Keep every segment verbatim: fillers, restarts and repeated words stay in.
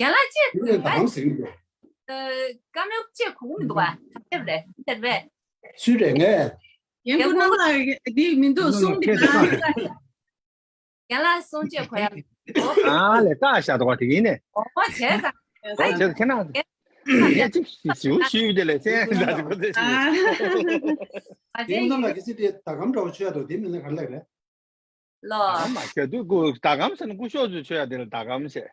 རྒན་ལགས་ཅེས་དེ་ནས་ད་གམ་ཟེར་གྱི་འདུག་བཀའ་མོལ་ཅེས་གོ་གི་མི་འདུག་བ། ཐེབས་རེད་ཐེབས་རེད། སུས་རེད་ངས། རྒན་ཁོ་རང་ལ་འདི་མི་འདུག་གསུང་འདི་ད། རྒན་ལགས་གསུང་ཅེས་གོ་ཡ། ཨ་ལས་ཀ་བཞག་འདུག་བ་དེ་ཡིན་ནས། འོ་བྱས་ཙང་། འོ་བྱས་ཙང་ཁྱེད་རང་། ངས་ཅིག་ཞིབ་ཞིབ་དེ་ལས་སེམས་ཟ་དེ་གོ་ཚེ་ཞིབ། ཨ་ཅེ་ཡིན། ལ་གི་སི་དེ་ད་གམ་འདྲ་བོ་ཆོས་ཡ་དོ་དེ་མི་ལ་ག་ལེགས་རེད། ལོ། ད་གམ་མ་ཞེ་དུས་སྐུ་ད་གམ་ཟེར་ན་སྐུ་ཞབས་ཚོས་ཆོས་ཡ་དེ་ལ་ད་གམ་ཟེར།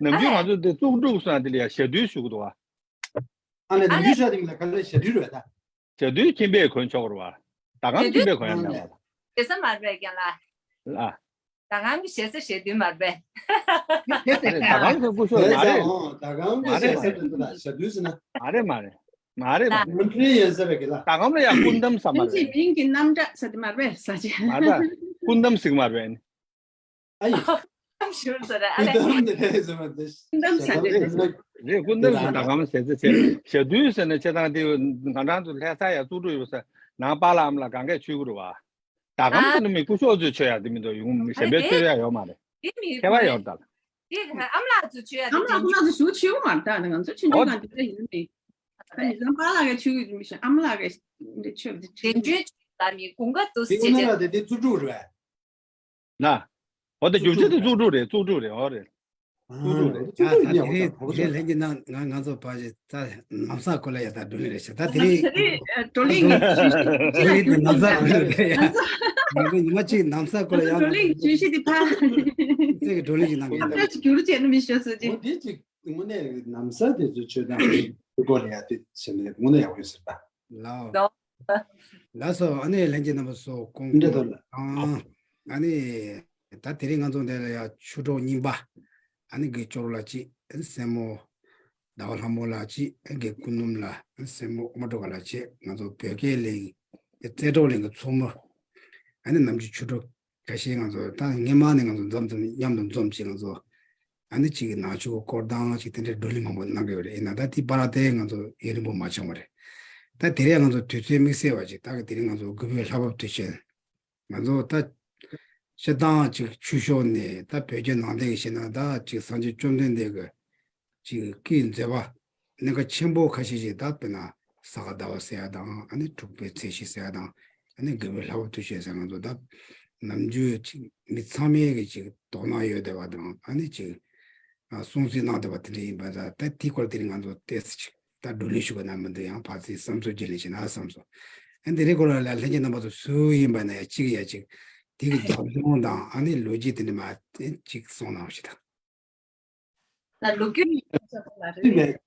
ནམ་རྒྱུན་ང་ཚོ་དེ་བཙུགས་སྒྲུབ་སོང་ཡ་དེ་ལ་ཡ་ཞེ་དུས་ཞུ་གི་འདུག་བ། ཨ་ནི་ནམ་རྒྱུན་ཆོས་ཡ་དེ་མི་ལ་ག་ལེགས་ཞེ་དུས་རེད་ད། ཞེ་དུས་ཁྱིམ་པས་གོན་ཆོག་རུ་བ། ད་གམ་ཁྱིམ་པས་གོན་ཡ་མེད་བ། ཞེ་ས་མར་པས་རྒན་ལགས། ལ། ད་གམ་གྱི་ཞེ་ས་ཞེ་དུས་མར་པས། ད་གམ་གྱི་སྐུ་ཞབས་མ་རེད། ད་གམ་གྱི་ཞེ་ས་དུས་ད་ཞེ་དུས་ཟེར་ན། མ་རེད་མ་རེད། མ་རེད་མ་རེད། ནམ་ཁྲིན་ཡིན་ཟེར་བས་ཀྱི་ལ། ད་གམ་ལ་ཡ་སྐུ་འདམ་ས་མ་རེད། མིང་གི་རྣམ་གྲངས་ས་དུས་མར་པས་ས་ཅེ། མ་རེད། སྐུ་འདམ་ཟིག་མར་པས། ཨ་ཡི། ཞུར་ཟེར་ཨ་ལེ། ཀུན་དམ་དེ་རེད་ཟེར་བ་དེ། ཀུན་དམ་ཟེར་དེ་རེད། རེད། ཀུན་དམ་ཟེར་ད་གམ་ཟེར་ཚེ་ཟེར། ཞེ་དུས་ཟེར་ནས་ཆེ་ཐང་དེ་ང་རང་ཚོ་ལྷ་ས་ཡ་བཙུགས་འགྲོ་ཡོད་ས་ནང་པ་ལ་ཨམ་ལ་གང་གས་ཆུ་གུ་རུ་བ། ད་གམ་ཟེར་ནི་མི་སྐུ་ཞབས་ཚོས་ཆོས་ཡ་དེ་མི་འདུག་ཡོང་མི་གཞན་པའི་ཆོས་ཡ་ཡོད་མ་རེད། དེ་མི་ཁྱད་པར་ཡོད་ད། དེ་ཨམ་ལགས་ཚོ་ཆོས་ཡ་དེ་ཨམ་ལགས་ཁོ་ན་ཚོ་ཞུ་ཆུ་གུ་མ་རེད་ད་ང་ཚོ་ཆུ་འདྲ་གང་དེ་འདྲ་ཡིན་མི། ད་ནི་ནང་པ་ལ་གས་ཆུ་གུ་མི་ཤེས་ཨམ་ལགས་གས་ཆོས་དེ་ཆུ་གུ་ལ་མི་དགུན་ཁ་དུ་དེ་ཀུན་ལ་དེ་དེ་བཙུགས་འགྲོ་རེད། ན། འོ་ད་རྒྱུ་ཆ་དེ་བཙུགས་འགྲོ་རེད། བཙུགས་འགྲོ་རེད། འོ་རེད། ཨ། ཚོགས་གཙོ་ཡིན་ཡག་པོ་དང་བོ་ཆ། ལྷན་རྒྱས་ནང་ང་ང་ཚོ་ཕལ་ཆེར་ད་ལམ་སང་ཁོ་ལ་ཡ་ད་བགྲོ་གླེང་རེད་ཤག་ད་དེ་རིང་ད་རིང་བགྲོ་གླེང་ནམ་སང་ཁོ་ལ་རེད་ཡ། ང་ཚོ་ཉི་མ་གཅིག་ནམ་སང་ཁོ་ལ་ཡ་བགྲོ་གླེང་བརྗོད་གཞི་དེ་ཕར་ཚེ་གི་བགྲོ་གླེང་ཞིག་གནང་གི་ཡིན་ད། ད་ཅིག་འགྱུར་བྱས་ན་མི་ཤོད་ཟེར་གྱི། འོ་དེ་ཅིག་དངོས་གནས་ནམ་སང་དེ་ཚོ་ཆོས་དང་སྐོར་ལ་ཡ་དེ་བྱས་ནས་དངོས་གནས་ཡག་པོ་ཡོད་ཟེར་ད། ལའོ། ལགས་སོ། ཨ་ནི་ལྷན་རྒྱས་རྣམ་པ་ཚོ་སྐུ་འདྲ་ཁམས་ཐོག་ལ། ཨང་། ཨ་ནི་ད་དེ་རིང་ང་ཚོ་འདི་ལ་ཡ་ཆོས་གྲོགས་རྙིང་པ་ཨ་ནི་དགེ་སྐྱོར་ལགས་གཅིག་སྲས་མོ་ཟླ་བ་ལྷ་མོ་ལགས་གཅིག་དགེ་སྐུ་སྣུམ་ལགས་སྲས་མོ་ཨོ་མ་སྒྲོལ་དཀར་ལགས་བཅས་ང་ཚོ་བོད་སྐད་གླིང་རྩེ་གྲོགས་གླིང་གི་མཚོ་མོ་ཨ་ནི་ནམ་རྒྱུན་ཆོས་གྲོགས་ཁ་ཤས་ང་ཚོ་ད་སྔས་མ་ནས་ང་ཚོ་འཛོམས་ཙམ་མཉམ་དུ་འཛོམས་ཅིག་ང་ཚོ་ཨ་ནི་གཅིག་གི་ནང་ཆོས་སྐོར་དང་གཅིག་དེ་འདྲའི་བགྲོ་གླེང་མང་པོ་གནང་གི་ཡོད་རེད། ཡིན་ན་ད་དེ་བར་དེ་ང་ཚོ་ཡུན་རིང་པོ་མ་བྱུང་བ་རེད། ད་དེ་རིང་ང་ཚོ་དུས་ཚོད་དམིགས་བསལ་བ་ཅིག་ད་གི་དེ་རིང་ང་ཚོ་དགུ་པའི་ལྷ་བབས་དུས་ཆེན་ང་ཚོ་ད་སྤྱིར་བཏང་ཅིག་ཆོས་ཕྱོགས་ནས་ད་བོད་བརྒྱུད་ནང་བསྟན་གྱི་བཤད་ན་ད་ཅིག་སངས་རྒྱས་བཅོམ་ལྡན་འདས་ཀྱི་ཅིག་སྐུའི་མཛད་པ་གནད་འགག་ཆེན་པོ་ཁ་ཤས་ཤིག་ད་དཔེར་ན་ས་ག་ཟླ་བ་ཟེར་ཡ་དང་ཨ་ནི་དྲུག་པའི་ཚེས་བཞི་ཟེར་ཡ་དང་ཨ་ནི་དགུ་པའི་ལྷ་བབས་དུས་ཆེན་ཟེར་ང་ཚོ་ད་ནམ་རྒྱུན་ཅིག་མི་ཚང་མས་ཀྱི་ཅིག་དོ་སྣང་ཡོད་བསྡད་པ་དང་ཨ་ནི་ཅིག་ཨ་སྲུང་བརྩི་གནང་བསྡད་པ་དེ་འདྲ་ཡིན་པ་ད་ད་དེའི་སྐོར་དེ་རིང་ང་ཚོ་ཏོག་ཙམ་ཅིག་ད་བགྲོ་གླེང་ཞུ་དགོས་ན་མི་འདུག་ཡང་ཕར་ཚུར་བསམ་ཚུལ་བརྗེ་ལེན་བྱེད་ན་བསམ་སོང་། ཨ་འདི་རིང་ཁོ་རང་ལ་ལྷན་རྒྱས་རྣམ་པ་ཚོ་སུ་ཡིན་པ་ན་ཡང་གཅིག་ཡང་གཅིག་དེ་གི་རྒྱབ་ལྗོངས་དང་ཨ་ནི་ལོ་རྒྱུས་དེ་འདྲ་མ་དེ་གཅིག་གསུངས་གནང་རོགས་ཞེས་དང་། ད་ལོ་རྒྱུས་ཡིན་ས་ལ་རེད། མེད།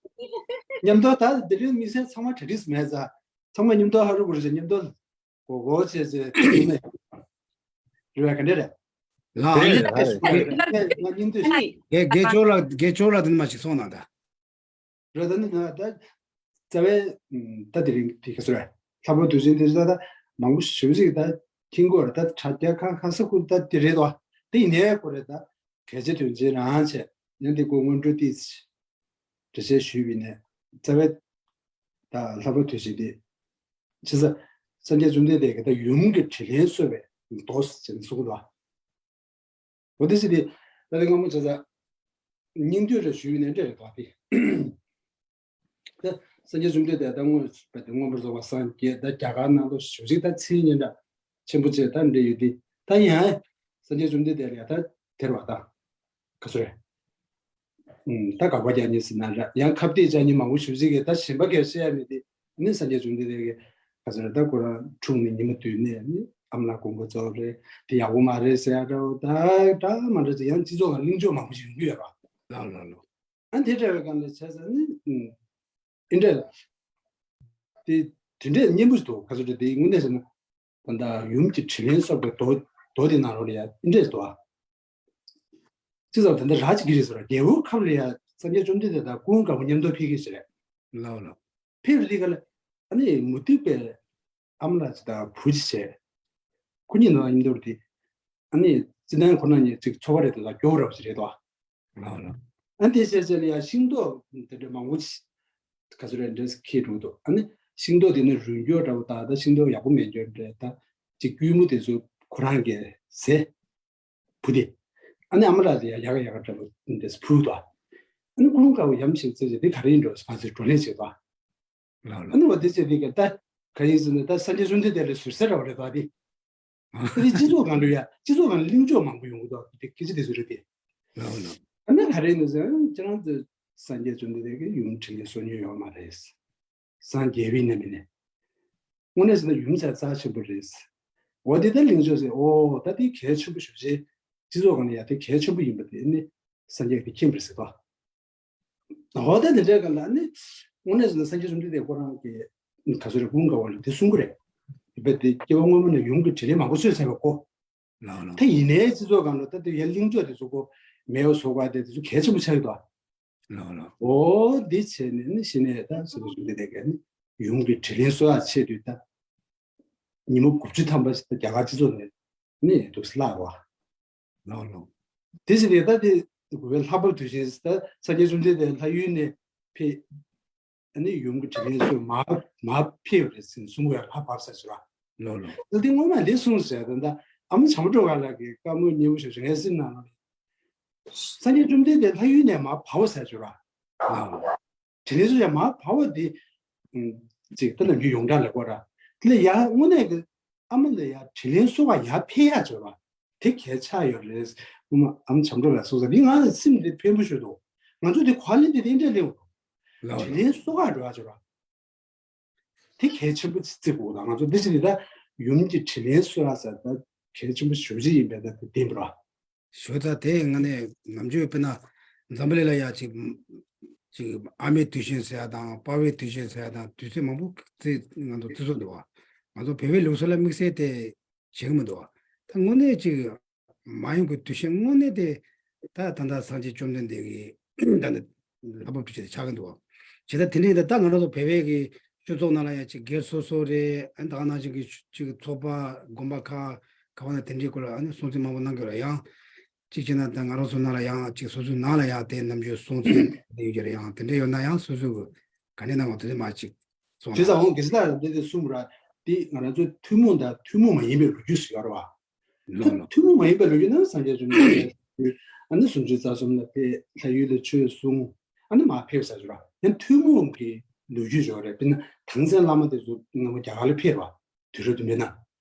མཉམ་དུ་ད་འདི་རིང་དམིགས་བསལ་ཚང་མ་གྲ་སྒྲིག་མེད་ཙང་ཚང་མ་མཉམ་དུ་ཧ་རུ་གུ་རུ་ཞེས་མཉམ་དུ་གོ་གོ་བྱས་ཚེ་ཡིན་ནས་རེད་བ་ག་འདྲ་རེད། ལ་ཨ་ནི་རེད་རེད་རེད། ང་སྙིང་འདོད་ཨ་ནི་དགེ་དགེ་སྐྱོར་ལ་དགེ་སྐྱོར་ལ་དེ་མ་ཞིག་སོང་ན་ད། རེད་ད་ནི་ང་ད་རྩ་བའི་ད་དེ་རིང་དེ་ག་ཚོད་རེད། ལྷག་པར་དུས་ཆེན་དེ་ཚོ་ད་མང་པོ་ཞིག་ཞུ་ཞིག་ད་ཁྱིང་གོ་རེད་ད་དྲ་རྒྱ་ཁ་ཁ་ས་ཁུལ་ད་དེ་རེད་དོ། དེ་ཡིན་ནའི་ཁོ་རེད་ད་གལ་ཆེ་དོན་ཆེ་རང་ཆེ་ཡང་དེ་ཀོ་སྔོན་འགྲོ་ཏིས་འགྲེལ་བཤད་ཞུས་པ་ཡིན་ནའི་རྩ་བའི་ད་ལྷག་པར་དུས་ཆེན་དེ་ཆེ་ས་སངས་རྒྱས་བཅོམ་ལྡན་འདས་ཀྱི་ད་ཡུམ་གྱི་དྲིན་ལན་གསོ་བའི་མདོ་ཟེར་ནས་གསུངས་འདུག་འོ་དེ་སྲིད་དེ་ད་ལྟ་སྔ་མོ་བྱས་ཙང་སྙིང་བསྡུས་ལ་ཞུས་ནས་འདྲ་རེད་དོ་དེ། ད་སངས་རྒྱས་བཅོམ་ལྡན་འདས་ད་མངོན་པར་རྫོགས་པ་སངས་རྒྱས་ད་རྒྱ་གར་ནང་ལ་ཞུ་ཅིག་ད་མཚན་སྙན་གྲགས་ཆེན་པོ་བྱས་ད་འདྲ་ཡོད་དེ་ད་ཡང་སངས་རྒྱས་བཅོམ་ལྡན་འདས་ལ་ཡང་ད་དེར་བ་ད་ག་ཚོད་རེད། ད་དགག་པ་རྒྱག་མཁན་ཟེར་ན་ར་ཡང་ཁ་གཏད་བཅག་མཁན་མང་པོ་ཞེ་པོ་ཅིག་གིས་ད་གཞན་པ་གས་བཤད་ཡ་མེད་དེ་ནི་སངས་རྒྱས་བཅོམ་ལྡན་འདས་ཀྱིས་ག་ཚོད་ར་ད་ཁོ་རང་འཁྲུངས་ནས་ཉི་མ་བདུན་ནས་ནི་ཨ་མ་ལགས་དགོངས་པ་རྫོགས་རེད་དེ་ཡག་པོ་མ་རེད་ཟེར་ཡ་འདྲ་བོ་ད་འདྲ་མ་འདྲ་ཅིག་ཡང་སྤྱི་ཚོགས་ལ་གླེང་ཕྱོགས་མང་པོ་ཞིག་ཡོང་གི་ཡོད་ར། ལགས་ལགས་ལགས། ཨ་དེ་འདྲ་བའི་སྒང་ལ་བྱས་ཙང་ནི་ཨིན་འདྲ་དེ་དེ་འདྲས་སྙན་པོ་ཞིག་འདུག་ག་ཚོད་རེད་དེ་དངོས་གནས་ཟེར་ན་ད་ལྟ་ཡུམ་གྱི་དྲིན་ལན་གསོ་བའི་མདོ་མདོ་དེ་ནང་ལོགས་ལ་ཡ་ཨིན་འདྲས་འདུག་ཨ། ཅི་ཙམ་ད་ལྟ་ར་ཅིག་གི་རེད་ཟེར་བ་རྒྱལ་པོའི་ཁབ་ལ་ཡ་སངས་རྒྱས་བཅོམ་ལྡན་འདས་དང་ཀུན་དགའ་བོ་མཉམ་དུ་ཕེབས་ཀྱི་ཞིག་རེད། ལའོ་ལའོ། ཕེབས་རེད་ག་ལ་ཨ་ནི་མུ་སྟེགས་པའི་ཨ་མ་ལགས་ཅིག་དང་བུ་ཅིག་བྱས། ཁོ་གཉིས་ནང་མཉམ་དུ་རེད་དེ། ཨ་ནི་ཙི་ནན་ཁོ་ན་གཉིས་ཅིག་འཚོ་བ་རེད་དེ་ལ་སྐྱོ་བོ་འདྲ་བོ་ཅིག་རེད་དོ། ལའོ་ལའོ། ཨ་ནི་དེ་བྱས་བྱས་ལ་ཡ་ཤིང་ཏོག་དེ་འདྲ་མང་པོ་ཅིག་ག་ཚོད་རེད་འདྲ་ཁྱེར་འགྲོ་འདུག་ཨ་ནི་ཤིང་ཏོག་དེ་ནི་རུལ་འགྱོ་འདྲ་བོ་དང་ད་ཤིང་ཏོག་ཡག་པོ་མེད་འགྱོ་འདྲ་ད་ཅིག་སྐྱུར་མོ་དེ་ཚོ་ཁོ་རང་གིས་ཟས། བུ་དེ། ཨ་ནི་ཨ་མ་ལགས་དེ་ཡང་ཡག་ག་ཡག་ག་འདྲ་པོ་འདྲ་ཕུལ་དོ། ཨ་ནི་ཀུན་དགའ་བོ་ཡ་མཚན་ཆེ་བྱས་དེ་ག་རེ་ཡིན་འགྲོ་ཟེར་བ་ཚོས་བགྲོ་གླེང་བྱེད་དོ། ལའོ་ཨ་ལའོ། ནི་འོ་དེ་བྱས་དེ་ག་ད་ག་ཡིན་ཟེར་ན་ད་སངས་རྒྱས་བཅོམ་ལྡན་འདས་ལ་ཟུར་ཟ་འདྲ་བོ་རེད་དོ་དེ། ཨ་དེ་སྤྱི་ཚོགས་སྒང་ལ་ཡ་སྤྱི་ཚོགས་སྒང་ལ་གླེང་ཕྱོགས་མང་པོ་ཡོང་གི་འདུག་དེ་སྐད་ཆ་དེ་ཚོ་རེད་དེ། ལའོ་ལའོ། ཨ་ནི་ག་རེ་ཡིན་ཟེར་ན་ཁྱེད་རང་ཚོ་སངས་རྒྱས་བཅོམ་ལྡན་འདས་ཀྱི་ཡུམ་དྲིན་ལན་གསོ་མྱོང་ཡོད་མ་རེད། སངས་རྒྱས་པའི་ནས་མིན་ནས། དངོས་གནས་ཟེར་ན་ཡུམ་ཟེར་རྩ་ཆེན་པོ་རེད། འོ་དེ་ལྟར་གླེང་ཕྱོགས་ཟེར་འོ་ད་དེ་གལ་ཆེན་པོ་ཞེ་པོ་ཅིག་སྤྱི་ཚོགས་སྒང་ལ་ཡ་དེ་གལ་ཆེན་པོ་ཡིན་པ་དེ་ནི་སངས་རྒྱས་ཀྱིས་མཁྱེན་པ་རེད་ཟེར་ཏོ། འོ་ད་དེ་འདྲའི་སྒང་ལ་ནི་དངོས་གནས་ཟེར་ན་སངས་རྒྱས་བཅོམ་ལྡན་འདས་ཁོ་རང་གིས་ག་ཚོད་རེད་ཀུན་དགའ་བོ་ལ་དེ་གསུང་གི་རེད། དེ་སྐྱེ་བ་སྔོན་མ་ནས་ཡུམ་གྱི་དྲིན་ལན་མང་པོ་གསོས་ཚར་བའི་སྐོར། ལའོ་ལའོ། ད་ཡིན་ནའི་སྤྱི་ཚོགས་སྒང་ལ་ད་དེ་ཡ་གླེང་ཕྱོགས་དེ་ཚོ་ཁོ་མེད་པ་བཟོ་དགོས་དེ་དེ་ཚོ་གལ་ཆེན་པོ་ཆགས་ཀྱི་འདུག་ཨ། ལའོ་ལའོ། འོ་འདི་བྱས་ནས་ནི་གཞི་ནས་ད་སངས་རྒྱས་བཅོམ་ལྡན་འདས་ཀྱིས་ནི་ཡུམ་གྱི་དྲིན་ལན་གསོ་ཡག་ཆེད་དུ་ད་ཉིན་མོ་དགུ་བཅུ་ཐམ་པ་ཞིག་ད་རྒྱ་གར་སྤྱི་ཚོགས་ནས་ནི་འདུག་སེ་བརླགས་པ། ལའོ་ལའོ། དེ་བཞིན་དེ་ལྟ་སྟེ་དགུ་པའི་ལྷག་པར་དུས་ཆེན་ད་སངས་རྒྱས་བཅོམ་ལྡན་འདས་ལྷ་ཡུལ་ནས་ཕེབས། ཨ་ནི་ཡུམ་གྱི་དྲིན་ལན་གསོས་མར་མར་ཕེབས་རེད་ཟེར་གསུང་གི་ཡོད་ལྷ་བབས་ས་ཞིག་ལ། ལའོ་ལའོ། ད་དེ་སྔོན་མ་ལས་གསུངས་ཟེར་ད་ད་ཨ་མ་བྱམས་པ་སྒྲོལ་དཀར་ལགས་ཀྱིས་བཀའ་མོལ་སྙན་པོ་ཞིག་རེད་ཟེར་ན་ལ། སངས་རྒྱས་བཅོམ་ལྡན་འདས་ལྷ་ཡུལ་ནས་མར་བབས་ས་ཞིག་ལ། ལའོ་ལའོ། དྲིན་ལན་གསོ་ཡ་མར་བབས་པ་དེ། ཅིག་ད་ནམ་རྒྱུན་ཡོངས་གྲགས་ལ་གོ་ར། དེ་ལ་ཡ་དངོས་གནས་ཀྱི་ཨ་མ་ལ་ཡ་དྲིན་ལན་གསོ་བ་ཡར་ཕེབས་ཡག་བྱོས་པ། དེ་གལ་ཆགས་ཡོད་རེད། སྐུ་ངོ་ཨམ་བྱམས་སྒྲོལ་ལགས་གསུངས་ས་འདི་ང་ལ་སེམས་དེ་ཕན་པོ་ཞིག་འདུག་ང་ཚོ་དེ་གོ་བ་ལེན་དེ་དེ་འདྲ་ལེན་འདུག་ལགས། དྲིན་ལན་གསོ་ག་འགྲོ་བ་ཅོ་ར། དེ་གལ་ཆེན་པོ་བརྩི་དགོས་ལ། ང་ཚོ་འདི་ཞིག་ད་ཡུམ་གྱི་དྲིན་ལན་གསོ་ཡ་ཟེར་ད་གལ་ཆེན་པོ་ཞེ་པོ་ཅིག་ཡིན་པས་ད་དེ་བདེན་པ་ར། ཞོ་ད་དེ་ང་ནས་ནམ་རྒྱུན་དཔེར་ན་འཛམ་བུ་གླིང་ལ་ཡ་ཅིག་ཅིག་ཨ་མའི་དུས་ཆེན་ཟེར་ཡ་དང་པ་ཕའི་དུས་ཆེན་ཟེར་ཡ་དང་དུས་ཚོད་མང་པོ་བརྩི་ང་ཚོ་བརྩི་སྲོལ་འདུག་བ། ང་ཚོ་བོད་པའི་ལུགས་སྲོལ་ལ་དམིགས་བསལ་དེ་བྱེད་ཀྱི་མི་འདུག་བ། ད་དངོས་གནས་ཅིག་མ་ཡུམ་གྱི་དུས་ཆེན་དངོས་གནས་དེ་ད་ད་ལྟ་སངས་རྒྱས་བཅོམ་ལྡན་འདས་ཀྱི་ད་ནི་ལྷ་བབས་དུས་ཆེན་དེ་ཆགས་ཀྱི་འདུག་བ། བྱས་ཙང་དེ་འདྲའི་ད་ད་ང་རང་ཚོ་བོད་པའི་གི་སྤྱི་ཚོགས་ནང་ལ་ཡང་ཅིག་སྒེར་སོ་སོ་རེད། ཨ་ནི་ད་ག་ནང་བཞིན་གི་ཅིག་ཚོགས་པ་དགོན་པ་ཁག་ག་བ་ན་དེ་འདྲའི་སྐོར་ལ་ཨ་ནི་སྲུང་བརྩི་མང་པོ་གནང་གི་རེད། ཡང་ཅིག་བྱས་ན་ད་ང་རང་ཚོ་ནང་ལ་ཡང་ཅིག་སོ་སོའི་ནང་ལ་ཡང་དེ་ནམ་རྒྱུན་སྲུང་བརྩི་ཡོད་ཀྱི་རེད། ཡང་དེ་འདྲ་ཡོད་ན་ཡང་སོ་སོ་གི་ག་ནས་གནང་བ་དེ་ཚོ་མ་ཅིག་སོང་། དེ་ཙམ་འོང་དགེ་རྩ་ལ་འདི་དེ་གསུངས་ར། དེ་ང་རང་ཚོའི་ཐུན་མོང་དང་ཐུན་མོང་མ་ཡིན་པའི་ལོ་རྒྱུས་ཤིག་ཡོད་རེད་བ། ལོ་ལོ། ཐུན་མོང་མ་ཡིན་པའི་ལོ་རྒྱུས་ནང་སངས་རྒྱས་བཅོམ་ལྡན་འདས་ཨ་ནི་སུམ་ཅུ་རྩ་གསུམ་ལ་ཕེབས། ལྷ་ཡུལ་ལ་ཆོས་གསུངས། ཨ་ནི་མར་ཕེབས་ས་ཞིག་ར། ཡང་ཐུན་མོང་གི་ལོ་རྒྱུས་ཡོད་རེད། དཔེར་ན་ཐང་ཆེན་བླ་མ་དེ་ཚོ་སྔ་མོ་རྒྱ་གར་ལ་ཕེབས་ར། དུས་རབས་དུ་མེད་ན།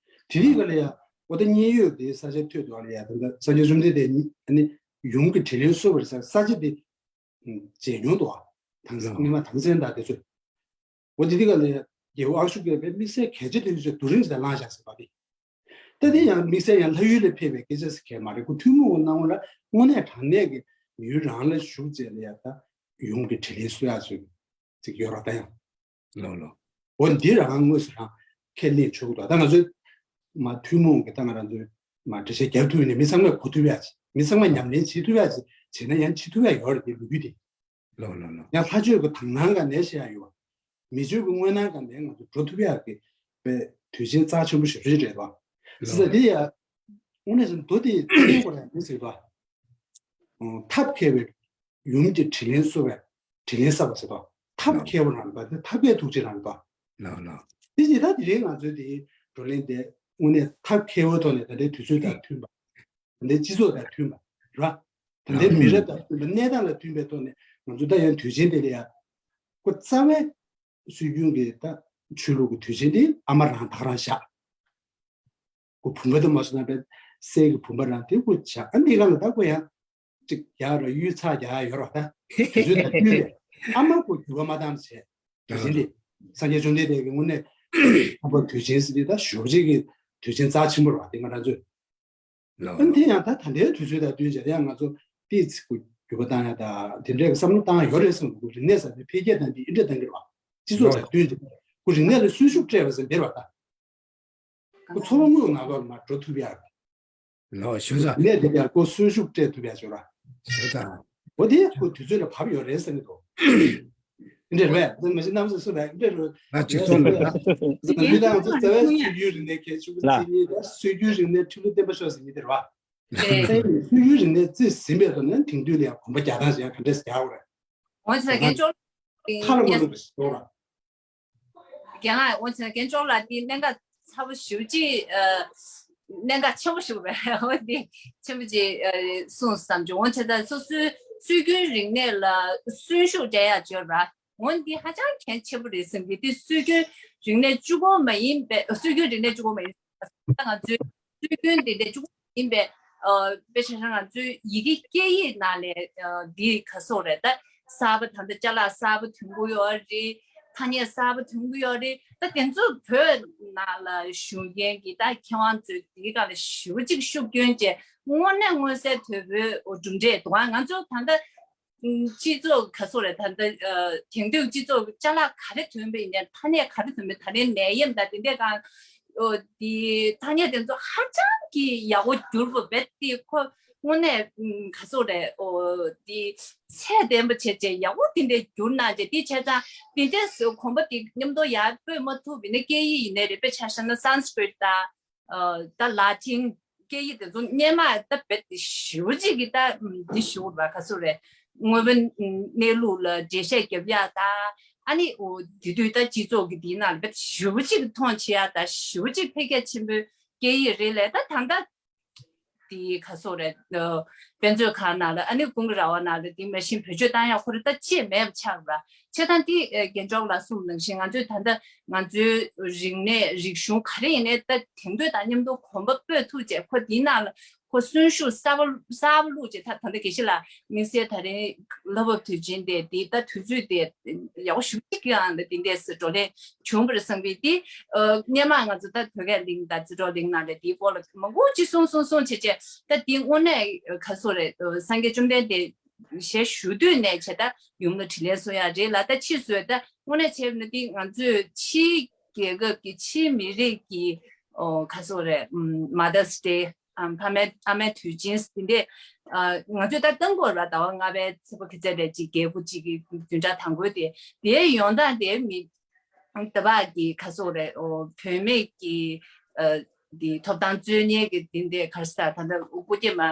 དེ་རིང་ག་ལ་ཡ་འོ་ད་མཉན་ཡོད་དེ་ས་ཆ་ཐོས་དུས་ལ་ཡ་ད་ལྟ་སངས་རྒྱས་བཅོམ་ལྡན་འདས་ཨ་ནི་ཡུམ་གྱི་དྲིན་ལན་གསོ་བར་ས་ས་ཆ་དེ་མཇལ་མྱོང་འདུག་བ། ཐང་ཆེན་སྔོན་མ་ཐང་ཆེན་དང་དེ་ཚོ། འོ་དེ་དེ་ག་ལ་ཡ་རྒྱལ་པོ་ཨ་ཤོ་ཀའི་དམིགས་བསལ་གལ་ཆེ་དེ་ཚོ་རྡོ་རིང་ཞིག་ལ་བླངས་བཞག་ཟེར་བ་དེ། ད་དེ་ཡང་དམིགས་བསལ་ཡང་ལྷ་ཡུལ་ལ་ཕེབས་པའི་སྐད་ཆ་ཟེར་མཁན་མ་རེད། ཁོ་ཐུན་མོང་གི་སྣང་བ་ལ་དངོས་གནས་དྲང་གནས་ཀྱི་ཡུལ་རང་ལ་བཞུགས་བྱས་ལ་ཡ་ད་ཡུམ་གྱི་དྲིན་ལན་གསོ་ཡག་ཚོད་ཅིག་ཡོད་ར། ད་ཡང་ལོ་ལོ། འོ་འདི་རང་དངོས་སུ་རང་ཁས་ལེན་ཆོག་གི་འདུག་ད་ང་ཚོས་མ་ཐུན་མོང་གི་ད་ང་རང་ཚོས་མ་འགྲེལ་བཤད་རྒྱབ་ཐུབ་ཡོད་ནས་མི་ཚང་མས་གོ་ཐུབ་ཡག་ཅིག་མི་ཚང་མས་ཉམས་ལེན་བྱེད་ཐུབ་ཡག་ཅིག་བྱས་ན་ཡང་བྱེད་ཐུབ་ཡག་ཡོད་རེད། དེ་ལོ་རྒྱུས་དེ། ལོ་ལོ་ལོ། ཡང་ལྷ་ཆོས་ཀྱི་དག་སྣང་ག་ནས་བཤད་ཡ་ཡོད་བ། མི་ཆོས་ཀྱི་དངོས་སྣང་ག་ནས་ང་ཚོ་འགྲོ་ཐུབ་ཡག་གི་པའི་དུས་ཆེན་རྩ་ཆེན་པོ་ཞེ་པོ་ཅིག་རེད་བ། ལོ་ཟེར་ལོ། དེ་ཡ་དངོས་གནས་སུ་མདོ་དེ་ཚིག་ངན་པ་རེད་མི་ཟེར་བ། ཐབས་མཁས་པའི་ཡུམ་གྱི་དྲིན་ལན་གསོ་བའི་དྲིན་ལན་བསབ་པ་ཟེར་བ། ཐབས་ལོ་མཁས་པོ་རང་རེད་བ། དེ་ཐབས་མཁས་ཐུགས་རྗེ་རང་རེད་བ། ལོ་ལོ། དེ་ཡིན་ད་དེ་རིང་ང་ཚོའི་དེ་བགྲོ་གླེང་དེ་དངོས་གནས་ཐབས་མཁས་པོའི་ཐོག་ནས་ད་ལྟའི་དུས་ཚོད་དང་མཐུན་པ། ད་ལྟའི་སྤྱི་ཚོགས་དང་མཐུན་པ་ར། ད་ལྟའི་མི་རབས་དང་མཐུན་པ་གནས་སྟངས་ལ་མཐུན་པའི་ཐོག་ནས་ང་ཚོ་ད་ཡང་དུས་ཆེན་དེ་ལ་ཡ། ཁོ་རྩ་བའི་སྲོལ་རྒྱུན་གྱི་ད་ཆོས་ལུགས་ཀྱི་དུས་ཆེན་དེ་ཨ་མ་རང་བདག་རང་བཞག་ཁོ་བུམ་པ་དེ་མ་སོང་ན་པའི་སྲས་ཀྱི་བུམ་པ་རང་དེ་ཁོ་བྱ་ཨ་ནི་གང་ལ་ད་ཁོ་ཡང་ཅིག་རྒྱག་ར་གཡུལ་ཚ་རྒྱག་ཡ་ཡོད་ར། ད་དུས་ཚོད་དང་བསྟུན་ཏེ་ཨ་མ་ཁོ་འགྱུར་བ་མ་བཏང་བྱས་དུས་ཆེན་དེ་སངས་རྒྱས་བཅོམ་ལྡན་འདས་ཀྱི་དངོས་གནས་ཁོ་པ་དུས་ཆེན་ཟེར་དེ་ད་ཞོགས་ཀྱི་དུས་ཆེན་རྩ་ཆེན་པོ་ར། དེ་ང་རང་ཚོས། ལགས། ཨ་ནི་དེ་ཡང་ད་ད་ལྟའི་དུས་ཚོད་དང་བསྟུན་བྱས་ཡང་ང་ཚོ་ཏོག་ཙམ་གོ་འགྱུར་བ་བཏང་ཡ་ད་དེ་འདྲའི་བསམ་བློ་བཏང་ཡ་ཡོད་རེད་བསམ་གི་འདུག་རིག་གནས་ཟེར་དེ་འཕེལ་རྒྱས་བཏང་དེ་འདི་འདྲ་བཏང་གི་རེད་བ། སྤྱི་ཚོགས་དང་བསྟུན་ཏེ་ཁོ་རིག་གནས་ལ་གསོན་ཤུགས་སྤྲད་པ་ཟེར་འདིར་བ་ད། ཁོ་འཚོ་བ་དངོས་ནང་ལོགས་ལ་མར་འགྲོ་ཐུབ་ཡ། ལགས་ཞུ་ས། རིག་གནས་དེ་ཡང་ཁོ་གསོན་ཤུགས་སྤྲད་ཐུབ་ཡ་ཞུ་ར། ཞུ་ས། འོ་དེ་ཁོ་དུས་ཚོད་ལ་བབས་ཡོད་རེད་བསམ་གི་འདུག་འདྲ་རེད་པས། མ་གཞི་གནམ་ས་སུ་ལ་འདྲ་རེད། ལ་གཅིག་ཚོགས་ལ་ལ་ལུས་དང་ཚོ་རྩ་བའི་སྲོལ་རྒྱུན་རིག་གནས་གལ་ཆེན་པོ་ལ་རྩིས་ཉིད་དང་སྲོལ་རྒྱུན་རིག་གནས་ཁྲིམས་ལུགས་བསྟན་པ་ཤོག་ཟེར་ཉིད་དེ་རེད་བ། ལ་སྲོལ་རྒྱུན་རིག་གནས་རྩིས་ཟིན་པའི་ཐོག་ནས་དེང་དུས་ལ་ཡང་གོམ་པ་རྒྱག་སྟངས་ཤིག་ཡང་ག་འདྲས་རྒྱག་དགོས་རེད། འོན་ཀྱང་རྒན་ཅོ་ཁ་ལ་མ་ལུས་པ་ཞིག་འགྲོ་ར། རྒན་ལགས་འོན་ཀྱང་རྒན་ཅོ་ལགས་འདི་གནད་འགག་ཚ་པོ་ཞེ་པོ་ཅིག་ཨ། གནད་འགག་ཆེན་པོ་ཞིག་རེད། འོ་འདི་ཆེན་པོ་ཅིག་ཨ། གསུངས་བསམ་བྱུང་། འོན་ཀྱང་ད་སོ་སོའི་སྲོལ་རྒྱུན་རིག་གནས་ལ་གསོན་ཤུགས་སྤྲད་ཡག་བརྗོད་ར། འོ་འདི་ཧ་ཅང་གལ་ཆེན་པོ་རེད་བསམ་གི། འདི་སྲོལ་རྒྱུན་རིག་གནས་གཅིག་པོ་མ་ཡིན་པའི་སྲོལ་རྒྱུན་རིག་གནས་གཅིག་པོ་མ་ཡིན་ད་ང་ཚོའི་སྲོལ་རྒྱུན་འདི་འདྲ་གཅིག་པོ་ཡིན་པའི་ཨ། དཔེ་ཆ་བཞག་ན་ང་ཚོའི་ཡི་གེ་སྐད་ཡིག་ནང་ལས་ཨ། འདི་ག་སོགས་རེད། ད་གསར་པ་ད་ལྟ་ཅ་ལག་གསར་པ་ཐོན་གི་ཡོད་རེད། ཐ་སྙད་གསར་པ་ཐོན་གི་ཡོད་རེད། ད་དེ་ཚོ་བོད་ནང་ལ་བཞུགས་མཁན་གྱི་ད་མཁས་དབང་ཚོས་འདིའི་སྒང་ལ་ཞེ་པོ་ཅིག་ཤུགས་བསྐྱོན་བྱས་དངོས་གནས་མངོན་གསལ་དོད་པོའི་གྲུབ་འབྲས་འདུག་ང་ཚོ་ད་ལྟ་སྤྱི་ཚོགས་ག་སོགས་རེད། ད་ལྟ་དེང་དུས་སྤྱི་ཚོགས་ཅ་ལག་ག་རེ་ཐོན་པ་ཡིན་ནའི་ཐ་སྙད་ག་རེ་ཐོན་པ་ད་ལྟའི་ནད་ཡམས་དང་དེ་འདྲའི་སྒང་། ཨོ། དེ་ཐ་སྙད་དེ་ཚོ་ཧ་ཅང་གི་ཡག་པོ་བསྒྱུར་བ་རྦད་དེ་ཁོ་དངོས་གནས་ག་སོགས་རེད། ཨོ། དེ་ཚད་ལྡན་པ་བྱས་བྱས་ཡག་པོ་དེ་འདྲས་བསྒྱུར་གནང་བྱས། དེ་བྱས་ཙང་དེ་འདྲས་གོམ་པ་དེ་མཉམ་དུ་ཡར་སྤོས་མ་ཐུབ་པ་ཡིན་ན་སྐད་ཡིག་ཡིན་ནའི་རེད། དཔེ་ཆ་བཞག་ན་སཾ་སྐྲྀཏ་དང་ད་ལ་ཏིན་སྐད་ཡིག་དེ་ཚོ་སྔོན་མ་ད་རྦད་དེ་ཞེ་པོ་ཅིག་གི་ད་འདི་ཞུ་བ་ག་སོགས་རེད། དངོས་པོ་གནས་ལུགས་ལ་འགྲེལ་བཤད་རྒྱབ་ཡག་ད་ཨ་ནི་འོ་དེ་དུས་ད་སྤྱི་ཚོགས་ཀྱི་དེའི་ནང་ལ་རྦད་ཞེ་པོ་ཅིག་མཐོང་ཆེ་ཡག་ད་ཞེ་པོ་ཅིག་འཕེལ་རྒྱས་ཆེན་པོའི་སྐད་ཡིག་རེད་ལས། ད་ད་ལྟ་དེ་ག་སོགས་རེད། དཔེ་མཛོད་ཁང་ནང་ལ་ཨ་ནི་ཀུན་དགའ་ར་བ་ནང་ལ་དེ་མ་གཞི་བེད་སྤྱོད་བཏང་ཡག་ཁོ་རང་ད་ཅིག་མེད་པ་ཆགས་པ། བྱས་ཙང་དེ་རྒན་ཇོག་ལགས་གསུངས་ནང་བཞིན་ང་ཚོས་ད་ལྟ་ང་ཚོའི་རིག་གནས་རིག་གཞུང་ག་རེ་ཡིན་ནའི་ད་དེང་དུས་དང་མཉམ་དུ་གོམ་པ་སྤོས་ཐུབ་བྱས་ཁོ་དེའི་ནང་ལ་ཁོ་གསོན་ཤུགས་གསར་པ་གསར་པ་བླུགས་བྱས། ད་ད་ལྟ་དགེ་བཤེས་ལགས་དམིགས་བསལ་ད་རིང་ལྷ་བབས་དུས་ཆེན་དེ་དེ་ད་དུས་ཚོད་དེ་ཡག་པོ་ཞེ་པོ་ཅིག་ཡང་ད་དེ་འདྲས་སུ་བགྲོ་གླེང་བྱུང་བ་རེད་བསམ་གི། དེ་སྔོན་མ་ང་ཚོ་ད་བོད་སྐད་གླིང་དང་རྩེ་གྲོགས་གླིང་ནང་ལ་དེའི་སྐོར་ལ་མང་པོ་ཅིག་གསུངས་གསུངས་གསུངས་བྱས་བྱས། ད་དེ་དངོས་གནས་ག་སོ་རེད། སངས་རྒྱས་བཅོམ་ལྡན་འདས་ཞལ་བཞུགས་དུས་ནས་བྱས་ད་ཡུམ་ལ་དྲིན་ལན་གསོ་ཡ་རེད་ལ། ད་ཕྱིས་སུ་ད་དངོས་གནས་བྱས་ན་དེ་ང་ཚོས་ཕྱིའི་རྒྱལ་ཁབ་ཀྱི་ཕྱིའི་མི་རིགས་ཀྱི་ཨོ་ག་སོ་རེད། Mother's Day། ཨམ་ཕ་མའི་ཨ་མའི་དུས་ཆེན་དེ་འདྲས་ང་ཚོས་ད་བཏང་དགོས་ར། ཟླ་བ་ལྔ་པའི་ཚེས་པ་ག་ཚད་རེད་ཅིག་བརྒྱད་དགུ་ཅིག་གི་བདུན་ཕྲག་དང་པོའི་དེ་དེའི་ཡོང་སྟངས་དེ་མི་ད་བག་གི་ག་སོ་རེད། ཨོ་བུད་མེད་ཀྱི་ཨ་དེ་ཐོབ་ཐང་རྩོད་མཁན་གྱི་དེ་འདྲས་ག་རེ་ཟ། ད་ལྟ་སྐུ་སྐྱེས་མ་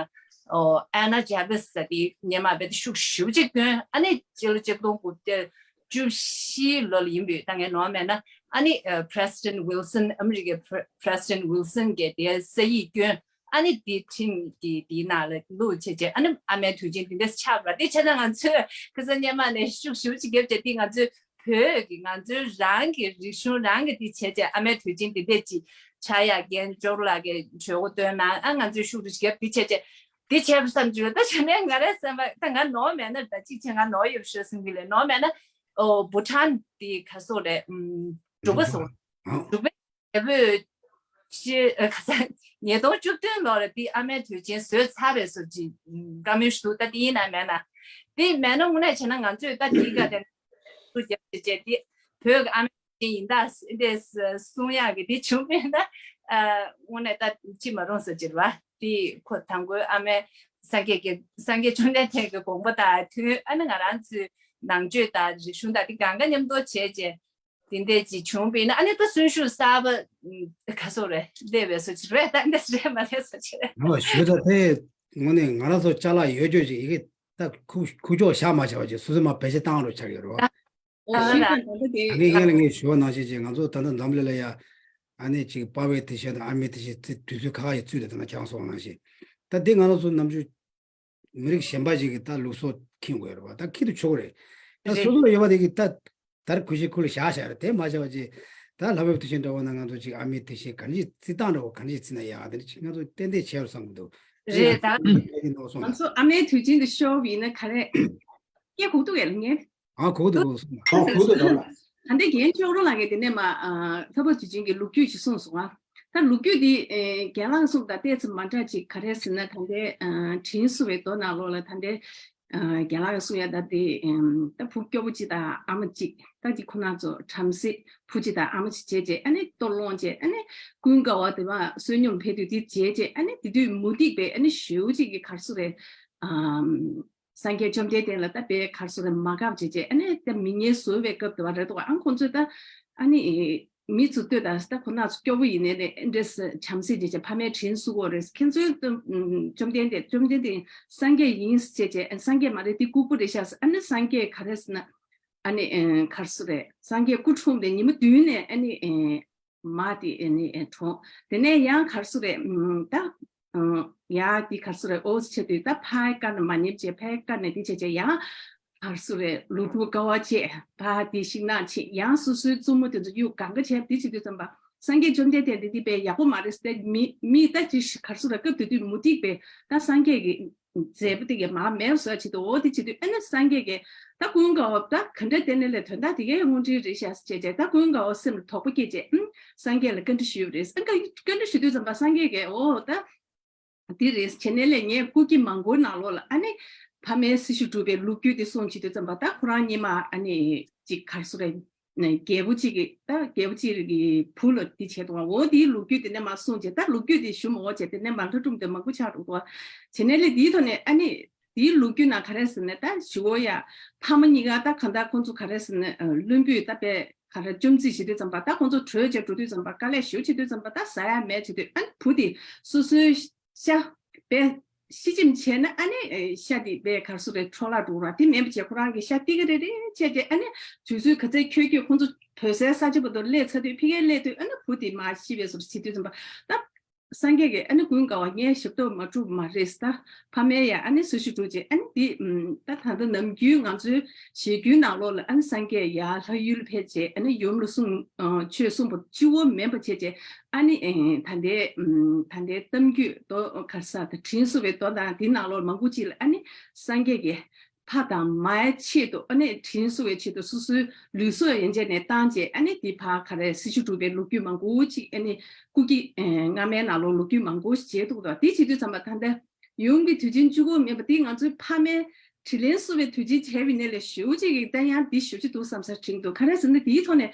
ཨོ་Anna Jarvis་ཟེར་དེ་སྔོན་མ་རྦད་དེ་ཤུགས་ཞེ་པོ་ཅིག་བཏོན། ཨ་ནི་སྤྱི་ལོ་ཆིག་སྟོང་དགུ་བརྒྱ་བཅུ་བཞི་ལོ་ལ་ཡིན་པའི་ད་ངས་ནོར་མེད་ན། ཨ་ནི་ཨ་President Wilson། ཨ་མི་རི་ཀའི་Pre- President Wilson་གྱིས་དེ་ས་ཡིག་བསྐྱོན། ཨ་ནི་དེ་ཁྲིམས་ཀྱི་དེའི་ནང་ལ་བླུགས་བྱས་བྱས། ཨ་ནི་ཨ་མའི་དུས་ཆེན་དེ་འདྲས་ཆགས་པ་རེད། དེ་བྱས་ཙང་ང་ཚོས་ཁ་སང་སྔོན་མ་ནས་ཤུགས་ཞེ་པོ་ཅིག་བརྒྱབ་བྱས། དེ་ང་ཚོའི་བོད་ཀྱི་ང་ཚོའི་རང་གི་རིག་གཞུང་རང་གི་དེ་བྱས་བྱས། ཨ་མའི་དུས་ཆེན་དེ་འདྲས་ཅིག་ཆགས་ཡག་རྒན་ཇོག་ལགས་ཀྱིས་གྲོས་འགོ་བཏོན་གནང་། ཨ་ང་ཚོས་ཤུགས་ཆེ་བརྒྱབ་དེ་བྱས་བྱས། དེ་བྱས་པ་བསམ་བྱུང་། ད་དེ་ནས་ང་རའི་སེམས་པ་ད་ང་ནོར་མེད་ན་ད་གཅིག་བྱས་ང་ནོར་ཡོད་ཤོད་སེམས་ཀྱི་ལས། ནོར་མེད་ན་ཨོ་བྷུ་ཊཱན་དེ་ག་སོ་རེད། ཨམ་འབྲུག་པ་སོང་། ཨ་འབྲུག་པའི་རྒྱལ་པོས་ཅི་ཨ་ག་ས་ཉིས་སྟོང་བཅུ་བདུན་ལོར་དེ་ཨ་མའི་དུས་ཆེན་བཟོས་ཚར་བས་སོ་ཅི་བཀའ་མོལ་ཞུ་ད་དེ་ཡིན་ན་མེད་ན། དེ་མེད་ན་དངོས་གནས་བྱས་ན་ང་ཚོས་ད་དེའི་སྒང་དེ་ཚུར་རྒྱབ་བྱས་བྱས་དེ་བོད་ཀྱི་ཨ་མའི་དུས་ཆེན་ཡིན་ད་འདྲས་གསུང་ཡག་གི་དེ་བྱུང་མེད་ན། ཨ་དངོས་གནས་ད་ཅི་མ་རུང་ཟེར་གྱི་རེད་བ། དེ་ཁོ་དང་པོའི་ཨ་མའི་སངས་རྒྱས་ཀྱི་སངས་རྒྱས་བཅོམ་ལྡན་འདས་ཀྱི་དགོངས་པ་དང་མཐུན། ཨ་ནི་ང་རང་ཚོའི་ནང་ཆོས་དང་རིག་གཞུང་དང་དེ་གང་ག་མཉམ་དུ་བྱས་བྱས་དེ་འདྲས་ཅིག་བྱུང་བས་ན། ཨ་ནི་ད་གསོན་ཤུགས་གསར་པ་ཨ་ག་སོ་རེད། སླེབས་པའི་སོ་ཅིག་རེད། ད་འདྲས་རེད་མ་རེད་སོ་ཅིག་རེད། ཨོ་ཞུ་ད་དེ་དངོས་གནས་ང་རང་ཚོ་ཅ་ལག་ཡོད་རྒྱུ་ཅིག་ཡི་གེ་ད་ཁུ་ཁུ་ཅོག་བཞག་མ་བྱས་པ་ཅིག་སོ་སོ་མ་བེད་སྤྱོད་བཏང་རོགས་ཆགས་ཡོད་རེད་བ། ཨོ་ཞུས་ཙང་ད་ལྟ་དེ། ད་གིན་སྔོན་ལ་ངས་ཞུ་བ་ནང་བཞིན་ཅིག་ང་ཚོ་ད་ལྟ་འཛམ་གླིང་ལ་ཡ་ཨ་ནི་ཅིག་པ་ཕའི་དུས་ཆེན་དང་ཨ་མའི་དུས་ཆེན་དུས་ཚོད་ཁ་ཁ་ཡི་བཙུད་དེ་ད་ན་ཁྱེད་རང་སོང་ནང་བཞིན། ད་འདི་ང་རང་ཚོ་ནམ་རྒྱུན་མི་རིགས་གཞན་པ་ཞིག་གིས་ད་ལུགས་སྲོལ་འཁྱེར་དགོས་རེད་བ། ད་འཁྱེར་དུ་ཆོག་རེད། ད་རེད། སོ་སོ་ལ་ཡོད་པ་དེ་གིས་ད་ད་རེས་གུས་ཞབས་ཁུར་ལ་བཞག་བཞག་རེད། དེ་མ་བྱས་པ་ཅིག་ད་ལྷ་བབས་དུས་ཆེན་འདྲ་བོ་ན་ང་ཚོ་ཅིག་ཨ་མའི་དུས་ཆེན་ག་འདྲ་ཅིག་བརྩི་སྟངས་འདྲ་བོ་ག་འདྲ་ཅིག་བརྩི་ན་ཡག་དེ་འདྲ་ཅིག་ང་ཚོ་ཏན་ཏན་བྱས་རུ་བསམ་གི་འདུག་རེད། ད་ང་ཚོ་ཨ་མའི་དུས་ཆེན་དུ་ཤོར་བ་ཡིན་ན་ག་རེ་སྐད་གོ་གི་འདུག་གས་ལ་ངས། ཨ་གོ་གི་འདུག་གོ་སོང་། ཨ་གོ་གི་འདུག་གོ། ད་ལྟ་རྒན་ཅོག་རོང་ལགས་ཀྱིས་དེ་ནས་མ་ཨ་ལྷ་བབས་དུས་ཆེན་གྱི་ལོ་རྒྱུས་ཤིག་གསུངས་སོང་ཨ། ད་ལོ་རྒྱུས་འདི་ཨེ་རྒན་ལགས་གསུངས་དང་ཏོག་ཙམ་མ་འདྲ་ཅིག་ག་རེ་ཟེར་ན། ད་ལྟའི་ཨ་དྲིན་གསོ་བའི་མདོ་ནང་ལོགས་ལ་ད་ལྟའི་ཨ་རྒན་ལགས་གསུངས་ཡ་ད་དེ་ཨམ་ད་བུ་སྐྱོ་པོ་གཅིག་དང་ཨ་མ་གཅིག་ད་དེ་ཁོ་ན་ཚོ་བྲམ་ཟེ་བུ་གཅིག་དང་ཨ་མ་གཅིག་བྱས་རྗེས་ཨ་ནི་ལྟོ་སློང་རྗེས་ཨ་ནི་ཀུན་དགའ་བོ་དེ་མ་བསོད་སྙོམས་ཕེབས་དུས་དེ་བྱས་རྗེས་ཨ་ནི་དེ་དུས་མུ་སྟེགས་པའི་ཨ་ནི་ཞེའུ་གཅིག་གི་ག་རེ་ཟེར་རེད། ཨམ། སངས་རྒྱས་བཅོམ་ལྡན་འདས་ལ་ད་དཔེ་ག་རེ་ཟེར་རེད། མ་དགའ་བྱས་བྱས་ཨ་ནི་ད་མི་ངན་བཟོ་བའི་སྐབས་དེ་བ་རེད་འདུག་ཨ་ཁོང་ཚོས་ད་ཨ་ནི་མི་ཚོ་ལྟོས་དང་ད་ཁོ་ན་ཚོ་སྐྱོ་བོ་ཡིན་ནའི་ནས་ཨེ་འདྲས་བྱམས་བརྩེ་བྱས་བྱས་ཕ་མའི་དྲིན་གསོ་གོ་རེད། ཁྱེད་ཚོའི་ད་བཅོམ་ལྡན་འདས་བཅོམ་ལྡན་འདས་སངས་རྒྱས་ཡིན་བྱས་བྱས་ཨ་སངས་རྒྱས་མ་རེད་དེ་ལྐུགས་པ་རེད་ཤག་ཨ་ནི་སངས་རྒྱས་ག་རེ་ཟེར་ན་ཨ་ནི་ཨེ་ག་རེ་ཟེར་རེད། སངས་རྒྱས་སྐུ་འཁྲུངས་ཏེ་ཉི་མ་བདུན་ནས་ཨ་ནི་ཨེ། མ་དེ་ཨ་ནི་ཨེ་གྲོངས། དེ་ནས་ཡང་ག་རེ་ཟེར་རེད། ཨམ་ད་ཨ་ཡ་དེ་ག་རེ་ཟེར་རེད། འོ་ཟེར་བྱས་དུས་ད་ཕའི་བཀའ་ནས་མ་ཉན་བྱས་ཕའི་བཀའ་ནས་དེ་བྱས་བྱས་ཡང་ག་རེ་ཟེར་རེད། ལོ་དྲུག་དཀའ་བ་སྤྱད་ཕ་དེ་ཤིང་ནགས་ཕྱིན། ཡང་སོ་སོའི་བཙུན་མོ་དེ་ཚོ་གཡུག་གང་ག་བྱས་དེ་བྱེད་དུས་ཙམ་པ་སངས་རྒྱས་བཅོམ་ལྡན་འདས་འདི་འདི་དཔེ་ཡག་པོ་མ་རེད་ཟེར་ཏེ་མི་མི་ད་ཅི་ག་རེ་ཟེར་རེད། སྐབས་དེ་དུས་མུ་སྟེགས་པས་ད་སངས་རྒྱས་ཀྱི་མཛད་པ་དེ་གས་མར་མེད་པ་བཟོ་བྱེད་དུ། འོ་དེ་བྱེད་དུས་ཨ་ནི་སངས་རྒྱས་ཀྱིས་ད་ཀུན་དགའ་བོ་ད་ག་འདྲ་བསྟེན་ནས་ལས་དོན་དག་དེ་གས་དངོས་འབྲེལ་རེད་ཤག་ཟེར་བྱས་བྱས་ད་ཀུན་དགའ་བོ་སེམས་ལ་དོགས་པ་སྐྱེས་བྱས་ཨུམ་སངས་རྒྱས་ལ་བཀའ་འདྲི་ཞུས་པ་རེད། ཨ་བཀའ་བཀའ་འདྲི་ཞུ་དུས་ཙམ་པ་སངས་རྒྱས་ཀྱིས་འོ་ད་འདི་རེད་བྱས་ནས་ལས་ངས་སྐུ་སྐྱེ་མང་པོའི་ནང་ལོགས་ལ་ཨ་ནི་ཕ་མའི་སྲི་ཞུ་སྒྲུབ་པའི་ལོ་རྒྱུས་དེ་གསུངས་བྱེད་དུས་ཙམ་པ་ད་ཁོ་རང་སྔོན་མ་ཨ་ནི་ཅིག་ག་རེ་ཟེར་རེད། ནས་རྒྱལ་པོ་གཅིག་གིས་ད་རྒྱལ་པོ་གཅིག་གི་བུ་ལ་འདི་བྱས་འདུག་བ། འོ་དེའི་ལོ་རྒྱུས་དེ་ནས་མར་གསུངས་བྱས་ད་ལོ་རྒྱུས་དེ་ཞུ་མ་འོ་བྱས་དེ་ནས་མར་ལྷ་སྒྲུང་དེ་མང་པོ་ཆགས་འདུག་བ། བྱས་ནས་ལས་དེའི་ཐོག་ནས་ཨ་ནི་དེའི་ལོ་རྒྱུས་ནང་ག་རེ་ཟེར་ན་ད་ཞུ་འོ་ཡ་ཕ་མ་གཉིས་ཀ་ད་གང་ལྟར་ཁོང་ཚོ་ག་རེ་ཟེར་ན་བློན་པོས་ད་དཔེ་ག་རེ་བཅོམ་རྩིས་བྱེད་དུས་ཙམ་པ་ད་ཁོང་ཚོ་བྲོས་བྱས་འགྲོ་དུས་ཙམ་པ་དཀའ་ལས་ཞེ་པོ་བྱེད་དུས་ཙམ་པ་ད་ཟ་ཡ་མེད་བྱེད་དུས་ཨ་ནི་བུ་དེ་སོ་སོའི་ཤ་བས་ཤི་ཅིམ་བྱས་ན་ཨ་ནི་ཤ་དེ་བས་ག་རེ་ཟེར་རེད་འཕྲོ་བརླག་འགྲོ་ར་དེ་མེད་པ་བྱས་ཁོ་རང་གི་ཤ་ཏི་ཀ་རེ་རེ་བྱས་རྗེས་ཨ་ནི་དུས་ཚོད་ག་ཚད་འཁྱོལ་འཁྱོལ་ཁོང་ཚོ་བོད་སའི་ས་ཆ་བར་དུ་སླེབས་ཚར་དུས་ཕ་གིར་སླེབས་དུས་ཨ་ནི་བུ་དེ་མར་ཤི་བའི་བཟོ་འདྲ་བྱེད་དུས་ཙམ་པ་ད་ སངས་རྒྱས་ཀྱིས་ཨ་ནི་ཀུན་དགའ་བོ་ངའི་ཞབས་ཏོག་མ་སྒྲུབ་མ་རེད་ད། ཕ་མའི་ཡ་ཨ་ནི་སྲི་ཞུ་སྒྲུབ་བྱས་ཨ་ནི་འདི་ད་ད་ལྟ་ནམ་རྒྱུན་ང་ཚོའི་ཞེ་རྒྱུན་ནང་ལོགས་ལ་ཨ་ནི་སངས་རྒྱས་ཡ་ལྷ་ཡུལ་ཕེབས་བྱས་ཨ་ནི་ཡུམ་ལ་གསུང་ཆོས་གསུང་པ་གཅིག་པོ་མིན་པ་བྱས་བྱས་ཨ་ནི་ད་ལྟའི་ད་ལྟའི་གཏམ་རྒྱུད་དོ་ག་ས་ད་དྲིན་གཟོ་བའི་མདོ་དང་འདི་ནང་ལོགས་མང་པོ་ཅིག་ལ་ཨ་ནི་སངས་རྒྱས་ཀྱིས། ཕ་དང་མའི་ཆེད་དུ་ཨ་ནི་དྲིན་གཟོ་བའི་ཆེད་དུ་སོ་སོའི་ལུས་སྲོག་ཡན་ཆད་ནས་བཏང་བྱས་ཨ་ནི་དེ་ཕར་ག་རེ་སྲི་ཞུ་སྒྲུབ་པའི་ལོ་རྒྱུས་མང་པོ་ཅིག་ཨ་ནི་སྐུ་སྐྱེ་སྔ་མའི་ནང་ལོགས་ལོ་རྒྱུས་མང་པོ་ཞིག་མཇལ་འདུག་ད་དེ་བྱེད་དུས་ཙམ་པ་ད་ལྟ་ཡུམ་གྱི་དུས་ཆེན་བཅུ་དགུ་མིན་པ་དེ་ང་ཚོའི་ཕ་མའི་དྲིན་ལན་གཟོ་བའི་དུས་ཆེན་བྱས་པའི་ནས་ལས་ཞེ་པོ་ཅིག་གི་ད་ཡང་འདི་ཞེ་པོ་ཅིག་འདུག་བསམ་ས་དྲན་འདུག་ག་རེ་ཟེར་ན་དེའི་ཐོག་ནས།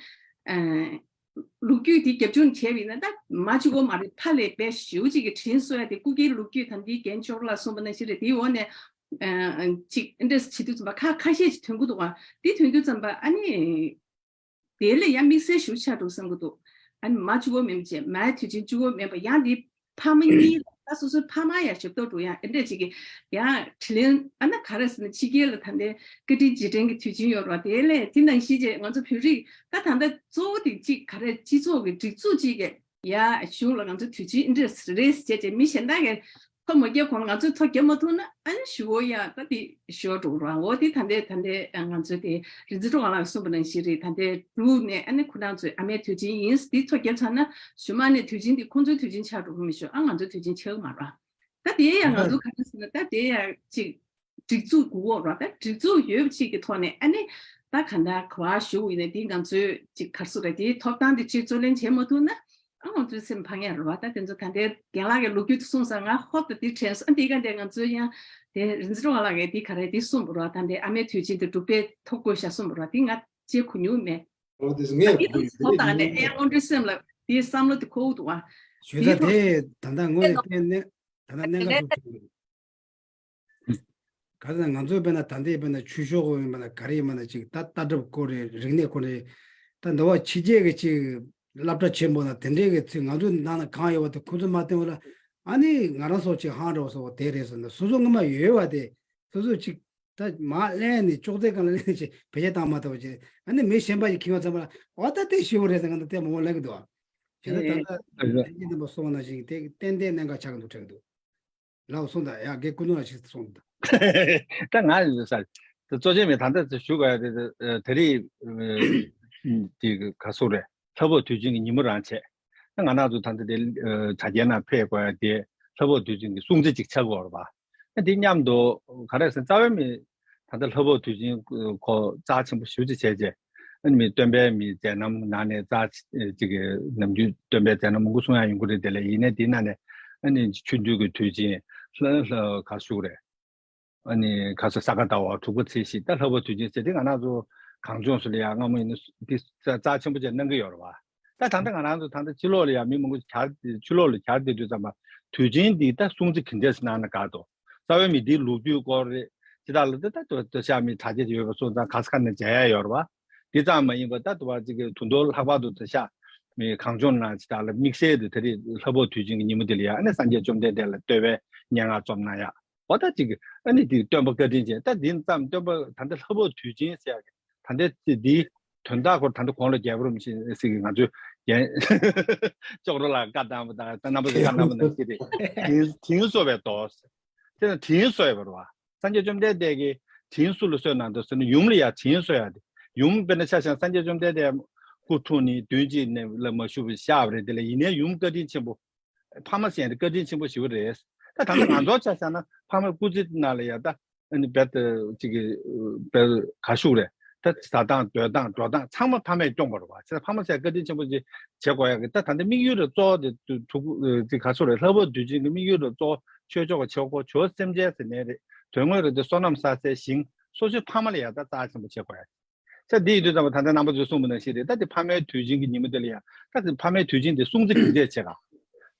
ལོ་རྒྱུས་དེ་རྒྱབ་ལྗོངས་བྱས་པ་ཡིན་ན་ད་མ་གཅིག་པོ་མ་རེད་ཕ་ལས་དཔེ་ཞེ་པོ་ཅིག་གི་དྲིན་གཟོ་ཡ་དེ་སྐུ་སྐྱེའི་ལོ་རྒྱུས་དང་དེའི་རྒན་ཆོག་ལ་གསུངས་པ་ནང་བཞིན་རེད་དེའི་འོག་ནས་ཅིག་ཨེ་འདྲས་བྱེད་དུས་ཙམ་པ་ཁ་ཁ་ཤས་ཤིག་ཐོན་གི་འདུག་ག་དེ་ཐོན་དུས་ཙམ་པ་ཨ་ནི་དེ་ལས་ཡང་དམིགས་བསལ་ཞེ་པོ་ཆགས་འགྲོ་བསམ་གི་འདུག་ཨ་ནི་མ་གཅིག་པོ་མིན་པ་བྱས་མའི་དུས་ཆེན་གཅིག་པོ་མིན་པ་ཡང་དེ་ཕ་མ་གཉིས་ལ་ད་སོ་སོའི་ཕ་མ་ཡང་ཞབས་ཏོག་འགྲོ་ཡང་ཨེ་འདྲས་ཅིག་གི་ཡང་དྲིན་ལན་ཨ་ན་ག་རེ་ཟེར་ན་ཕྱི་རྒྱལ་ལ་ད་ལྟའི་བཀའ་དྲིན་རྗེས་དྲན་གྱི་དུས་ཆེན་ཡོད་རེད་བ། དེ་ལས་དེ་ནང་བཞིན་བྱས་ང་ཚོ་བོད་རིགས་ད་ད་ལྟ་གཙོ་བོ་དེ་གཅིག་ག་རེ་སྤྱི་ཚོགས་ཀྱི་སྒྲིག་འཛུགས་གཅིག་གི་ཡ་གཞུང་ལ་ང་ཚོ་དུས་ཆེན་ཨེ་འདྲས་རེད་བྱས་བྱས་མི་གཞན་དག་གིས་ཐོ་མ་རྒྱབ་གོང་ལ་ང་ཚོས་ཐོ་རྒྱབ་མ་ཐུབ་ན་ཨ་ནི་ཞུ་བོ་ཡ་ད་དེ་ཞུ་བ་འགྲོ་རང་འོ་དེ་ད་ལྟའི་ད་ལྟའི་ང་ཚོའི་དེ་རིག་འཛིན་སྒྲོལ་དཀར་ལགས་གསུངས་པ་ནང་བཞིན་རེད། ད་ལྟའི་འབྲུག་ནས་ཨ་ནི་ཁོ་རང་ཚོའི་ཨ་མའི་དུས་ཆེན་ཡིན་དེ་ཐོ་རྒྱབ་ཚར་ན་གཞུག་མ་ནས་དུས་ཆེན་དེ་ཁོང་ཚོའི་དུས་ཆེན་ཆགས་འགྲོ་གི་མི་ཞུ་ཨ་ང་ཚོའི་དུས་ཆེན་ཆགས་མ་ར། ད་དེ་ཡང་ང་ཚོ་ག་རེ་ཟེར་ན་ད་དེ་ཡང་ཅིག་སྒྲིག་འཛུགས་དགོས་འོག་ར་ད་སྒྲིག་འཛུགས་ཡོད་པ་ཅིག་གི་ཐོག་ནས་ཨ་ནི་ད་ག་འདྲ་ག་བ་ཞུ་ཡིན་ན་དེ་ང་ཚོས་ཅིག་ག་རེ་ཟེར་ར་དེའི་ཐོབ་ཐང་དེ་ཅིག་རྩོད་ལེན་བྱེད་མ་ཐུབ་ན། ཨ་ང་ཚོའི་སེམས་ཕངས་ཡ་རེད་བ། ད་དེ་ཚོ་ད་ལྟའི་རྒན་ལགས་ཀྱི་ལོ་རྒྱུས་དེ་གསུངས་ས་ང་ཧོབ་ཏེ་དེ་དྲན་སོང་། ཨ་འདི་ག་འདྲ་ང་ཚོའི་ཡང་དེ་རིག་འཛིན་སྒྲོལ་དཀར་ལགས་ཀྱིས་དེ་ག་རེ་དེ་གསུངས་པ་རེད་བ། ད་ལྟའི་ཨ་མའི་དུས་ཆེན་དེ་འབྲུག་པས་ཐོ་བཀོད་བཞག་གསུངས་པ་རེད་བ། དེ་ང་ཅིག་གོ་མྱོང་མེད། ཨོ་དེ་ངས་ཨ་དེ་གོ་ཡོད་ཚོ་དང་ནས་ཨེ་ཡང་དངོས་འབྲེལ་སེམས་ལ་དེའི་བསམ་བློ་དེ་འཁོར་འདུག་བ། ཞུས་ད་དེའི་ཐོག་དེ་ད་ལྟ་དངོས་ནས་བལྟས་ནས་ད་ལྟ་གནད་འགག་ཆེན་པོ་ཞིག་རེད། ག་རེ་ན་ང་ཚོའི་དཔེར་ན་ད་ལྟའི་དཔེར་ན་ཆོས་ཕྱོགས་ཡིན་པ་ན་ག་རེ་ཡིན་པ་ན་ཅིག་ད་ལྟ་གྲུབ་སྐོར་རེད། རིག་གནས་སྐོར་རེད། ད་འདི་བ་ཕྱི་རྒྱལ་གྱི་ཅིག་སློབ་གྲྭ་ཆེན་པོ་ན་དེ་འདྲའི་གི་ཚིག་ང་ཚོའི་ནང་ན་གང་ཡོད་པ་དེ་ཁོ་ཚོས་མ་བསྟན་པ་ལ་ཨ་ནི་ང་རང་ཚོ་ཅིག་ཧང་འདྲ་བ་སོགས་པ་དེ་རེད་ཟེར་ན་སོ་སོ་སྔོན་མ་ཡོད་པ་དེ་སོ་སོ་ཅིག་ད་མ་ལེན་ནས་ཅོག་ཙེ་སྒང་ལ་ལེན་ནས་ཅིག་བེད་སྤྱོད་བཏང་མ་ཐུབ་པ་ཅིག་ཨ་ནི་མི་གཞན་པ་ཅིག་ཁྱེར་བ་ཚང་མ་ལ་འོ་ད་དེ་ཞེ་པོ་རེད་ཟེར་ང་ཚོ་དེ་མང་པོ་ལེན་གི་འདུག་བ། བྱས་ན་ད་ལྟ་ཨེ་ཨེ་ཨེ་རྒན་རྣམ་པ་གསུངས་པ་ནང་བཞིན་དེ་ཏན་ཏན་གནད་འགག་ཆགས་ཀྱི་འདུག་དྲན་གྱི་འདུག་ལགས་སོ། ད་ཡ་རྒན་ཀུན་སློང་ལ་ཞིག་གསུངས་འདུག་ད་ང་ཡིན་ས་དེ་གཙོ་ཆེ་མེད་ད་ལྟ་ཞུ་དགོས་ཡ་དེ་དེ་རིགས་དེ་ག་སུ་རེད། ལྷ་བབས་དུས་ཆེན་གྱི་ཉིན་མོ་རང་བྱས། ད་ང་རང་ཚོ་ད་ལྟ་དེ་དྲ་རྒྱའི་ནང་ཕེབས་དགོས་ཡ་དེ་ལྷ་བབས་དུས་ཆེན་གྱི་སྲུང་བརྩི་ཅིག་ཆགས་དགོས་རེད་པ། ད་དེ་མཉམ་དུ་ག་རེ་ཟེར་རྩ་བའི་མི་ད་ལྟ་ལྷ་བབས་དུས་ཆེན་ཁོ་རྩ་ཆེན་པོ་ཞེ་པོ་ཅིག་བྱས་རྗེས། ཨ་ནི་མི་སྟོན་པའི་མི་མཛད་རྣམ་ནང་ནས་རྩ་ཅིག་གི་ནམ་རྒྱུན་སྟོན་པའི་མཛད་རྣམ་མང་པོ་གསུང་ཡ་ཡོང་གི་རེད། དེ་ལས་ཡིན་ནའི་དེའི་ནང་ནས་ཨ་ནི་ཆོ་འཕྲུལ་གྱི་དུས་ཆེན་ལྷ་ལྷ་ག་ཞུ་རེད། ཨ་ནི་ག་ས་ས་ག་ཟླ་བ་དྲུག་པ་ཚེས་བཞི་ད་ལྷ་བབས་དུས་ཆེན་ཟེར་དེ་ང་རང་ཚོ་གངས་ལྗོངས་སུ་ལ་ཡ་སྔ་མོ་ཡིན་ན་དེ་རྩ་ཆེན་པོ་ཅིག་གནང་གི་ཡོད་རེད་བ། ད་ད་ལྟ་ང་རང་ཚོ་ད་ལྟ་ཕྱི་ལོགས་ལ་ཡང་མི་མང་པོ་གྱར་ཕྱི་ལོགས་ལ་གྱར་བསྡད་དུས་ཙམ་པ་དུས་ཆེན་འདི་ད་སྲུང་བརྩི་ག་འདྲས་གནང་ན་དགའ་འདུག་རྩ་བའི་མི་འདིའི་ལོ་རྒྱུས་སྐོར་རེད། ཅི་ལྟར་ལ་ད་ད་དུ་ཤ་མི་དྲ་རྒྱ་ཡོད་པ་སོང་ཙང་ག་ས་ག་ནས་མཇལ་ཡ་ཡོད་རེད་བ། འདི་ཙམ་མ་ཡིན་པ་ད་དུ་བ་ཅིག་གི་དུ་མདོ་ལྷག་པར་དུ་ད་ཤ་མི་གངས་ལྗོངས་ནང་ཅི་ལྟར་ལ་དམིགས་བསལ་དུ་ད་རེས་ལྷ་བབས་དུས་ཆེན་གྱི་ཉིན་མོ་འདི་ལ་ཡ་ཨ་ནི་སངས་རྒྱས་བཅོམ་ལྡན་འདས་ལ་བསྟོད་པའི་སྙན་ངག་རྩོམ་གནང་ཡ། འོ་ད་ཅིག་ཨ་ནི་དེ་སྟོན་པ་བཀའ་དྲིན་ཅན་ད་འདི་ཙམ་སྟོན་པ་ད་ལྟ་ལྷ་བབས་དུས་ཆེན་ཟེར་ཡག་གི་ད་ལྟ་འདི་དོན་དག་ཁོ་ད་ལྟ་གོང་ལ་རྒྱལ་པོ་རིན་པོ་ཆེ་ཟེར་གི་ང་ཚོའི་རྒན་ཅོག་རོ་ལ་བཀའ་བཏང་བ་དང་ད་རྣམ་པ་ཚོ་བཀའ་གནང་བ་ནང་བཞིན་རེད། དྲིན་དྲིན་གཟོ་བའི་མདོ། དེ་ན་དྲིན་གཟོ་ཡ་བར་བ་སངས་རྒྱས་བཅོམ་ལྡན་འདས་ཀྱིས་དྲིན་སུ་ལ་གཟོ་གནང་འདུག་ཟེར་ན་ཡུམ་ལ་ཡ་དྲིན་གཟོ་ཡ་དེ་ཡུམ་དཔེར་ན་ཆ་བཞག་སངས་རྒྱས་བཅོམ་ལྡན་འདས་སྐུ་འཁྲུངས་ནས་བདུན་གཅིག་ནས་ལ་མ་བཞུགས་པ་ཤར་བ་རེད། དེ་ལ་ཡིན་ནའི་ཡུམ་བཀའ་དྲིན་ཆེན་པོ། ཕ་མ་ཟེར་ཡ་དེ་བཀའ་དྲིན་ཆེན་པོ་ཞེ་པོ་རེད། ད་ད་ལྟ་ང་ཚོ་ཆ་བཞག་ན་ཕ་མའི་སྐུ་ཚེ་ནང་ལ་ཡ་ད་ཨ་ནི་རྦད་དེ་ཅིག་གི་རྦད་ག་ཤུག་རེད། ད་ཟ་སྟངས་སྡོད་སྟངས་འགྲོ་སྟངས་ཚང་མ་ཕ་མས་སྐྱོང་བ་རེད་བ། བྱས་ཙང་ཕ་མ་ཟེར་བཀའ་དྲིན་ཆེན་པོ་ཅིག་བྱེད་དགོས་ཡ་གི་ད་ད་ལྟ་དམིགས་ཡུལ་རེད་གཙོ་བོ་དེ་ཐུགས་ཅིག་ག་ཤུག་རེད། ལྷ་བབས་དུས་ཆེན་གྱི་དམིགས་ཡུལ་རེད་གཙོ་བོ་ཆོས་ཕྱོགས་ཀྱི་ཆོས་འཁོར་ཆོས་སེམས་ཅན་ཟེར་ནའི་རེད། དོན་དངོས་རེད་དེ་བསོད་ནམས་བསགས་སའི་ཞིང་སོ་སོའི་ཕ་མ་ལ་ཡ་ད་རྩ་ཆེན་པོ་བྱེད་དགོས་ཡ། ས་འདི་ཡིན་དུས་ཙམ་པ་ད་ལྟ་རྣམ་པ་ཚོས་གསུངས་པ་ནང་བཞིན་རེད། ད་དེ་ཕ་མའི་དུས་ཆེན་གྱི་ཉིན་མོ་དེ་ལ་ཡང་ད་དེ་ཕ་མའི་དུས་ཆེན་དེ་སྲུང་བརྩི་གང་འདྲས་བྱེད་ག་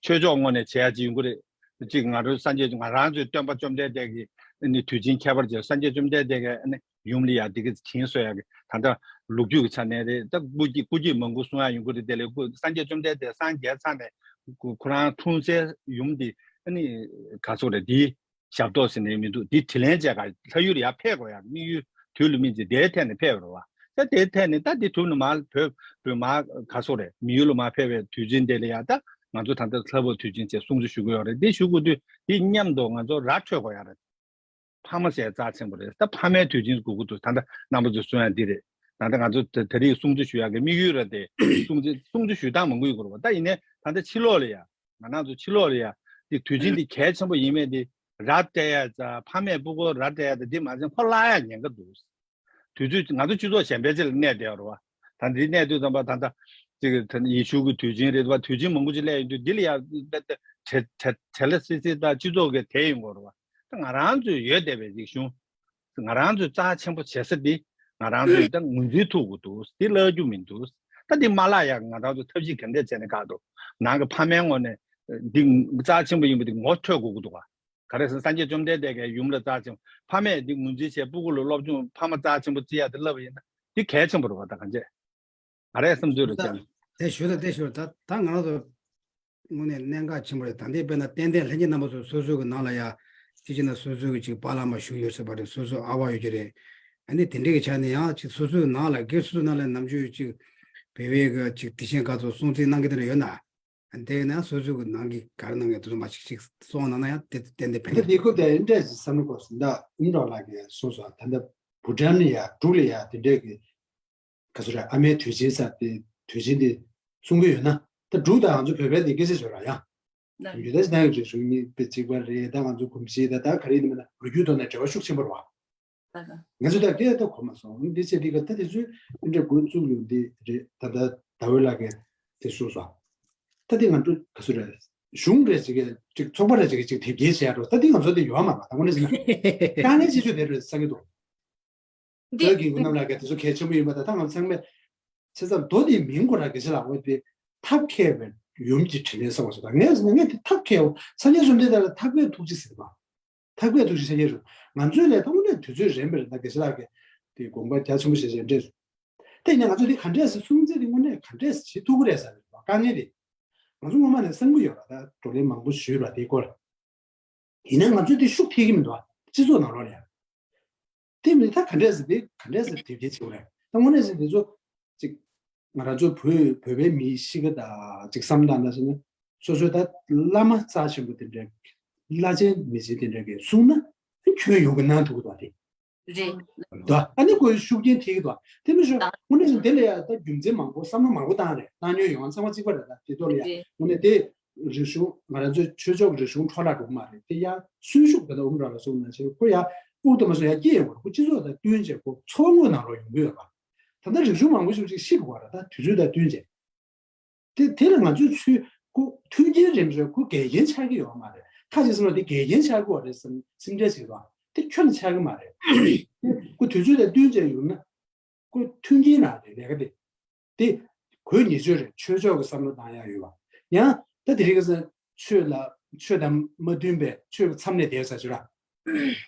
ཆོས་ཕྱོགས་ངོས་ནས་བྱེད་ཡ་ཅིག་ཡོང་གི་རེད། གཅིག་ང་རང་སངས་རྒྱས་ང་རང་ཚོའི་སྟོན་པ་བཅོམ་ལྡན་འདས་ཀྱི་ནི་དུས་ཆེན་ཁྱད་པར་ཅན་སངས་རྒྱས་བཅོམ་ལྡན་འདས་ཀྱི་ནི་ཡུམ་ལ་ཡང་འདི་ག་དྲིན་གཟོ་ཡ་གི་ད་ལྟ་ལོ་རྒྱུས་ཀྱི་ཆ་ནས་རེད། ད་སྐུ་སྐྱེ་སྐུ་སྐྱེ་མང་པོ་གསུང་ཡ་ཡོང་གི་རེད། དེ་ལས་སྐུ་སངས་རྒྱས་བཅོམ་ལྡན་འདས་སངས་རྒྱས་ཚར་ནས་ཁོ་ཁོ་རང་འཁྲུངས་སའི་ཡུམ་འདི་ནི་ག་ཚོད་རེད། འདི་ཞབས་ཏོག་ཟེར་ནས་མི་འདུག་འདི་དྲིན་ལན་འཇལ་ག་ལྷ་ཡུལ་ལ་ཡར་ཕེབས་དགོས་ཡ་དམིགས་ཡུལ་དུས་ལ་སྨིན་ཅིང་དེའི་ཐད་ནས་ཕེབས་རེད་བ། ད་དེའི་ཐད་ནས་ད་འདི་གྲུབ་ནས་མར་བོད་བོད་མར་ག་སོ་རེད། མི་ཡུལ་ལ་མར་ཕེབས་པའི་དུས་ཆེན་དེ་ལ་ཡ་ད་ ང་ཚོ་ད་ལྟ་ལྷ་བབས་དུས་ཆེན་བྱས་སྲུང་བརྩི་ཞུ་གི་ཡོད་རེད། འདི་ཞུ་དགོས་དུས་འདི་མཉམ་དུ་ང་ཚོ་ར་འཕྲོད་དགོས་ཡ་རེད། ཕ་མ་ཟེར་རྩ་ཆེན་པོ་རེད། ད་ཕ་མའི་དུས་ཆེན་དགོས་ཀྱི་འདུག་ད་ལྟ་རྣམ་པ་ཚོས་གསུང་ཡ་འདི་རེད། ད་ལྟ་ང་ཚོ་ད་ད་རེས་སྲུང་བརྩི་ཞུ་ཡག་གི་དམིགས་ཡུལ་རེད་དེ། སྲུང་བརྩི་སྲུང་བརྩི་ཞུ་སྟངས་མང་པོ་ཡོད་དགོས་རེད་པ། ད་ཡིན་ནའི་ད་ལྟ་ཕྱི་ལོགས་ལ་ཡ། ང་རང་ཚོ་ཕྱི་ལོགས་ལ་ཡ། འདི་དུས་ཆེན་འདི་གལ་ཆེན་པོ་ཡིན་མེད་འདི་ར་སྤྲད་ཡ་ཙང་ཕ་མས་སྤུ་གུར་ར་སྤྲད་ཡ་ཙང་འདི་མ་ཟད་ཁོ་བརླག་ཡ་ཉེན་ཁ་འདུག་དུས་ཚོད་ང་ཚོ་སྤྱི་ཚོགས་གཞན་པའི་ཆེད་ལ་གནས་བསྡད་ཡོད་རེད་པ། ད་འདི་གནས་དུས་ཙམ་པ་ད་ལྟ་ཅིག་ད་ཡེ་ཤུ་གི་དུས་ཆེན་རེད་པ། དུས་ཆེན་མང་པོ་ཅིག་སླེབས་ཡོང་དུས་འདི་ལ་ཡ་བྲེལ་བྲེལ་བྲེལ་བ་སི་སི་དང་སྤྱི་ཚོགས་ཀྱི་དེ་ཡོང་དགོས་རེད་པ། ད་ང་རང་ཚོའི་ཡོད་བསྡད་པའི་རིག་གཞུང་། ང་རང་ཚོའི་རྩ་ཆེན་པོ་བྱེད་ས་འདི་ང་རང་ཚོའི་ད་ངོས་འཛིན་ཐུབ་དགོས་འདུག་འདི་བརླག་རྒྱུ་མི་འདུག་ད་འདི་མ་བརླག་ཡག་ང་རང་ཚོ་ཐབས་ཤེས་ག་འདྲས་བྱས་ནས་བཀག་འདུག་ནང་གི་ཕ་མའི་ངོས་ནས་འདི་རྩ་ཆེན་པོ་ཡིན་པ་འདི་ངོ་འཕྲོད་དགོས་ཀྱི་འདུག་ག་ག་རེ་ཟེར་ན་སངས་རྒྱས་བཅོམ་ལྡན་འདས་ཀྱི་ཡུམ་ལ་རྩ་ཆེན་པོ། ཕ་མས་འདི་ངོས་འཛིན་བྱས་སྤུ་གུ་ལ་སློབ་སྦྱོང་ཕ་མ་རྩ་ཆེན་པོ་བརྩི་ཡག་དེ་བསླབ་པ་ཡིན་ན་འདི་གལ་ཆེན་པོ་རེད་པ། ད་གང་བྱས་ག་རེ་བསམ་ཚུལ་རེད་ད། ཅང་། དེ་ཞུ་ད་དེ་ཞུ་ད་ད་ང་རང་ཚོ་དངོས་གནས་གནད་འགག་ཆེན་པོ་རེད། ད་ལྟའི་དཔེར་ན་ཏན་ཏན་ལྷན་རྒྱས་རྣམ་པ་ཚོ་སོ་སོའི་གི་ནང་ལ་ཡ་ཅི་བྱས་ན་སོ་སོའི་གི་ཅིག་པཱ་ལགས་མ་བཞུགས་ཡོད་ཟེར་བ་རེད། སོ་སོའི་ཨ་བ་ཡོད་ཀྱི་རེད། ཨ་ནི་དེ་འདྲའི་གི་ཆ་ནས་ཡང་ཅིག་སོ་སོའི་ནང་ལ་སྒེར་སོ་སོའི་ནང་ལ་ནམ་རྒྱུན་ཅིག་བོད་པའི་གི་ཅིག་དུས་ཆེན་སྐབས་སུ་སྲུང་བརྩི་གནང་གི་དེ་འདྲ་ཡོད་ན། དེ་ན་སོ་སོའི་གི་ནང་གི་ག་རེ་གནང་ཡོད་དེ་ཚོ་མ་ཅིག་ཅིག་གསུངས་གནང་ན་ཡང་དེ་ཏན་ཏན་ཕན་ད་གི་དེ་ཁོ་དེ་འདྲས་ཅིག་བསམ་བློ་འཁོར་སོང་། ད་ཨུམ་རོགས་ལགས་ཀྱིས་གསུངས་སོང་། ད་ལྟ་བྷུ་ཊན་ལ་ཡ་འབྲུག་ལ་ཡ་དེ་འདྲས་གི་ག་ཚོད་རེད། ཨ་མའི་དུས་ཆེན་ཟེར་དེ་དུས་ཆེན་དེ་སྲུང་གི་ཡོད་ན། ད་འབྲུག་དང་ང་ཚོ་བོད་པའི་དེ་སྐད་ཆ་བརྗོད་ར་ཡ། ན་ཡུལ་དང་ས་གནས་ཀྱི་རིག་གཞུང་གཉིས་དཔེ་གཅིག་པ་རེད། ད་ང་ཚོ་གོམས་གཤིས་ད་ད་ག་རེ་ཡིན་ན་མིན་ན་ལོ་རྒྱུས་ཐོག་ནས་འབྲེལ་བ་ཤུགས་ཆེན་པོ་རེད་པ། ད་ད་ང་ཚོ་ད་སྐད་ད་གོ་མ་སོང་། འདི་བྱས་འདི་ག་ད་དེ་ཚོས་འདི་འདྲ་འགོ་བཙུགས་ཡོང་འདི་རེད། ད་ད་ཟླ་འོད་ལགས་ཀྱིས་དེ་གསུངས་སོང་། ད་དེ་ང་ཚོ་ག་ཚོད་རེད། གཞུང་རེད་ཅིག་གིས་ཅིག་ཚོགས་པ་རེད་ཅིག་གིས་ཅིག་དེབ་སྐྱེལ་བྱས་འགྲོ། ད་དེ་ང་ཚོ་དེ་ཡོད་མ་རེད་པ། ད་དངོས་གནས་བྱས་ན་དཀའ་ངལ་ཆེ་ཤོས་དེ་རེད་བསམ་གྱི་འདུག་འདི་ད་རྒན་རྒོན་རྣམས་ལ་ག་དེ་ཚོ་གལ་ཆེན་པོ་ཡིན་པ་དང་། ད་ང་ཚང་མས་བྱས་ཙང་མདོ་དེ་མིང་ཁོ་རང་གི་ཆེད་ལ་འོ་དེ་ཐབས་མཁས་པའི་ཡུམ་གྱི་དྲིན་ལན་གསུངས་པ་ཞིག་དང་། ངས་ངས་དེ་ཐབས་མཁས་པོ་སངས་རྒྱས་བཅོམ་ལྡན་འདས་ལ་ཐབས་མཁས་ཐུགས་རྗེ་ཟེར་བ། ཐབས་མཁས་ཐུགས་རྗེ་སངས་རྒྱས་རུ་ང་ཚོའི་ལས་ཐོག་ནས་དུས་ཚོད་རན་པ་རེད། ད་དགེ་བཤེས་ལགས་ཀྱིས་དེ་དགོངས་པ་རྒྱ་ཆེན་པོ་བཞེས་བཞེས་འདྲས། དེ་ཡིན་ན་ང་ཚོ་དེ་ག་འདྲས་སེ་སྲུང་བརྩི་དེ་དངོས་གནས་ག་འདྲས་སེ་བྱེད་ཐུབ་ཀྱི་རེད་ཟེར་བ་དཀའ་ངལ་རེད། ང་ཚོ་སྔོན་མ་ནས་བསམ་གྱི་ཡོད་པ། ད་བགྲོ་གླེང་མང་པོ་ཞུས་པ་དེའི་སྐོར། ཡིན་ན་ང་ཚོས་དེ་ཤུགས་ཐེབས་ཀྱི་མི་འདུག་ཨ། སྤྱི་ཚོགས་ནང་ལོགས་ལ་ཡང་། དེ་མིན་ད་ག་འདྲས་སེ་དེ་ག་འདྲས་སེ་དེབ་སྐྱེལ་བྱེད་དགོས་རེད། ད་དངོས་གནས་སེ་དེ་ཚོ་ཅིག་ང་རང་ཚོ་བོད་བོད་པའི་མིའི་གཤིས་ཀ་དང་ཅིག་བསམ་སྟངས་དང་ཟེར་ན། སོ་སོའི་ད་བླ་མ་རྩ་ཆེན་པོ་དེ་འདྲ་བླ་ཆེན་མི་ཆེན་དེ་འདྲ་གིས་གསུངས་ན་ཁྱོན་ཡོངས་ཀྱི་གནང་ཐུབ་ཀྱི་འདུག་ཨ། དེ་རེད། ད་ཨ་ནི་ཁོའི་ཤུགས་རྐྱེན་ཐེབས་ཀྱི་འདུག་དེ་མི་ཤོག་ད་དངོས་གནས་བྱས་དེ་ལ་ཡ་ད་རྒྱུ་མཚན་མང་པོ་བསམ་བློ་མང་པོ་བཏང་རེད། བཏང་མྱོང་ཡོད། ང་ཚང་མ་གཅིག་པ་རེད། ད་དེ་ཐོག་ལ་ཡ་རེད། དངོས་གནས་དེ་རིག་གཞུང་ང་རང་ཚོའི་ཆོས་ཕྱོགས་ཀྱི་རིག་གཞུང་འཕྲོ་བརླག་འགྲོ་གི་མ་རེད། དེ་ཡ་གསོན་ཤུགས་ད་ལྟ་ཨུམ་ར་ལ་སོང་ན་བྱས་ཁོ་ཡ་དབུགས་ཏུ་མ་སོང་ཡ་སྐྱེ་ཡོང་བ་རེད། ཁོ་སྤྱི་ཚོགས་དང་བསྟུན་བྱས་ཁོ་འཚོ་བ་དངོས་ནང་ལོགས་ཡོང་གི་ཡོད་པ། ད་ལྟ་རིག་གཞུང་མང་པོ་ཞིག་ཅིག་ཤི་འགྲོ་བ་རེད། ད་དུས་ཚོད་དང་བསྟུན་བྱས། དེ་དེ་ལ་ང་ཚོས་ཚུར་ཁོ་མཐུན་རྐྱེན་རེམ་རེ་ཁོ་འགལ་རྐྱེན་ཆགས་ཀྱི་ཡོད་མ་རེད། ཁ་ཅིག་སེམས་ལ་དེ་འགལ་རྐྱེན་ཆགས་ཀྱི་ཡོད་རེད་བསམ་སེམས་ཁྲལ་བྱེད་པ་དེ་ཁྱོན་ནས་ཆགས་ཀྱི་མ་རེད། ཁོ་དུས་ཚོད་དང་བསྟུན་བྱས་ཡོང་ན་ཁོ་མཐུན་རྐྱེན་རང་རེད། ལས་ཀ་དེ་དེ་གོ་ཉེས་ཆོས་རེད། ཆོས་ཕྱོགས་ཀྱི་བསམ་བློ་བཏང་ཡ་ཡོད་པ། ཡང་ད་དེ་རིང་ཁ་སང་ཆོས་ལ་ཆོས་དང་མ་མཐུན་པའི་ཆོས་ཀྱི་མཚམས་ནས་བསྡད་ས་ཆོས་ར་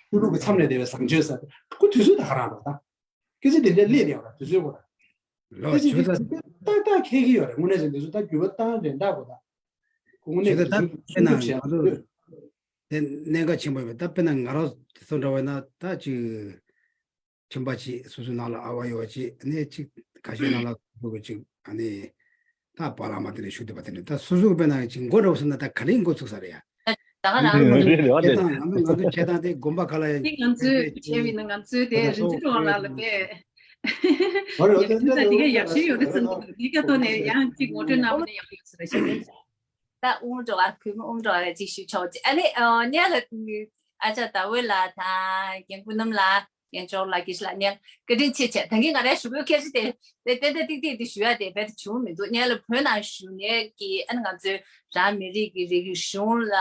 ཆོས་ལུགས་ཀྱི་མཚམས་ནས་བསྡད་པའི་བཟང་སྤྱོད་ས་ཁོ་དུས་ཚོད་ད་ག་རང་རེད་ད། སྐད་ཆ་དེ་འདྲ་སླེབས་བསྡད་པ་དུས་ཚོད་ཁོ་ར། ལོ་སྐད་ཆ་ཆོས་དེ་ད་ཏག་ཏག་འཁེལ་གྱི་ཡོད་རེད། དངོས་གནས་བྱས་འདི་ཚོ་ད་འགྱུར་བ་བཏང་རན་འདྲ་གོ་ད། དངོས་གནས་ཆོས་ད་ད་དེ་ཚོ་དཔེར་ན་སྲུང་སྐྱོབ་བྱས་ང་ཚོ་དེ་གནད་འགག་ཆེན་པོ་ཡོད་པ། ད་དཔེར་ན་ང་རང་ཚོ་འདྲ་བས་ན་ད་ཅིག་ཁྱིམ་པ་ཅིག་སོ་སོའི་ནང་ལ་ཨ་བ་ཡོད་པ་ཅིག་ནས་ཅིག་ཁ་ཤས་ནང་ལ་སོ་སོ་གི་ཅིག་ཨ་ནི་ད་པཱ་ལགས་མ་དེ་འདྲ་བཞུགས་བསྡད་པ་དེ་འདྲ། ད་སོ་སོ་གི་དཔེར་ན་ཅིག་མགོ་འདྲ་བོ་ཟེར་ན་ད་ག་རེ་འགོ་ཚུགས་ས་རེད་ཡ། ད་ག་རང་རེད་རེད་རེད། འོ་དེ་བྱེད་སྟངས་ང་ཚོ་ང་ཚོ་བྱེད་སྟངས་དེ་དགོན་པ་ཁག་ལ་ཡང་དེ་ང་ཚོས་བྱས་པ་ཡིན་ན་ང་ཚོའི་དེ་རིན་ཆེན་གྲོགས་ལགས་ལ་དཔེ་ཡག་ཤོས་ཡོད་རེད་བསམ་གྱི་འདུག་དེ་ག་ཐོག་ནས་ཡང་གཅིག་ངོ་སྤྲོད་གནང་བ་ན་ཡག་པོ་ཡོད་ས་རེད་ཤག་ད་ཨུམ་འགྲོ་བ་གུས་མོ་ཨུམ་འགྲོ་བ་ཅིག་ཞུ་ཆོག་ཅིག་ཨ་ནི་ཨ་ཉལ་ལ་ཨ་ཅག་ཟླ་འོད་ལགས་དང་རྒན་སྐུ་བསྣམས་ལགས་རྒན་ཅོག་ལགས་དགེ་བཤེས་ལགས་ཉལ་བཀའ་དྲིན་ཆེ་བྱས། ད་གིན་ང་རའི་ཞུ་སྒོའི་སྐད་ཆ་དེ་དེ་ཏན་ཏན་ཏིག་ཏིག་དེ་ཞུ་ཡ་དེ་རྦད་དེ་བྱུང་མི་འདུག་ཉལ་ལ་བོད་ནང་བཞུགས་མཁན་གྱི་ཨ་ནི་ང་ཚོའི་རང་མི་རིགས་ཀྱི་རིག་གཞུང་ལ་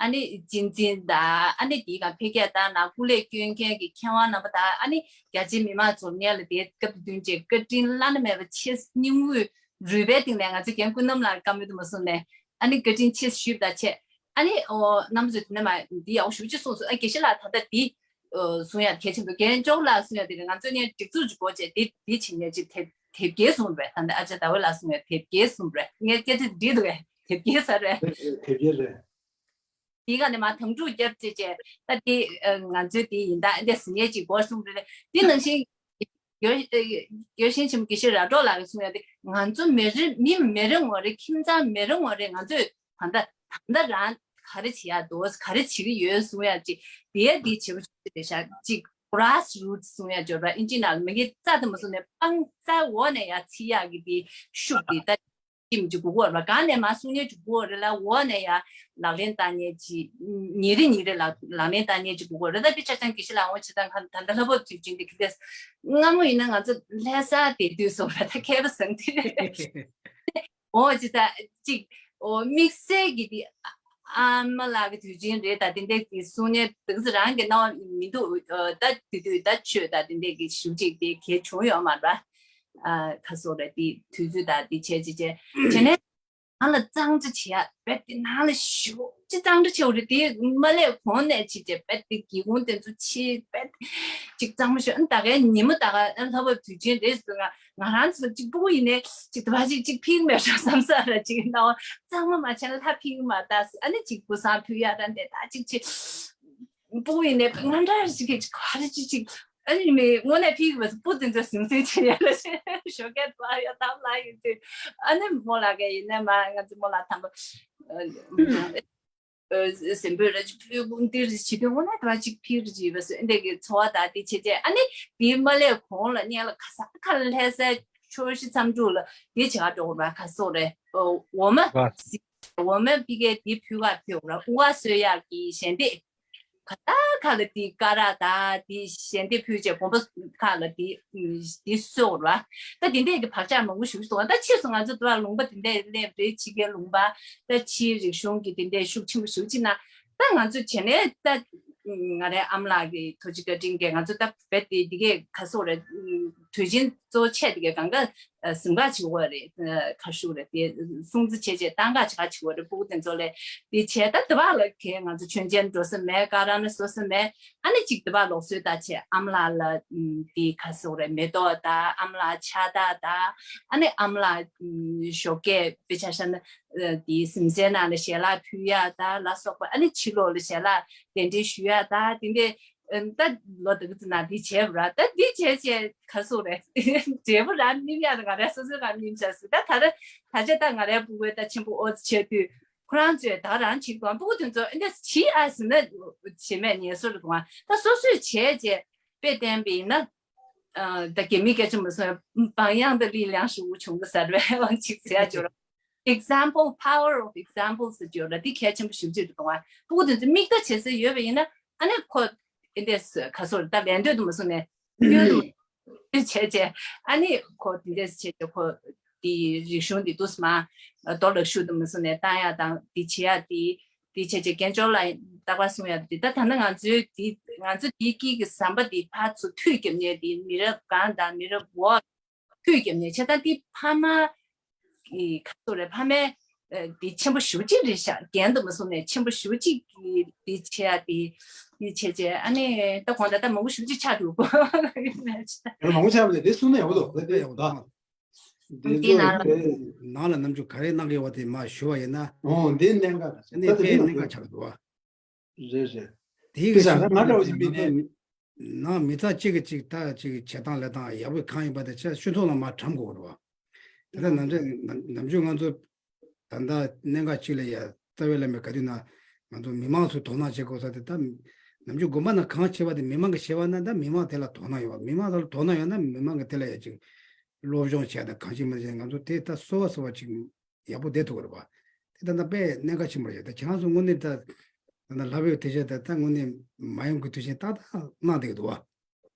ཨ་ནི་གཅེས་འཛིན་དང་ཨ་ནི་དེའི་སྒང་འཕེལ་རྒྱས་བཏང་གནང་སྐུ་ལས་བསྐྱོན་མཁན་གྱི་མཁས་དབང་རྣམ་པ་དང་ཨ་ནི་རྒྱ་ཆེའི་མི་མང་ཚོར་ཉལ་ལ་དེའི་སྐབས་དེ་དུས་ཀྱི་བཀའ་དྲིན་བླ་ན་མེད་པ་ཆེ་སྙིང་དབུས་རུས་པའི་གཏིང་ནས་ང་ཚོ་རྒན་སྐུ་བསྣམས་ལགས་བཀའ་མོལ་དུ་མ་གསུངས་ནས་ཨ་ནི་བཀའ་དྲིན་ཆེ་ཞུས་པ་དང་བཅས་ཨ་ནི་ཨོ་རྣམ་པ་ཚོས་དེ་ནས་མ་འདི་ཡག་པོ་ཞེ་པོ་ཅིག་གསུངས་སོང་། ཨ་དགེ་བཤེས་ལགས་ད་ལྟ་འདི་ཨོ་གསུང་ཡ་གལ་ཆེན་པོ་རྒན་ཅོག་ལགས་གསུང་ཡ་དེ་རེད། ང་ཚོ་ནས་སྒྲིག་འཛུགས་ཅིག་སྒོ་བྱས་འདི་འདི་བྱེད་མཁན་ཅིག་དེབ་དེབ་སྐྱེལ་གསུངས་རེད། ད་ལྟ་ཨ་ཅག་ཟླ་འོད་ལགས་གསུང་ཡ་དེབ་སྐྱེལ་གསུངས་རེད། ངས་སྐད་ཆ་འདྲི་འདུག་གས་དེབ་སྐྱེལ་ས་རེད། དེབ་སྐྱེལ་རེད། དེའི་སྒང་ནས་མར་དམ་ཕྲུག་རྒྱབ་བྱས་བྱས་ད་དེ་ང་ཚོའི་དེ་ཡིན་ད་འདི་ཟིན་ཡས་ཅིག་སྒོར་གསུངས་རེད། དེ་ནང་བཞིན་ཡོ་ཡོ་ཤེས་ཆེན་མོ་དགེ་བཤེས་ར་གྲོགས་ལགས་ཀྱིས་གསུངས་ཡ་དེ་ང་ཚོ་མི་རེ་མི་མི་རེ་ངོ་རེ་ཁྱིམ་ཚང་མི་རེ་ངོ་རེ་ང་ཚོས་ ད་ལྟ་ད་ལྟ་རང་ག་རེ་བྱེད་ཡག་འདུག་ག་རེ་བྱེད་ཀྱི་ཡོད་གསུང་ཡག་ཅིག་དེ་ཡ་དེ་བྱེད་པོ་ཅིག་རེད་ཤག་ཅིག་grass roots གསུང་ཡག་འབྱོར་བ་ཨིན་ཇི་ནང་ལ་མི་གི་རྩ་དེ་མ་གསུང་ནས་སྤང་རྩ་འོག་ནས་ཡ་ཚིག་ཡག་གི་དེ་ཤུགས་དེ་ད་ཅིག་མི་ཅིག་དགོས་ཀྱི་རེད་པ། གང་ནས་མ་གསུང་ཉན་ཅིག་དགོས་ཀྱི་རེད་ལ། འོག་ནས་ཡ་ལག་ལེན་བསྟར་ཉན་ཅིག་ཉིན་རེ་ཉིན་རེ་ལ་ལག་ལེན་བསྟར་ཉན་ཅིག་དགོས་ཀྱི་རེད། ད་དཔེ་ཆ་ཆ་གི་ཤི་ལ་འོང་ཆེ་ད་ག་ད་ད་ལྷ་བབ་དུས་ཅིག་འདི་གི་ལས་སྔ་མོ་ཡིན་ན་ང་ཚོ་ལྷ་ས་དེ་དུས་སོང་ར་ད་མཁས་པ་བཟང་དེ་རེད། འོ་ཅི་ད་ཅིག་འོ་དམིགས་བསལ་གྱི་དེ་ཨ་མ་ལགས་ཀྱི་དུས་ཆེན་རེད། ད་དེ་འདྲས་ཀྱི་གསུང་ཉན་དེ་ཚོ་རང་གི་སྣང་བ་མི་འདུག་ད་དེ་དུས་ད་ཆོས་ད་དེ་འདྲས་ཀྱི་ཞུ་ཅིག་དེ་གལ་བྱུང་ཡོད་མ་རེད་པ། ཨ་ཁ་སོ་རེད། དེ་དུས་ཚོད་ད་དེ་བྱས་ཅི་བྱས་བྱས་ནས་ནང་ལ་གཙང་སྦྲ་བྱེད་ཡ་རྦད་དེ་ནང་ལ་ཞུ་ཅི་གཙང་སྦྲ་བྱེད་འོ་རེད། དེ་མ་སླེབས་གོང་ནས་ཅི་བྱས་རྦད་དེ་སྒེའུ་ཁུང་དེ་ཚོ་ཕྱིས་རྦད་ཅིག་གཙང་མ་ཞུ། ཨ་ད་གའི་ཉི་མ་ད་ག་ཨ་ལྷ་བབ་དུས་ཆེན་རེད་ཟེར། ང་ང་རང་ཚོ་ཅིག་སྤུ་གུ་ཡིན་ནས་ཅིག་དུ་བ་ཅིག་ཅིག་ཕིག་མེད་ཤག་བསམ་ས་ར་ཅིག་ན་བ་གཙང་མ་མ་བྱས་ན་ལྷ་ཕིག་མ་ད་ཟེར། ཨ་ནི་ཅིག་གུ་སང་ཕུལ་ཡ་ར་འདས་ད་ཅིག་ཅིག་སྤུ་གུ་ཡིན་ནས་ང་འདྲ་ཞིག་གིས་ག་རེ་ཅིག་ཅིག་ཨ་ནི་མི་དངོས་གནས་ཕིག་བས་སྤུ་དེ་ཚོ་ཟིང་ཟིང་བྱེད་ཡ་ལ་ཞེས་ཞོགས་ཀས་དུ་བ་ཡ་དམ་ལ་ཡིན་དུས། ཨ་ནི་མོ་ལགས་ཀྱི་ཡིན་ནས་མ་ང་ཚོ་མོ་ལགས་དམ་པ་ཨ་སེམས་པོད་ར་ཅིག་ཕུལ་དགོངས་འདིར་བྱེད་དུས་དངོས་གནས་དུ་བ་ཅིག་ཕིག་རེ་བྱེད་པ་སོ་འདྲ་གི་ཚོར་བ་དང་དེ་བྱེད་བྱེད། ཨ་ནི་དེའི་མ་སླེབས་གོང་ལ་སྔོན་ལ་ག་ས་ག་ལ་ལྷ་སའི་ཕྱོགས་བཞི་མཚམས་དྲུག་ལ་དེ་བྱེད་ག་འགྲོ་དགོས་པ་ག་སོགས་རེད། འོ་མ་འོ་མ་ཕི་གའི་དེ་ཕུལ་ག་ཕུལ་དགོས་ར། དབུ་ག་གསོལ་ཡག་གི་ཞལ་འདེབས། ག་ད་ག་ལ་དེ་ཀ་ར་ད་དེ་ཞལ་འདེབས་ཕུལ་བྱས་དགོན་པ་ཁག་ལ་དེ་དེ་གསོལ་བ། ད་དེ་འདྲས་ཀྱི་བག་ཆགས་མང་པོ་ཞིག་འདུག་ད་ཕྱིས་སུ་ང་ཚོ་དུ་བ་ལུང་པ་དེ་འདྲས་སླེབས་རེད། ཕྱི་རྒྱལ་ལུང་པ་ད་ཕྱིའི་རིག་གཞུང་གི་དེ་འདྲས་ཤུགས་ཆེན་པོ་ཞིག་ཅིག་ན། ད་ང་ཚོ་བྱས་ནས་ད་ང་རའི་ཨ་མ་ལགས་ཀྱི་ཐུགས་རྗེ་བཀའ་དྲིན་གྱིས་ང་ཚོ་ད་བེད་དེ་དེ་གས་ག་སོགས་རེད། དུས་ཆེན་གཙོ་ཆེ་དེ་གས་གང་ག་གཟིམ་ག་བྱེད་དགོས་རེད། ཁ་ཤུགས་རེད་དེ་སྲུང་བརྩི་བྱས་བྱས་གཏང་ག་བྱེད་ག་བྱེད་དགོས་རེད། སྤུ་གུ་དེ་ཚོ་ལས་དེ་བྱས་ད་དེ་བ་ལ་གས་ང་ཚོ་མཆོད་མཇལ་འགྲོ་ས་མེད། ཀ་ར་ན་བཟོ་ས་མེད། ཨ་ནི་ཅིག་དེ་བ་ལོག་སྲོལ་ད་བྱས་ཨ་མ་ལགས་ལ་དེ་ག་སོགས་རེད། མེ་ཏོག་ད་ཨ་མ་ལགས་ཕྱག་རྟགས་ད་ཨ་ནི་ཨ་མ་ལགས་ཞོགས་ཀས་དཔེ་ཆ་བཞག་ན་དེ་གཟིམ་སའི་ནང་ལ་ཞལ་ལག་ཕུལ་ཡ་ད་ལ་སོགས་པ། ཨ་ནི་ཕྱི་ལོགས་ལ་ཞལ་ལག་གདན་འདྲེན་ཞུ་ཡ་ད་དེ་འདྲས། ད་ལོ་དགུ་ཙམ་ནང་འདི་བྱས་པ་ར། ད་འདི་བྱས་བྱས་ག་སོགས་རེད། འབྲས་བུ་རང་སྨིན་ཡ་ར་ང་རའི་སོ་སོའི་རང་སྨིན་བྱ་ཟེར། ད་ད་རེ་ད་ཆ་ད་ང་རའི་སྤུ་གུའི་ད་ཆེན་པོ་ཨོ་ཙི་བྱས་དུས་ཁོ་རང་ཚོས་ད་རང་བྱེད་དགོས། སྤུ་གུ་དེ་ཚོ་འདི་བྱེད་ཨ་ཟེར་ན་བྱེད་མེད་ཉེས་སོ་རེད་དང་། ད་སོ་སོས་བྱས་བྱས་དཔེ་བསྟན་པ་ཡིན་ན། ད་རྒྱ་མི་སྐད་ཆ་མ་སོང་། 榜样的力量是无穷的 ཟེར་བའི་དབང་ཅིག་ཟེར་ཡ་འབྱོར། Example, power of example ཟེར་འབྱོར་ལ་འདི་གལ་ཆེན་པོ་ཞེ་པོ་ཅིག་རེད་དང་། སྤུ་གུ་དེ་ཚོ་མིག་ལྟ་བྱེད་ས་ཡོད་པ་ཡིན་ན་ཨ་ནི་ཁོ་ཨེ་འདྲས་ག་སོགས་ད་ལེན་འདོད་དུ་མ་སོང་ནས་སྐྱོན་དུ་བྱས་བྱས་ཨ་ནི་ཁོ་དེ་འདྲས་བྱས་བྱས་ཁོ་དེ་རིག་གཞུང་འདི་འདུག་སེ་མ་རྡོ་ལག་ཤུབས་དུ་མ་སོང་ནས་བཏང་ཡ་དང་དེ་བྱེད་ཡ་དེ། དེ་བྱས་བྱས་རྒན་འབྱོར་ལ་རྟག་པར་གསུང་ཡ་དེ། ད་ད་ནི་ང་ཚོའི་དེ་ང་ཚོ་དེའི་དཀྱིལ་གྱི་ཟམ་པ་དེ་ཕར་ཚུར་མཐུད་རྒྱབ་ནས་དེ་མི་རབས་གང་དང་མི་རབས་འོག་མཐུད་རྒྱབ་ནས་བྱས། ད་དེ་ཕ་མ་གི་ག་ཚོད་རེད། ཕ་མའི་ཨ་དེ་ཆེན་པོ་ཞེ་པོ་ཅིག་རེད་ཤག་རྒན་དུ་མ་སོང་ནས་ཆེན་པོ་ཞེ་པོ་ཅིག་གི་དེ་བྱས་ཡ་དེ་དེ་བྱས་བྱས་ཨ་ནི་ད་གོང་ད་ལྟ་མང་པོ་ཞེ་པོ་ཅིག་ཆགས་འགྲོ་གོ་ཡང་མང་པོ་ཆགས་པ་རེད། དེ་གསུང་ན་ཡག་པོ་འདུག་དེ་ཡག་པོ་འདུག་དེ་འདི་ཚོ་ནང་ལ་དེ་ནང་ལ་ནམ་རྒྱུན་ག་རེ་གནང་གི་ཡོད་པ་དེ་མར་ཞུ་བ་ཡིན་ན། འོ་འདི་གནད་འགག་རེད། ད་དེ་གནད་འགག་ཆགས་འདུག་བ། རེད་རེད། དེ་གི་ཕྱིར་ང་འདྲ་བ་ཞིག་མིན་ནས། ནང་མི་ཚང་གཅིག་གིས་གཅིག་ད་གཅིག་གི་བྱེད་སྟངས་ལས་སྟངས་ཡག་པོ་གང་ཡིན་པ་དེ་ཆ་ཤོད་ཐོག་ལ་མར་དྲན་དགོས་རེད་བ། དེ་ལྟར་ནམ་རྒྱུན་ནམ་རྒྱུན་ང་ཚོ་ད་ལྟ་གནད་འགག་གཅིག་ལ་ཡ་རྩ་བའི་བླ་མའི་ག་དུས་ན་ང་ཚོ་མི་མང་ཚོས་དོ་སྣང་བྱེད་དགོས་ས་དེ། ད་ནམ་རྒྱུན་དགོན་པ་ནང་གང་བྱེད་པ་དེ་མི་མང་གིས་བྱེད་པ་ན་ད་མི་མང་དེ་ལ་དོ་སྣང་ཡོང་བ། མི་མང་དེ་ལ་དོ་སྣང་ཡོང་ན་མི་མང་གིས་དེ་ལ་ཡ་ཅིག་སློབ་སྦྱོང་བྱས་དང་གང་ཅི་མ་བྱས་ང་ཚོ་དེ་ད་གསོ་བ་གསོ་བ་ཅིག་ཡག་པོ་བསྡད་ཐུབ་ཀྱི་རེད་པ། དེ་ད་ལྟ་དཔེ་གནད་འགག་ཆེན་པོ་རེད། ད་ཁྱེད་རང་ཚོ་དངོས་གནས་ད་ད་ལྟ་ལྷ་བོའི་དེ་ཆ་ད་ད་དངོས་གནས་མ་ཡོང་གི་དུས་ཆེན་ཏག་ཏག་གནང་བསྡད་ཀྱི་འདུག་བ།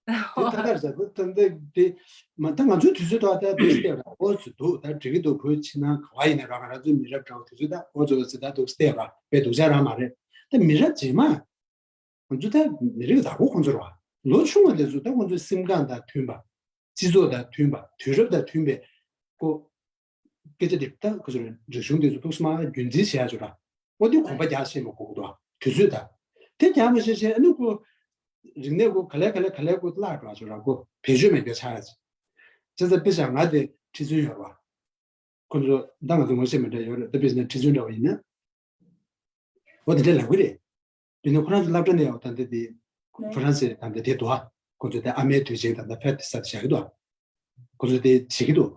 དེ་ཏག་ཏག་རེད་ཟེར། ད་ད་དེ་མ་ད་ང་ཚོའི་དུས་ཚོད་ཐོག་ད་དུས་ཚོད་བལྟས་པ་ཨོ་ཚོ་འདུག་ད་འགྲིག་གི་འདུག་བོད་ཕྱི་ནང་ག་བ་ཡིན་ན་ར་ང་རང་ཚོའི་མི་རབས་འདྲ་བོ་དུས་ཚོད་ད་ཨོ་ཚོ་ཟེར་ད་འདུག་བལྟས་པ་དཔེ་སྡུག་ཅག་རང་མ་རེད། ད་མི་རབས་རྗེས་མ། ང་ཚོ་ད་མི་རིགས་བདག་པོ་ཁོང་ཚོ་རེད་བ། ལོ་ཆུང་བ་དེ་ཚོ་ད་ཁོང་ཚོའི་སེམས་ཁམས་དང་མཐུན་པ། སྤྱི་ཚོགས་དང་མཐུན་པ། དུས་རབས་དང་མཐུན་པའི་ཀོ། སྐད་ཆ་དེ་ད་ཁོ་ཚོ་རིག་གཞུང་དེ་ཚོ་ཏོག་ཙམ་རྒྱུན་འཛིན་བྱེད་ཡ་ཚོ་ར། ཨོ་དེ་གོམ་པ་རྒྱག་ཤེས་མ་དགོས་ཀྱི་འདུག་དུས་ཚོད་ད། དེ་རྒྱག་མ་ཤེས་ཤེས་ཨ་ནི་ཁོ། རིག་གནས་ཁོ་ག་ལེ་ག་ལེ་ག་ལེ་ཁོ་བརླག་འགྲོ་ཚོ་ར་ཁོ་བེད་སྤྱོད་མེད་པའི་ཆགས་ཡ་ཚོ། བྱས་ཙང་དཔེ་བཞག་ང་དེ་ཁྲི་བཙུན་ཡོད་རེད་བ། ཁོ་ཚོ་ད་ང་ཚོ་ངོ་ཤེས་མི་འདྲ་ཡོད་རེད། ད་དཔེ་བཞག་ན་ཁྲི་བཙུན་འདྲ་བ་ཡིན་ན། འོ་དེ་འདྲ་ལབ་གི་རེད། དེ་ནས་ཁོ་རང་ཚོ་སློབ་གྲྭ་ནས་ཡང་ད་ལྟ་དེ་ཧྥ་རན་སི་ད་ལྟ་དེ་འདུག་ཁོ་ཚོ་དེ་ཨ་མའི་དུས་ཆེན་ད་ལྟ་ཕེབས་ཏེ་ས་དེ་བཞག་གི་འདུག་ཁོ་ཚོ་དེ་བྱེད་ཀྱི་འདུག་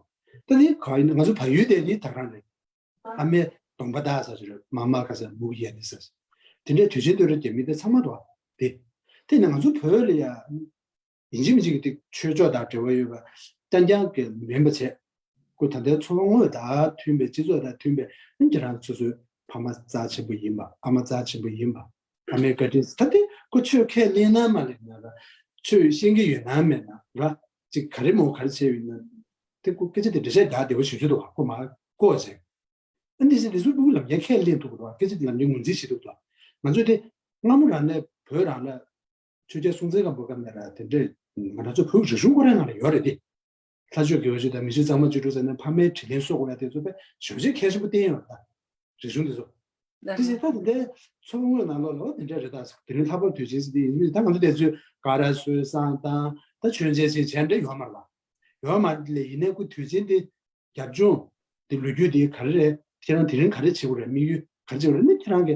ད་དེ་ག་ཡིན་ན་ང་ཚོ་བལ་ཡུལ་དེ་དེ་ད་ག་རང་རེད། ཨ་མའི་ གདོང་པ་དག་ཟེར་ཞིག་རེད། མ་མ་ཁ་ཟེར་མུ་གུ་ཡལ་ནས་ཟེར། དེ་འདྲའི་དུས་ཆེན་དུས་རབས་རྒྱ་མི་དེ་ཚང་མ་འདུག་བ། དེ་དེ་ནི་ང་ཚོ་བོད་ལ་ཡ་ཡིན་གཅིག་མིན་གཅིག་གི་དེ་ཆོས་ཕྱོགས་དང་འབྲེལ་བ་ཡོད་པ་རྐྱང་རྐྱང་གི་མིན་པ་བྱས། ཁོ་ད་ལྟའི་འཚོ་བ་དངོས་དང་མཐུན་པའི་སྤྱི་ཚོགས་དང་མཐུན་པའི་ཁྱེད་རང་སོ་སོའི་ཕ་མ་རྩ་ཆེན་པོ་ཡིན་པ། ཨ་མ་རྩ་ཆེན་པོ་ཡིན་པ། ཨ་མའི་བཀའ་དྲིན་ད་དེ་ཁོ་ཆོས་ཁས་ལེན་ན་མ་ལེན་ན་ར། ཆོས་ཤེས་ཀྱི་ཡོད་ན་མེད་ན་ར། ཅིག་ག་རེ་མོ་ག་རེ་བྱས་ཡོད་ན། དེ་ཁོ་སྐད་ཆ་དེ་འགྲེལ་བཤད་རྒྱག་བདེ་བོ་ཞིག་བྱེད་འདུག་བ། ཁོ་མ་གོ་བ་བྱས། ཨ་འདི་ཟེར་འདི་ཚོ་ཕྲུ་གུ་ལམ་རྒྱག་ཁས་ལེན་ཐུབ་ཀྱི་འདུག་བ། སྐད་ཆ་དེ་ལམ་རྒྱག་ངོས་འཛིན་བྱེད་ཐུབ་འདུག་བ། ང་ཚོ་དེ་སྔ་མོ་རང་ནས་བོད་རང་ལ་ཆོས་རྒྱལ་སྲོང་བཙན་སྒམ་པོ་སྐབས་ནས་ར་དེ་འདྲས་ང་རང་ཚོ་བོད་རིག་གཞུང་ཁོ་རའི་ནང་ལ་ཡོད་རེད་དེ། ལྷ་ཆོས་དགེ་བའི་ཆོས་དང་མི་ཆོས་གཙང་མ་བཅུ་དྲུག་ཟེར་ནས་ཕ་མའི་དྲིན་ལན་གསོ་དགོས་ཡ་དེ་ཚོ་དཔེ་ཞེ་པོ་ཅིག་གལ་ཆེན་པོ་བསྟན་ཡོད་རེད་ད། རིག་གཞུང་དེ་ཚོ། དེ་བཞིན་ད་དེ་འདྲའི་འཚོ་བ་དངོས་ནང་ལོགས་ལ་དེ་འདྲས་རེད་ད། དེ་རིང་ལྷག་པར་དུས་ཆེན་ཟེར་དེ་ཡིན་མིན་ད་ང་ཚོ་དེ་ཚོས་ག་ར་གསོལ་བསང་བཏང་ད་མཆོད་མཇལ་བྱེད་བྱས་འདྲ་ཡོད་མ་རེད་བ། ཡོད་མ་རེད་ལས་ཡིན་ནའི་ཁོ་དུས་ཆེན་དེ་རྒྱབ་ལྗོངས་དེ་ལོ་རྒྱུས་དེ་ག་རེ་རེད། ཁྱེད་རང་དེ་རིང་ག་རེ་བྱེད་དགོས་རེད། དམིགས་ཡུལ་ག་རེ་བྱེད་དགོས་རེད་ནི་ཁྱེད་རང་གི་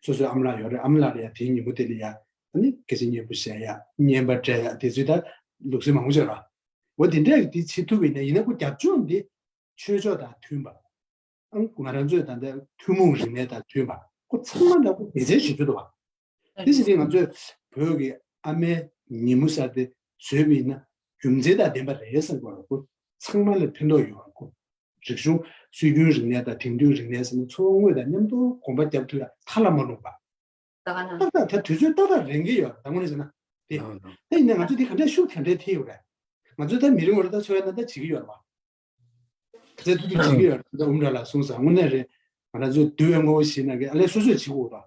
སོ་སོའི་ཨ་མ་ལགས་ཡོད་རེད། ཨ་མ་ལགས་ལ་ཡ་དེའི་ཉིན་མོ་དེ་ལ་ཡ་ཨ་ནི་སྐད་ཆ་སྙན་པོ་བཤད་ཡ་རྔན་པ་སྤྲད་ཡ་དེ་ཚོའི་ད་ལུགས་སྲོལ་མང་པོ་ཅིག་ཡོད་རེད་བ། འོ་དེ་འདྲ་གི་དེ་བྱེད་ཐུབ་པ་ཡིན་ན། ཡིན་ན་ཁོ་རྒྱབ་ལྗོངས་དེ་ཆོས་ཕྱོགས་དང་མཐུན་པ། ཨང་ང་རང་ཚོས་ད་ལྟ་ཐུན་མོང་རིག་གནས་དང་མཐུན་པ་ཁོ་ཚང་མ་ལ་ཁོ་དེ་ཚོའི་བྱེད་རྒྱུ་འདུག་བ། དེ་བཞིན་དེ་ང་ཚོས་བོད་ཀྱི་ཨ་མའི་ཉིན་མོ་ཟེར་དེ་བཟོས་པ་ཡིན་ན་རྒྱུ་མཚན་དང་ལྡན་པ་རེད་བསམ་དགོས་རེད། ཁོ་ཚང་མ་ལ་ཕན་ཐོགས་ཡོང་བ། ཁོ་རིག་གཞུང་སྲོལ་རྒྱུན་རིག་གནས་དང་དེང་དུས་རིག་གནས་ཟེར་ན་འཚོ་བ་དངོས་དང་མཉམ་དུ་གོམ་པ་རྒྱབ་ཐུབ་ཡ་མཐའ་ལ་མ་ལྷུང་བ། ད་ག་ན། ཏག་ཏག་ད་དུས་ཚོད་ཏག་ཏག་རན་གྱི་ཡོད་ད་དངོས་གནས་བྱས་ན། དེ་ད་ཡིན་ན་ང་ཚོ་དེ་ག་འདྲ་ཤུགས་ག་འདྲ་ཐེབས་ཡོད་རེད། ང་ཚོ་ད་མི་རིང་བ་རེད་ད་ཚོ་ཡ་ན་ད་བྱེད་ཀྱི་ཡོད་རེད་བ། ད་ཐུག་ཐུག་བྱེད་ཀྱི་ཡོད་རེད། ད་ཨུམ་ར་ལ་གསུངས་ས་དངོས་གནས་རེད། ང་རང་ཚོས་འདུལ་བའི་ངོ་བོ་ཞིག་ན་གི་ཨ་ལས་སོ་སོས་བྱེད་དགོས་རེད།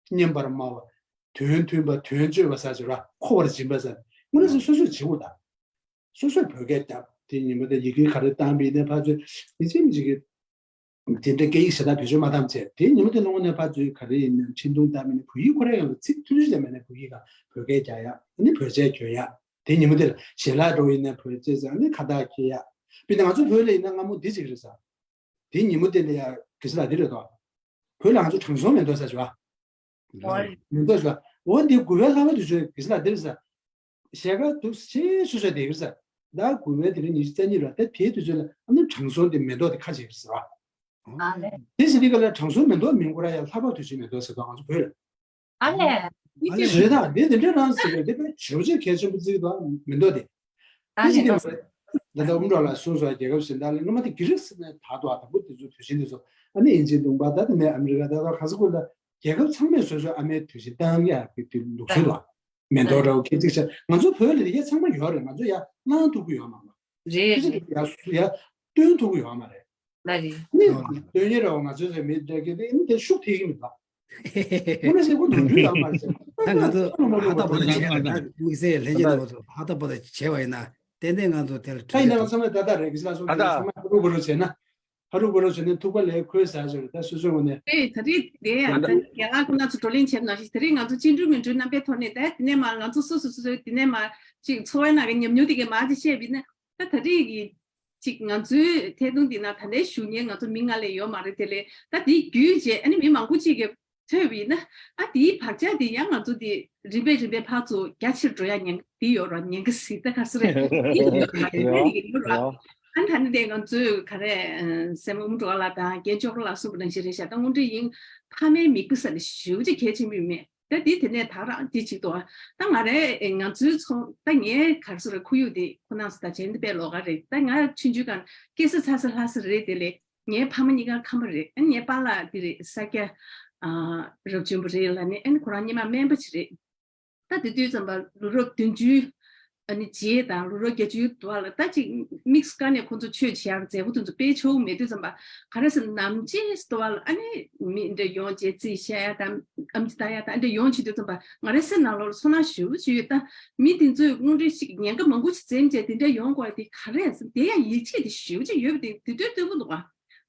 བསྙེན་པར་སྨྲ་བ། དོན་མཐུན་པ་དོན་སྤྱོད་པ་ཟེར་ཅིག་ར་མཁོ་བར་སྦྱིན་པ་ཟེར་དངོས་གནས་སོ་སོས་བྱེད་དགོས་ད། སོ་སོས་བོད་སྐད་བརྒྱབ་དེ་ཉིན་མོ་དེ་ཡི་གེ་ག་རེ་བཏང་བ་ཡིན་ནའི་ཕར་ཚུར་ཡིན་གཅིག་མིན་གཅིག་གི་དེ་འདྲའི་སྐད་ཡིག་གཞན་དག་བེད་སྤྱོད་མ་བཏང་བྱས། དེའི་ཉིན་མོ་དེ་ལ་དངོས་གནས་ཕར་ཚུར་ག་རེ་ཡིན་ནའི་འཕྲིན་ཐུང་བཏང་མིན་ནའི་བོད་ཡིག་ཁོ་རའི་ཡང་ཚིག་ཐུང་ཐུང་ཞིག་ཀྱང་མེད་ནའི་བོད་ཡིག་ག་བོད་སྐད་རྒྱག་ཡ། ཨ་ནི་བོད་ཆས་གྱོན་ཡ། དེའི་ཉིན་མོ་དེ་ལ་ཞལ་ལག་འགྲོ་ཡིན་ནའི་བོད་ཆས་ཟེར་ཨ་ནི་ཁ་བཏགས་འཁྱེར་ཡ། དཔེར་ན་ང་ཚོ་བོད་ལ་ཡིན་ན་སྔ་མོ་འདི་ཅིག་རེད་ཟེར། དེའི་ཉིན་མོ་དེ་ལ་ཡ་གེ་སར་ལགས་འདི་རེད་དོ། བོད་ལ་ང་ཚོ་དྲང་སྲོང་མེ་ཏོག་ཟེར་ཞུ་བ། ཨོ་རེད། མེ་ཏོག་ཞུ་བ། འོ་འདི་དགུ་པའི་ལྷ་མོ་དུས་ཚོད་གེ་སར་ལགས་འདི་རེད་ཟེར། ཞལ་དཀར་འདུག་ཆེ་ཤོས་ཤོས་དེ་གི་ཟེར། ཟླ་དགུ་པའི་དེ་རིང་ཉི་ཤུ་རྩ་གཉིས་རེད་བ། ད་དེའི་དུས་ཚོད་ལ་ཨ་ནི་དྲང་སྲོང་དེ་མེ་ཏོག་དེ་ཁ་ཕྱེ་གི་ཟེར་བ། ཨ་ལས། དེ་ཟེར་དུས་ག་ལ་དྲང་སྲོང་མེ་ཏོག་མིན་ཁོ་ར་ཡ་ལྷག་པར་དུས་ཆེན་མེ་ཏོག་ཟེར་དུས་ང་ཚོ་བོད་ལ། ཨ་ལས། ཨ་ལས་རེད་ད། དེ་དེ་འདྲ་རང་ཟེར་བས་དེ་དཔེ་ཞེ་པོ་ཅིག་གལ་ཆེན་པོ་བརྩི་གི་འདུག་མེ་ཏོག་དེ། ཨ་དེ་ཟེར་ལས། དུས་ད་ལྟ་ཨུམ་རོ་ལ་སོ་སོ་རྒྱལ་ཁབ་གཞན་དག་ལ་སྔོན་མ་དེ་གྷི་རིག་སི་ནས་ད་དུ་ཨ་དང་པོ་དེ་ཚོ་དུས་ཆེན་དེ་ཚོ་ཨ་ནི་དབྱིན་ཇི་ལུང་པ་ད་དེ་ནས་ཨ་མི་རི་ཀ་ད་ད་ག་ས་ཁུལ་ལ་རྒྱལ་ཁབ་ཚང་མས་སོ་སོའི་ཨ་མའི་དུས་ཆེན་བཏང་ཡག་གི་དེ་ལུགས་སྲོལ་འདུག་མེ་ཏོག་འདྲ་བོ་ཁྱེར་ཅིག་བྱས། ང་ཚོ་བོད་ལ་དེ་ག་ཚང་མ་ཡོད་རེད། ང་ཚོ་ཡ་གནང་ཐུབ་ཀྱི་ཡོད་མ་རེད། རེད། ཁྱེར་ཅིག་ཡ་ཡ་སྟོན་ཐུབ་ཀྱི་ཡོད་མ་རེད། ལ་རེད། ནི་སྟོན་ཉེ་ར་བ་ང་ཚོའི་རེ་མེད་འདྲ་གི་དེ་ནི་དེ་ཤུགས་ཐེབས་ཀྱི་མི་འདུག་ཁོ་ན་ཟེར་ཁོ་ནོར་འཁྲུལ་ཡོད་མ་རེད་ཟེར། ད་ང་ཚོ་ཧ་ད་པོ་ད་བྱས་ན་དམིགས་བསལ་ལྷན་རྒྱས་རྣམ་པ་ཚོ་ཧ་ད་པོ་ད་བྱས་པ་ཡིན་ན་ཏན་ཏན་ང་ཚོ་དེ་ལ་ད་ཡིན་ན་ང་ཚང་མས་ད་ལྟ་རེད་གི་ལ་སོང་ད་ཚང་མས་ཧ་རུ་བུ་རུ་བྱས་ན། ཧ་རུ་བུ་རུ་བྱས་ན་ཐུག་པ་ལས་ཁོས་ཟ་བྱས་རེད། ད་སོ་སོའི་ངོས་ནས། ཨེ་ད་རེས་དེ་ཡང་ད་རྒན་ལགས་ཁོ་ན་ཚོ་བགྲོ་གླེང་བྱས་ན་ཞིག་ད་རེས་ང་ཚོ་བཅིངས་འགྲོལ་མི་འགྲོལ་རྣམ་པའི་ཐོག་ནས་ད་དེ་ནས་མ་ང་ཚོ་སོ་སོ་སོ་སོའི་དེ་ནས་མ་ཅིག་འཚོ་བའི་ནང་གི་ཉམས་མྱོང་དེ་གས་མ་ཅིག་བཤད་པ་ཡིན་ན། ད་ད་རེས་ཀྱི་ཅིག་ང་ཚོའི་ཐད་གཏོང་འདི་ན་ད་ལྟའི་ཞུ་མཁན་ང་ཚོ་མི་ལྔ་ལས་ཡོད་མ་རེད། དེ་ལས་ད་དེའི་བརྒྱུད་བྱས་ཨ་ནི་མི་མང་པོ་ཅིག་གིས་ཐོས་པ་ཡིན་ན་ཨ་དེའི་བག་ཆགས་དེ་ཡང་ང་ཚོ་དེ་རིམ་པས་རིམ་པས་ཕར་ཚུར་རྒྱ་ཆེར་འགྲོ་ཡ་ཉེན་དེ་ཡོད་ར་ཉེན་ཁ་ཟིག་ད་ག་ས་རེད་དེ་ཡོད་ར་དེ་འདྲ་ཡིན་ཡོད་ར། ཨ་ནི་ད་ནི་དེ་ང་ཚོས་ག་རེ་སེམས་འུམ་འགྲོ་བ་ལ་དང་རྒན་ཅོག་ལ་སུ་བ་ནང་བཞིན་རེད་ཤག་ད་དངོས་འབྲེལ་ཡིན་ཕ་མའི་མིག་དཔེ་ས་ནས་ཞེ་པོ་ཅིག་གལ་ཆེན་པོ་ཡོད་མེད། ད་དེ་དེ་ནས་ད་རང་དེ་གཅིག་ཏུ་ད་ང་རའི་ང་ཚོའི་ཚོ་ད་ངའི་གར་སོ་རེ་ཁོར་ཡུག་དེ་ཁོ་ན་སོ་ད་བྱས་འདི་དཔེ་ལོགས་ཀ་རེད། ད་ང་ཆུང་ཆུང་སྒང་སྐྱེས་ས་འཚར་ས་ལྷ་ས་རེད། དེ་ལས་ངའི་ཕ་མ་གཉིས་ཀ་ཁམས་པ་རེད། ཨ་ངའི་པཱ་ལགས་དེ་རེད་ས་སྐྱ་རབ་བྱུང་པ་རེད་ལ་ནི་ཨ་ནི་ཁོ་རང་སྔོན་མ་སྨན་པ་ཅིག་རེད། ད་དེ་དུས་ཙམ་པ་ལོ་རབས་བདུན་ཅུ། ཨ་ནི་རྗེས་དང་ལོ་རབས་བརྒྱད་ཅུའི་དུས་ལ་ད་ཅིག་དམིགས་སུ་བཀར་ནས་ཁོང་ཚོ་ཆོས་བྱེད་ཡག་མཛད་སྒོ་དེ་ཚོ་སྤེལ་ཆོག་མེད་དུས་ཙམ་པ་ག་རེ་ཟེར་ནམ་ཕྱེད་དུས་ལ་ཨ་ནི་མི་འདྲ་ཡོང་བྱས་རྩིས་བཤད་ཡ་དང་ཨམ་ཆི་ལྟ་ཡ་དང་འདྲ་ཡོང་བྱེད་དུས་ཙམ་པ་ང་རའི་སེམས་ནང་ལོགས་ལ་ཚོར་སྣང་ཞེ་པོ་ཅིག་ཡོད། ད་མི་དེ་ཚོས་དངོས་འབྲེལ་ཞིག་ཉེན་ཁ་མང་པོ་ཞིག་འཛེམ་བྱས་དེ་འདྲ་ཡོང་དགོས་དེ་ག་རེ་ཟེར་དེ་ཡང་ཡིད་ཆེས་དེ་ཞེ་པོ་ཅིག་ཡོད་པ་དེ་དེ་དུས་སྟོན་གོ་འདུག་ག་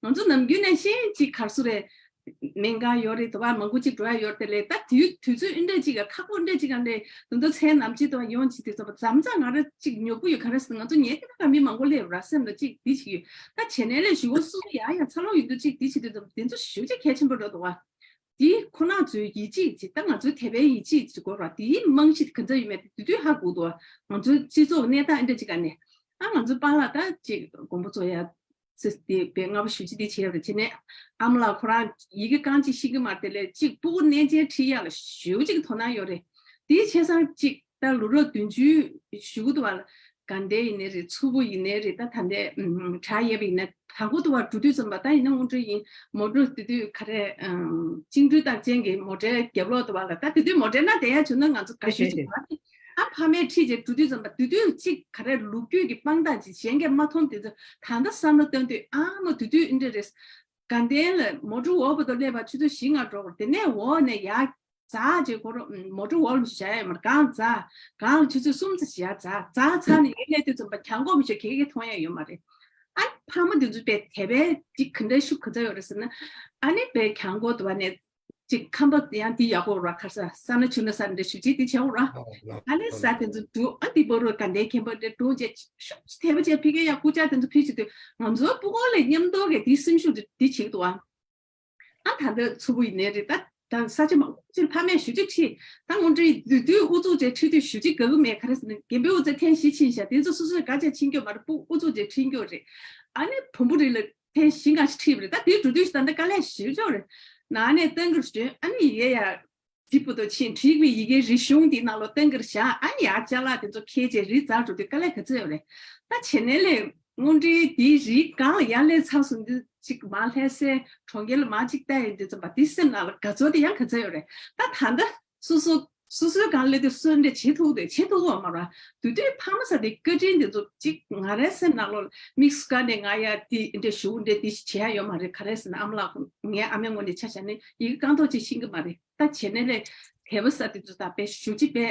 ང་ཚོ་ནམ་རྒྱུན་ནས་ཤེས་ཅིག་གར་སོ་རེད། སྨན་ཁང་ཡོད་རེད། དུ་བ་མང་པོ་ཅིག་འགྲོ་ཡ་ཡོད་རེད། དེ་ལས་ད་དུས་དུས་ཚོད་འདྲ་ཅིག་ག་ཁག་པོ་འདྲ་ཅིག་ག་ནས་དུ་འདུ་ཚན་ནམ་ཅིག་དུ་བ་ཡོང་ཅིག་དུས་ཚོད་པ་ཙམ་ཙམ་ང་ར་ཅིག་ཉོག་པོ་ཡོད། ག་རེ་ཟེར་ང་ཚོ་ཉལ་ཐ་ན་ག་མི་མང་པོ་སླེབས་ར་སེམས་ལ་ཅིག་འདི་ཅིག་ཡོད། ད་བྱེད་ནས་ལས་ཞུ་གོ་སུ་ཡ་ཡ་ཚ་ལོ་ཡོད་དུ་ཅིག་འདི་ཅིག་དུས་ཚོད་དེ་ཚོ་ཞུ་ཅིག་གལ་ཆེན་པོ་འགྲོ་འདུག་བ། དེ་ཁོ་ན་ཚོའི་ཡིད་ཆེས་ཅིག་ད་ང་ཚོའི་དད་པའི་ཡིད་ཆེས་ཅིག་དགོས་ར་དེའི་རྨང་གཞི་ག་འདྲ་ཡོད་མེད་དེ་དུས་དུས་ཧ་གོ་འདུག་བ། ང་ཚོའི་སྤྱི་ཚོགས་གནས་སྟངས་འདྲ་ཅིག་ག་ནས་ཨ་ང་ཚོའི་པཱ་ལགས་ད་ཅིག་དགོན་པ་ཚོ་ཡ། ཚེ་འདི་དཔེ་སྔ་པོ་ཞེ་པོ་ཅིག་འདི་བྱས་ཡོད་རེད། བྱས་ནས་ཨ་མ་ལགས་ཁོ་རང་ཡི་གེ་རྐང་གཅིག་ཤེས་ཀྱི་མ་རེད། དེ་ལས་གཅིག་སྤུ་གུ་གནས་ཆེན་ཁྲིད་ཡག་ལ་ཞེ་པོ་ཅིག་དོ་སྣང་ཡོད་རེད། དེའི་ཆ་ཚང་གཅིག་ད་ལོ་རབས་བདུན་ཅུ་ཞུ་གི་འདུག་བ། དགའ་ལྡན་ཡིན་ནའི་རེད། མཚུར་ཕུ་ཡིན་ནའི་རེད། ད་ད་ལྟའི་ཨུམ་བྲག་གཡབ་ཡིན་ནའི་དང་པོ་དུ་བ་འགྲོ་དུས་ཙམ་པ། ད་ཡིན་ན་དངོས་འབྲེལ་ཡིན་མོ་ཊ་དེ་དུས་ག་རེ་ཨམ་བཅིངས་འགྲོལ་རྟགས་ཅན་གྱི་མོ་ཊའི་རྒྱབ་ལོགས་དུ་བ་ལ། ད་དེ་དུས་མོ་ཊའི་ནང་བསྡད་ཡ་བྱུང་ན་ང་ཚོ་དགའ་ཤོས་ཤིག་མ་རེད། ཨ་ཕ་མས་ཁྲིད་བྱས་འགྲོ་དུས་ཙམ་པ་དེ་དུས་གཅིག་ག་རེ་ལོ་རྒྱུས་ཀྱི་དཔང་རྟགས་ཅིག་གཞན་གྱིས་མ་མཐོང་། དེ་ཚོ་ད་ལྟ་བསམ་བློ་བཏང་དུས་ཨ་མ་དེ་དུས་འདི་འདྲ་རེད། དགའ་ལྡན་ལ་མོ་ཊ་འོག་བར་དུ་སླེབས་པ་ཆུ་ཚོད་བཞི་ལྔ་འགྲོ་དགོས། དེ་ནས་འོག་ནས་ཡར་འཛེགས་བྱས་ཁོ་རང་མོ་ཊ་འོག་ལ་བཞག་ཡ་མ་རེད། སྒང་འཛེགས། སྒང་ལ་ཆུ་ཚོད་གསུམ་ཙམ་ཞིག་ཡར་འཛེགས། འཛེགས་ཚར་ནས་ཡར་སླེབས་དུས་ཙམ་པ་གྱང་གོག་མི་ཤོར། ག་གེ་མཐོང་ཡ་ཡོད་མ་རེད། ཨ་ཕ་མ་དེ་ཚོ་དཔེ་དད་པའི་ཅིག་ག་འདྲ་ཤུགས་ག་ཚོད་ཡོད་རེད་ཟེར་ན། ཨ་ནི་དཔེ་གྱང་གོག་དུ་བ་ནས་ཅིག་ཁང་པ་ཡང་དེ་ཡག་པོ་ར། ཁ་ས་ས་ན་ཆུ་ན་ས་འདྲ་ཞུ་ཅིག་དེ་བྱས་འོ་ར། ཨ་ནི་ས་དེ་ཚོ་འདུག་ཨ་དེ་བོ་རོ་དགའ་ལྡན་མཁན་པ་འདྲ་འགྲོ་བྱས་ཤུགས་དད་པ་བྱས་ཕ་གི་ཡ་སྐུ་ཅག་དེ་ཚོ་ཕུལ་བྱེད་དུས་ང་ཚོ་སྤུ་གུ་ལ་མཉམ་དུ་གི་དེ་སེམས་ཤུགས་དེ་བྱེད་འདུག་ཨ། ཨ་ད་ལྟ་མཚུར་ཕུ་ཡིན་ནའི་རེད། ད་ད་ས་ཆ་མང་པོ་ཅིག་ཕ་མས་ཞུ་རྒྱུ་ཁྲིད། ད་དངོས་འབྲེལ་དུས་དུས་ཨུ་ཚུགས་བྱས་ཁྲིད་དུས་ཞུ་རྒྱུ་དགའ་གི་མེད། ག་རེ་ཟེར་ན་རྒན་པོའི་ཨུ་ཚུགས་ཐེངས་བཞི་ཕྱིན་ཤག་དེ་ཚོ་སོ་སོས་ག་བྱས་ཕྱིན་རྒྱུ་མ་རེད། སྤུ་ཨུ་ཚུགས་བྱས་ཁྲིད་རྒྱུ་རེད། ཨ་ནི་བོན་པོ་རི་ལ་ཐེངས་བཞི་ལྔ་ཞིག་ཁྲིད་པ་རེད། ད་དེའི་འགྲོ་དུས་ད་ལྟ་དཀའ་ལས་ཞེ་པོ་ཅིག་རེད། ནང་ནས་སྟོན་ཀར་བྱོན། ཨ་ནི་ཡི་གེ་ཡ་བྲིས་པོ་ཏོ་ཕྱིན། བྲིས་པའི་ཡི་གེ་རིག་གཞུང་དེའི་ནང་ལོགས་སྟོན་ཀར་བཞག་ཨ་ནི་ཡར་ཅ་ལག་དེ་ཚོ་འཁྱེར་བྱས་རི་འཛེགས་འགྲོ་དུས་དཀའ་ལས་ག་ཚོད་ཡོད་རེད། ད་བྱས་ནས་ལས་དངོས་འབྲེལ་དེའི་རིའི་སྒང་ལ་ཡར་སླེབས་ཚར་སོང་དུས་ཅིག་མར་ལྷ་སའི་གྲོང་ཁྱེར་ལ་མར་ཅིག་བལྟ་ཡོང་དུས་ཙམ་པ་དེའི་སེམས་ནང་ལ་དགའ་ཚོར་དེ་ཡང་ག་ཚོད་ཡོད་རེད། ད་ད་ལྟ་སོ་སོ་སོ་སོའི་སྒང་སླེབས་དུས་སུ་འདྲ་བྱེད་ཐུབ་དེ་བྱེད་ཐུབ་ཀྱི་ཡོད་མ་རེད། དེ་དུས་ཕ་མ་ཟེར་དེ་བཀའ་དྲིན་དེ་ཚོ་ཅིག་ང་རའི་སེམས་ནང་ལོགས་དམིགས་སུ་བཀར་ནས་ང་ཡ་དེ་འདྲ་ཞུ་འདྲ་དེ་ཞིག་བྱེད་ཡ་ཡོད་མ་རེད། ག་རེ་ཟེར་ན་ཨ་མ་ལགས་ངའི་ཨ་མའི་ངོས་ནས་ཆ་བཞག་ན་ཡི་གེ་རྐང་ཐོག་ཅིག་ཤེས་ཀྱི་མ་རེད། ད་བྱས་ནས་ལས་དད་པ་ཟེར་དེ་ཚོ་ད་དཔེ་ཞུ་ཅིག་དཔེ་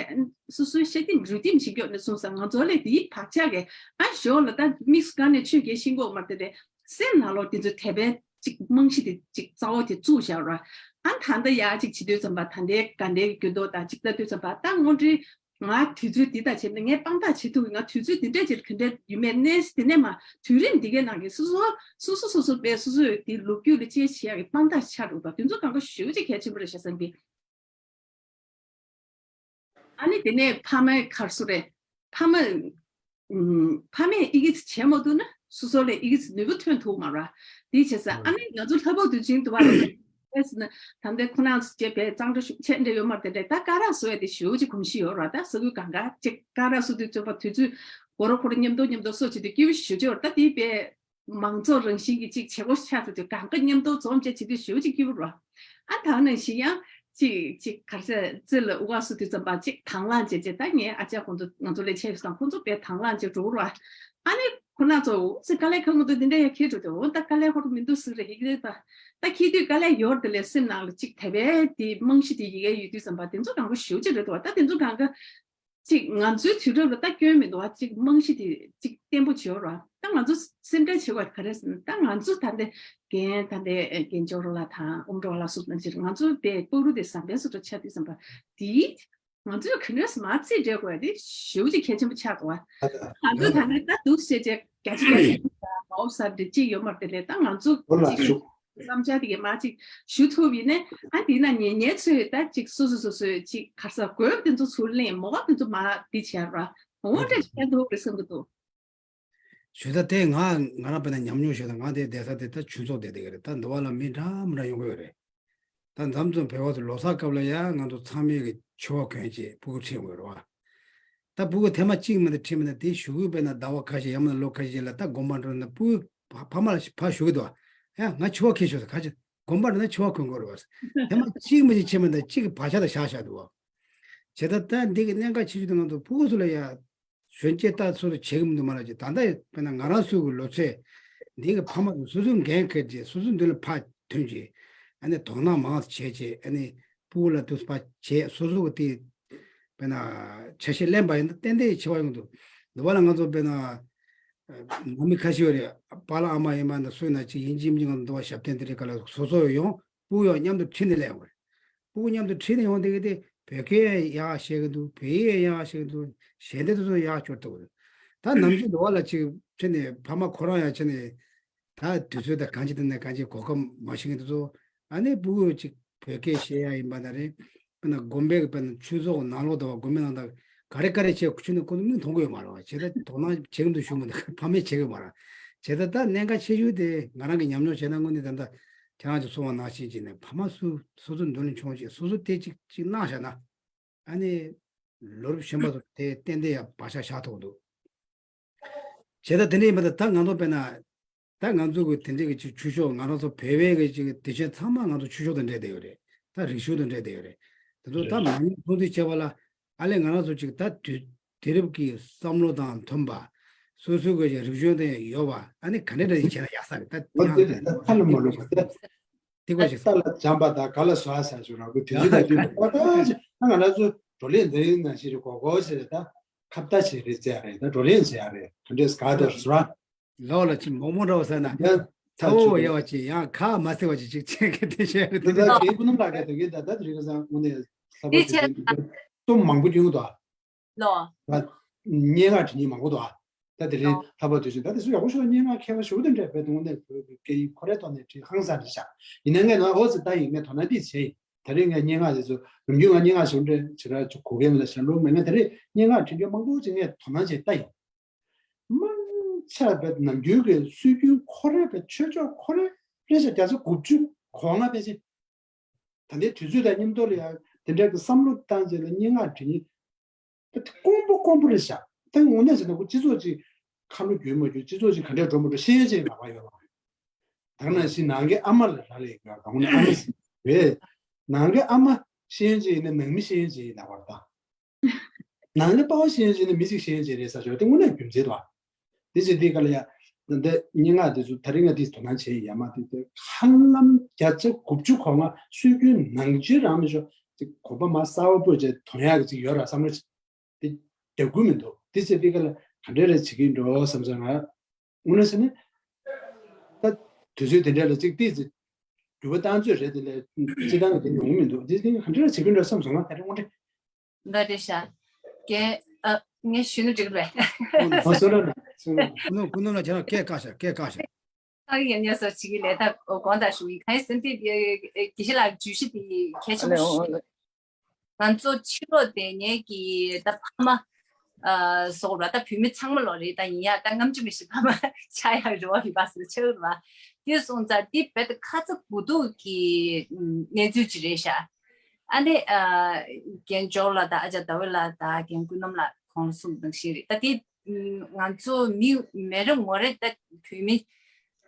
སོ་སོའི་ཤ་ལྟེམ་རུས་ལྟེམ་བྱེད་ཀྱི་ཡོད་ནས་སོང་ཙང་ང་ཚོ་ལས་དེའི་བག་ཆགས་ཀྱིས་ཨ་ཞོར་ལ་ད་དམིགས་སུ་བཀར་ནས་ཆོས་སྐད་ཤེས་ཀྱི་ཡོད་མ་རེད་དེ། སེམས་ནང་ལོགས་དེ་ཚོའི་དད་པའི་ཅིག་རྨང་གཞི་དེ་ཅིག་རྩ་བ་དེ་བཙུགས་བཞག་ར། ཨ་ད་ལྟ་ཡ་ཅིག་བྱེད་དུས་ཙམ་པ་ད་ལྟའི་དགའ་ལྡན་གྱི་འགྱུར་ལྡོག་དང་ཅིག་ལྟ་དུས་ཙམ་པ་ད་དངོས་འབྲེལ་ང་དུས་ཚོད་འདི་དང་བྱས་ན་ངས་དཔང་རྟགས་བྱེད་ཐུབ་ཀྱི། ང་དུས་ཚོད་འདི་འདྲ་ཅིག་ག་འདྲ་ཡོད་མེད་གནས་དེ་ནས་མ་དུས་རིམ་འདི་གའི་ནང་གི་སོ་སོ་སོ་སོ་སོ་སོ་པའི་སོ་སོའི་དེ་ལོ་རྒྱུས་ལ་དཔྱད་བྱེད་ཡག་གི་དཔང་རྟགས་ཆགས་འགྲོ་བ་དེ་ཚོ་གང་ག་ཞེ་པོ་ཅིག་གལ་ཆེན་པོ་རེད་ཤག་བསམ་གི། ཨ་ནི་དེ་ནས་ཕ་མའི་ཁར་སོ་རེད། ཕ་མ་ཨུམ། ཕ་མས་ཨི་གེ་ཚི་བྱེད་མ་ཐུབ་ན་སོ་སོ་ལས་ཨི་གེ་ཚི་ནུས་པ་ཐོན་ཐུབ་མ་རེད། དེའི་བྱས་ཙང་ཨ་ནི་ང་ཚོ་ལྷ་བབ་དུས་ཆེན་དུ་བ་རེད། ཨེ་ཟེར་ན་ད་ལྟའི་ཁོ་རང་ཚོ་བྱས་པའི་གཙང་སྦྲ་ཤུགས་ཆེ་འདྲ་ཡོད་མ་རེད། དེ་འདྲ་ད་ཀ་ར་བཟོ་ཡ་དེ་ཞེ་པོ་ཅིག་གོམས་གཤིས་ཡོད་རེད། ད་ཟ་ཁུ་གང་ག་ཅིག་ཀ་ར་བཟོ་དུས་ཚོད་པ་དུས་ཚོད་སྒོ་ར་ཁོ་ར་མཉམ་དུ་མཉམ་དུ་བཟོ་བྱེད་དུས་སྐྱིད་པོ་ཞེ་པོ་ཅིག་ཡོད་རེད། ད་དེའི་པའི་མང་ཚོགས་རང་བཞིན་གྱི་ཅིག་བྱེད་སྒོ་ཆགས་ཚར་དུས་གང་ག་མཉམ་དུ་འཛོམས་བྱས་བྱེད་དུས་ཞེ་པོ་ཅིག་སྐྱིད་པོ་རེད། ཨ་ད་ནང་བཞིན་ཡང་ཅིག་ཅིག་གར་ཟས་རྩེ་ལ་དབུ་ཁ་སུ་དུས་ཙམ་པ་ཅིག་དང་བླངས་བྱས་བྱས། ད་ངའི་ཨ་ཅག་ཁོང་ཚོ་ང་ཚོ་ལས་ཆེ་ཤོས་དང་ཁོང་ཚོ་དཔེ་དང་བླངས་བྱས་འགྲོ་ར། ཨ་ནི་ཁོ་ན་ཚོ་འུ་ཚོ་དཀའ་ལས་ཁག་མི་འདུག་འདི་འདྲ་ཡང་ཁྱེར་འགྲོ་དུས་འོ་ད་དཀའ་ལས་ཁོ་རང་མི་འདུག་ཟེར་རེད། ཡིག་རེད་པ། ད་ཁྱེར་དུས་དཀའ་ལས་ཡོད་དེ་ལས་སེམས་ནང་ལ་ཅིག་དད་པའི་དེ་རྨང་གཞི་དེ་ཡི་གེ་ཡོད་དུས་ཙམ་པ་དེ་ཚོ་གང་ག་ཞེ་པོ་ཅིག་རེད་འདུག་ད་དེ་ཚོ་གང་ག་ཅིག་ང་ཚོའི་དུས་རབས་ལ་ད་སྐྱོན་མི་འདུག་བ། ཅིག་རྨང་གཞི་དེ་ཅིག་བརྟན་པོ་བྱེད་རོགས། ད་ང་ཚོ་སེམས་ཁྲལ་བྱེད་དགོས་ག་རེ་ཟེར་ན་ད་ང་ཚོ་ད་ལྟ་རྒན་ད་ལྟ་རྒན་ཇོ་རོ་ལགས་དང་ཨུམ་རོ་ལགས་སོགས་ནང་ཕྱིར་ང་ཚོ་པའི་སྤུ་གུ་དེ་བཟང་པོའི་སུ་འགྲོ་ཆགས་དུས་ཙམ་པ་དེ་ང་ཚོས་ག་ནས་མ་རྩིས་སྤྲད་དགོས་དེ་ཞེ་པོ་ཅིག་གལ་ཆེན་པོ་ཆགས་འདུག་བ། ང་ཚོ་ད་ལྟ་ད་འདུག་ཟེར་བྱས་རྒྱ་ཆེ་རྒྱ་ཆེ་མ་འོབ་ས་འདྲ་ཅིག་ཡོད་མ་རེད། དེ་ལས་ད་ང་ཚོ་ཅིག་བསམ་འཆར་དེ་གས་མ་ཅིག་ཞུ་ཐུབ་ཡིན་ནའི་ཨ་དེ་ན་ཉེ་ཉེ་ཚོས་ད་ཅིག་སོ་སོ་སོ་སོའི་ཅིག་ག་རེ་ཟེར་དགོས་དེ་ཚོ་ཚུར་ལེན་མོ་ག་དེ་ཚོ་མ་དེ་བྱས་ར་འོ་འདྲ་བྱས་འདུག་རེད་བསམ་གི་འདུག་ཞུ་ད་དེ་ང་ང་རང་དཔེར་ན་ཉམས་མྱོང་ཞུ་ད་ང་དེ་བསྡད་ས་དེ་ད་ཆུ་མཚོ་བསྡད་དེ་ག་རེད། ད་འདི་བ་ལ་མི་འདྲ་མི་འདྲ་ཡོང་གི་ཡོད་རེད། ད་མཚམས་མཚམས་བོད་པ་ཚོ་ལོ་གསར་སྐབས་ལ་ཡང་ང་ཚོ་ཚང་མས་གི་ཕྱུ་པ་གོན་བྱས་སྤུ་གུ་ཁྲིད་ཡོང་གི་རེད་བ། ད་སྤུ་གུ་ཐེངས་མ་གཅིག་མ་གཏོགས་ཁྲིད་མེད་ན་དེ་གཞུག་གུ་དཔེར་ན་ཟླ་བ་ཁ་ཤས་ཡང་མིན་ན་ལོ་ཁ་ཤས་རྗེས་ལ་ད་དགོན་པ་འགྲོ་ན་སྤུ་གུ་ཕ་ཕ་མ་ལ་ཕར་ཞུ་གི་འདུག་བ། ཡ་ང་ཕྱུ་པ་ཁྱེར་ཤོག་ཟེར། ག་ཅི་དགོན་པ་འགྲོ་ན་ཕྱུ་པ་གོན་དགོས་རེད་བ། ཐེངས་མ་གཅིག་མ་གཅིག་ཁྲིད་མེད་ན་གཅིག་གི་བག་ཆགས་དང་བཞག་བཞག་འདུག་བ། བྱས་ད་ད་འདི་གི་གནད་འགག་ཆེ་ཤོས་དེ་ང་ཚོ་སྤུ་གུ་ཚོ་ལ་ཡ་གཞོན་སྐྱེས་ལྟ་ཚུལ་བྱེད་ཀྱི་མི་འདུག་མ་ལབ་ཀྱི། ད་ལྟ་དཔེར་ན་ང་རང་ཚོའི་གི་ལོ་ཚད་འདི་གི་ཕ་མ་ཚོ་སོ་སོའི་འགན་འཁྱེར་བྱས་སོ་སོའི་མདུན་ལ་ཕར་ཐོན་བྱས་ཨ་ནི་དོ་སྣང་མང་ཙམ་བྱས་བྱས་ཨ་ནི་སྤུ་གུ་ལ་དུས་ཕར་བྱས་སོ་སོ་གི་དེ་དཔེར་ན་ཆ་ཤས་ལེན་པ་ཡིན་ན་ཏན་ཏན་ཆེ་བ་ཡོང་གི་འདུག་འདི་བ་ལ་ང་ཚོ་དཔེར་ན་ནང་མི་ཁ་ཤས་ཡོད་རེད། པཱ་ལགས་ཨ་མ་ཡིན་པ་ན་སུ་ཡིན་ན་ཅིག་ཡིན་གཅིག་མིན་གཅིག་ང་ཚོ་འདི་བ་ཞབས་བརྟན་དེ་རིགས་ག་ལ་སོ་སོ་ཡོང་སྤུ་གུ་ཡང་མཉམ་དུ་ཁྲིད་ནས་སླེབས་ཡོང་གི་རེད། སྤུ་གུ་མཉམ་དུ་ཁྲིད་ནས་ཡོང་དེ་གི་དེ་བོད་སྐད་ཡག་ཤེས་ཀྱི་འདུག་བོད་ཡིག་ཡག་ཤེས་ཀྱི་འདུག་ཞལ་འདེབས་དེ་ཚོ་ཡག་ཤོས་འདུག་ད་ནམ་རྒྱུན་འདི་བ་ལ་ཅིག་ཁྲིད་ནས་ཕ་མ་ཁོ་རང་ཡང་ཁྲིད་ནས་ད་དུས་ཚོད་དང་གང་ཅི་དེ་ནས་གང་ཅི་གོ་སྐབས་མ་ཤེས་མཁན་དེ་ཚོ་ཨ་ནི་སྤུ་གུ་ཅིག་བོད་སྐད་བཤད་ཡག་ཡིན་པ་ན་རེད། དཔེར་ན་དགོན་པའི་དཔེར་ན་ཆོས་ཚོགས་ནང་ལོགས་དུ་བ་དགོན་པའི་ནང་དུ་ག་རེ་ག་རེ་བྱས་ཁུ་ཆུ་ནས་ཁོ་ཚོ་མིག་མཐོང་གི་ཡོད་མ་རེད་བ། བྱས་ད་དོ་སྣང་བྱེད་ཀྱི་འདུག་ཞུ་མི་འདུག་ཕ་མས་བྱེད་ཀྱི་ཡོད་མ་རེད། བྱས་ཙང་ད་གནད་འགག་ཆེ་ཤོས་དེ་ང་རང་གི་ཉམས་མྱོང་བྱས་ན་དངོས་གནས་ད་ལྟ་ཁྱེད་རང་ཚོ་གསུངས་པ་ནང་བཞིན་བྱས་ནས་ཕ་མ་སུ་སོ་སོ་མདུན་ལ་མཆོང་བྱས་སོ་སོ་དེ་གཅིག་གཅིག་གནང་བཞག་ན་ཨ་ནི་ལོ་རབས་གཞོན་པ་ཚོ་དེ་ཏན་ཏན་ཡང་བག་ཆགས་བཞག་ཐུབ་འདུག་བྱས་ཙང་དེ་འདྲ་ཡིན་པ་ད་ད་ང་ཚོ་དཔེར་ན་ད་ང་ཚོ་གི་དེ་འདྲའི་གི་ཅིག་ཆོས་ཕྱོགས་ང་རང་ཚོ་བོད་པའི་གི་ཅིག་དེ་ཆོས་ཚང་མ་ང་ཚོ་ཆོས་ཕྱོགས་དང་འབྲེལ་བསྡད་ཡོད་རེད། ད་རིག་གཞུང་དང་འབྲེལ་བསྡད་ཡོད་རེད། དེ་ཚོ་ད་མ་ཉམས་སྲུང་བརྩི་བྱས་པ་ལ་ཨ་ལས་ང་རང་ཚོ་ཅིག་ད་དུས་དུས་རབས་ཀྱི་བསམ་བློ་དང་མཐུན་པ། སོ་སོའི་གི་རིག་གཞུང་དང་ཡོད་པ་ཨ་ནི་ག་འདྲ་འདྲ་ཞིག་བྱས་ན་ཡག་ས་རེད་ད། ཨོ་དེ་རེད། ད་ཁ་ལ་མ་ལོག་པ་དེ་དེ་གོ་ཞིག་རྟ་ལ་འཇམ་པ་དང་ག་ལ་ཟ་ཟ་ཞུ་ར་གོ་དེ་ཚོ་ད་དུས་ད་ད་ང་རང་ཚོ་བགྲོ་གླེང་འདི་ནང་བཞིན་རེད་གོ་གོ་ཟེར་ད་ཁ་བརྡ་བྱེད་རེད་ཟེར་ཡ་རེད། ད་བགྲོ་གླེང་ཟེར་ཡ་རེད། ག་འདྲས་ག་དེར་ཟེར་བ། ལོག་ལ་ཅིག་མོག་མོག་འདྲ་བོ་ཟེར་ན། ཡང་ཚ་ཚ་བོ་ཆུ་ཡ་བ་ཅིག་ཡང་ཁ་མ་སེ་བ་ཅིག་ཅིག་ཆེ་གི་དེ་ཤེས་རེད་དེ། ད་རྒན་ཀུན་ནམ་ལགས་ཀྱིས་ད་གིན་ད་ད་དེ་རིང་ཁ་སང་དངོས་གནས་ལྷག་པར་དུ་ཅིག་རྩོམ་མང་པོ་སྐྱོན་གི་འདུག་ཨ། ལོ། ད་སྙན་ངག་འབྲི་མཁན་མང་པོ་འདུག་ཨ། ད་དེ་རིང་ལྷག་པར་དུ་ཅིག་ད་དེ་ཚོ་ཡག་པོ་ཞིག་ལ་སྙན་ངག་མཁས་པ་ཞེ་པོ་དེ་འདྲ་བས་དངོས་གནས་བོད་ཀྱི་སྐད་ཡིག་ཁོ་རའི་ཐོག་ནས་བྲིས་ཧང་སང་རེད་ཤག་ཡིན་ན་ངས་ན་འོ་ཙི་ད་ཡིན་ངས་དོ་སྣང་འདི་བྱས་ཡིན། ད་རེས་ངས་སྙན་ངག་དེ་ཚོ་ནམ་རྒྱུན་ང་སྙན་ངག་ཞེ་པོ་འདྲ་ཅིག་ར་ཅིག་གོ་མཁན་མེད་ལ་ཞེ་པོ་མེད་ངས་ད་རེས་སྙན་ངག་འབྲི་རྒྱུ་མང་པོ་ཅིག་ངས་དོ་སྣང་བྱས་ལྟ་ཡིན། མང་ཆེ་བ་ནམ་རྒྱུན་གྱི་སྲོལ་རྒྱུན་ཁོ་རའི་བའི་ཆོས་ཕྱོགས་ཁོ་རའི་རེད་ཤག་བརྒྱ་ཆ་དགུ་བཅུ་གོ་ལྔ་ཕལ་ཆེར། ད་ལྟའི་དུས་ཚོད་དང་མཉམ་དུ་ལ་ཡང་དེ་འདྲའི་གི་བསམ་བློ་བཏང་རྗེས་ལ་སྙན་ངག་འབྲི་མཁན་དེ་དཀོན་པོ་དཀོན་པོ་རེད་ཤག་ད་དངོས་གནས་བྱས་ན་ཁོ་སྤྱི་ཚོགས་ཅིག་ཁ་ལོ་བསྒྱུར་མ་བསྒྱུར་སྤྱི་ཚོགས་ཅིག་ག་འདྲས་འགྲོ་མ་འགྲོ་ཤེས་ཡོན་ཅན་ལག་པ་ཡོད་པ་རེད། ད་ག་ནང་བཞིན་ནང་གི་ཨ་མ་ལ་རག་ལས་ཡོད་པ་དངོས་གནས་ཨ་མ་ཟེར་བས་ནང་གི་ཨ་མ་ཤེས་ཡོན་ཅན་ཡིན་ན་ནང་མི་ཤེས་ཡོན་ཅན་ཡིན་ལག་པ་རེད་ད། ནང་ལ་པ་བ་ཤེས་ཡོན་ཅན་ནི་མི་གཅིག་ཤེས་ཡོན་ཅན་རེད་ཟེར་ཞོར་དེ་དངོས་གནས་རྒྱུ་མཚན་དང་། དེ་བྱས་དེ་ག་ལ་ཡ། ད་ལྟ་སྙན་ངག་དེ་ཚོ་ད་རིང་ང་དེ་དོ་སྣང་བྱས་ཡ་མ་དེ་དེ་ཧ་ལམ་བརྒྱ་ཆ་དགུ་བཅུ་གོ་ལྔ་སྲོལ་རྒྱུན་ནང་ཆོས་རང་མི་ཤོག་ཅིག་གོམ་པ་མ་གསར་པ་སྤོས་བྱས་དོན་ཡག་གི་ཅིག་ཡོད་ར་བསམ་བློ་ཅིག་དེ་རྒྱབ་ཁུལ་མི་འདུག་དེ་བྱས་དེ་ག་ལ་ག་འདྲས་རེ་བྱེད་ཀྱི་འགྲོ་བསམ་སོང་ང་། དངོས་གནས་བྱས་ན། ད་དུས་ཚོད་དེ་འདྲ་ལ་ཅིག་ཏིས་ཅིག་འགྱུར་བ་བཏང་ཚོད་རེད་དེ་ལས་སྤྱི་བཏང་གི་དེ་ཡོང་གི་མི་འདུག་དེ་དེ་ག་འདྲ་ལ་བྱེད་ཀྱི་འགྲོ་བསམ་སོང་ང་ད་རེས་དངོས་འབྲེལ། འདི་རེད་ཤག་རྒན་ཨ་ངས་ཞུས་ན་འགྲིག་རེད། ཨོ་སོ་ར་ན་སོ་ར། ཀུན་ནོ་ཀུན་ནོ་ལ་ཁྱེད་རང་སྐད་བཀག་ཤག་སྐད་བཀག་ཤག་སང་ཉིན་ངས་སོ་ཅིག་གི་ལས་ད་དགོངས་དག་ཞུ་ཡིན་གང་ཡིན་ཟེར་ན་དེ་དགེ་བཤེས་ལགས་བརྗོད་གཞི་དེ་གལ་ཆེན་པོ་ཞིག་ང་ཚོ་ཕྱི་ལོགས་བསྡད་མཁན་གྱི་ད་ཕ་མ་ཨ་སོགས་ར་ད་བུད་མེད་ཚང་མ་ལོ་རེད་ད་ཡིན་ཡ་ད་ངམ་ཅི་མི་ཤེས་ཕ་མ་ཆགས་ཡག་རེ་བ་ཡོད་པ་ཟེར་ཆགས་རེད་བ། དེ་སོང་ཙང་དེ་རྦད་དེ་ཁ་ཚ་དགོས་གཏུགས་ཀྱི་གནས་ཚུལ་ཅིག་རེད་ཤག་ཨ་ནི་ཨ་རྒན་ཇོ་ལགས་དང་ཨ་ཅག་ཟླ་འོད་ལགས་དང་རྒན་ཀུན་ནམ་ལགས་ཁོང་གསུམ་ནང་བཞིན་རེད་ད་དེ། ང་ཚོ་མི་མི་རེ་ངོ་རེ་ད་བོད་མི་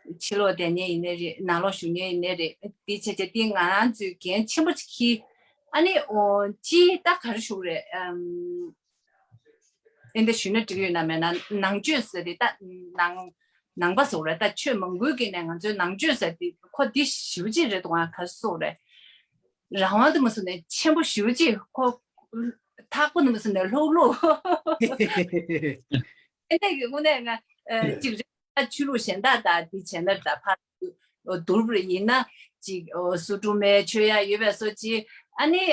ཕྱི་ལོགས་བསྡད་མཁན་ཡིན་ནའི་རེད་ནང་ལོགས་བཞུགས་མཁན་ཡིན་ནའི་རེད་དེ་བྱས་བྱས་དེ་ང་རང་ཚོའི་འགན་ཆེན་པོ་ཅིག་འཁྱེར། ཨ་ནི་ཨོ་ཅི་ད་ག་རེ་ཞུ་རེད་ཨམ། ཨེ་འདི་ཞུས་ན་འགྲིག་ཡོད་ན་མེད་ན་ནང་ཆོས་ཟེར་དེ་ད་ནང་ནང་པ་ཟེར་རེད་ད་ཆོས་མང་པོའི་གི་ནས་ང་ཚོའི་ནང་ཆོས་ཟེར་དེ་ཁོ་འདི་ཞུ་ཅི་རེད་དུང་ཨ་ག་རེ་ཟེར་རེད། རང་དབང་དུ་མ་སོང་ནས་ཆེན་པོ་ཞེ་པོ་ཅིག་ཁོ། ཐག་པ་དུ་མ་སོང་ནས་ལྷུག་ལྷུག་ཨེ་ནས་ཀྱི་དངོས་གནས་ང་ཅིག་རེད་ཆོས་ལུགས་གཞན་དག་དང་འདི་བྱས་ན་ད་ཕར་བསྡུར་བ་ཡིན་ན་ཅིག་སོ་སྒྲོལ་མའི་ཆོས་ཡ་ཡོད་པའི་སོ་ཅི་ཨ་ནི་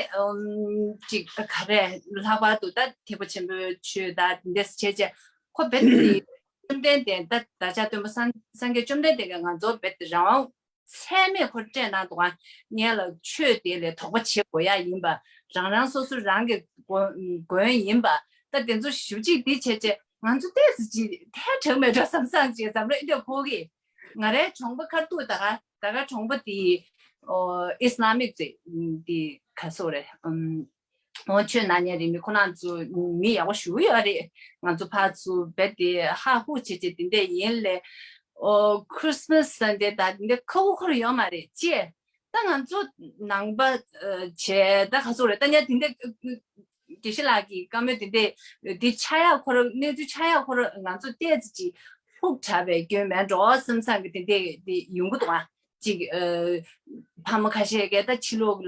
ཅིག་ག་རེ་ལྷག་པར་དུ་ད་ཐེག་པ་ཆེན་པོའི་ཆོས་ད་འདི་འདྲ་བྱས་བྱས་ཁོ་རྦད་དེ་བཅོམ་ལྡན་འདས་ད་བདག་ཅག་སྟོན་པ་སངས་སངས་རྒྱས་བཅོམ་ལྡན་འདས་ཀྱིས་ང་ཚོར་རྦད་དེ་རང་དབང་ཚད་མེད་ཁོ་སྤྲད་གནང་འདུག་ཨ། ངས་ལ་ཆོས་དེ་ལས་དོགས་པ་བྱེད་དགོས་ཡ་ཡིན་པ། རང་རང་སོ་སོ་རང་གི་མགོན་ཡིན་པ། ད་དེ་ཚོ་ཞུ་གཅིག་འདི་བྱས་བྱས་ང་ཚོ་ཏོག་ཙམ་ཅིག་ཐལ་དྲགས་མེད་འགྲོ་བསམ་བསམ་ཅིག་འཛམ་གླིང་འདིར་གོ་གི། ང་རའི་གྲོང་པ་ཁ་ཐུག་ད་ག་ད་ག་གྲོང་པ་དེ་ཨོ་ཨིས་ལ་མིག་དེ་དེ་ག་སོ་རེད་ཨམ། འོ་ཆོས་གནང་མཁན་རེད་མི་ཁོ་རང་ཚོ་མི་ཡག་པོ་ཞེ་པོ་ཡོད་རེད། ང་ཚོ་ཕར་ཚུར་རྦད་དེ་ཧ་ཧུ་བྱེད་བྱེད་དེ་འདྲས་ཡིན་ལས། ཨོ་ཁྲིས་མས་ཟེར་འདྲས་ད་འདི་འདྲས་ཁ་ཁུ་ཁུར་ཡོད་མ་རེད་ཅེས། ད་ང་ཚོ་ནང་པ་བྱས་ད་ག་ཚོད་རེད་ད་ཉ་དེ་འདྲས་དགེ་བཤེས་ལགས་ཀྱི་བཀའ་མོལ་དེ་འདྲས་འདི་ཆགས་ཡག་ཁོ་ར་གནས་ཚུལ་ཆགས་ཡག་ཁོ་ར་ང་ཚོ་ཏོག་ཙམ་ཅིག་ལྷུག་དྲགས་པའི་སྐྱོན་མེད་འགྲོ་བསམ་བསམ་གི་དེ་འདྲས་དེ་ཡོང་གི་འདུག་ཨ། ཅིག་ཨ། ཕ་མ་ཁ་ཤས་ཀྱིས་ད་ཕྱི་ལོགས་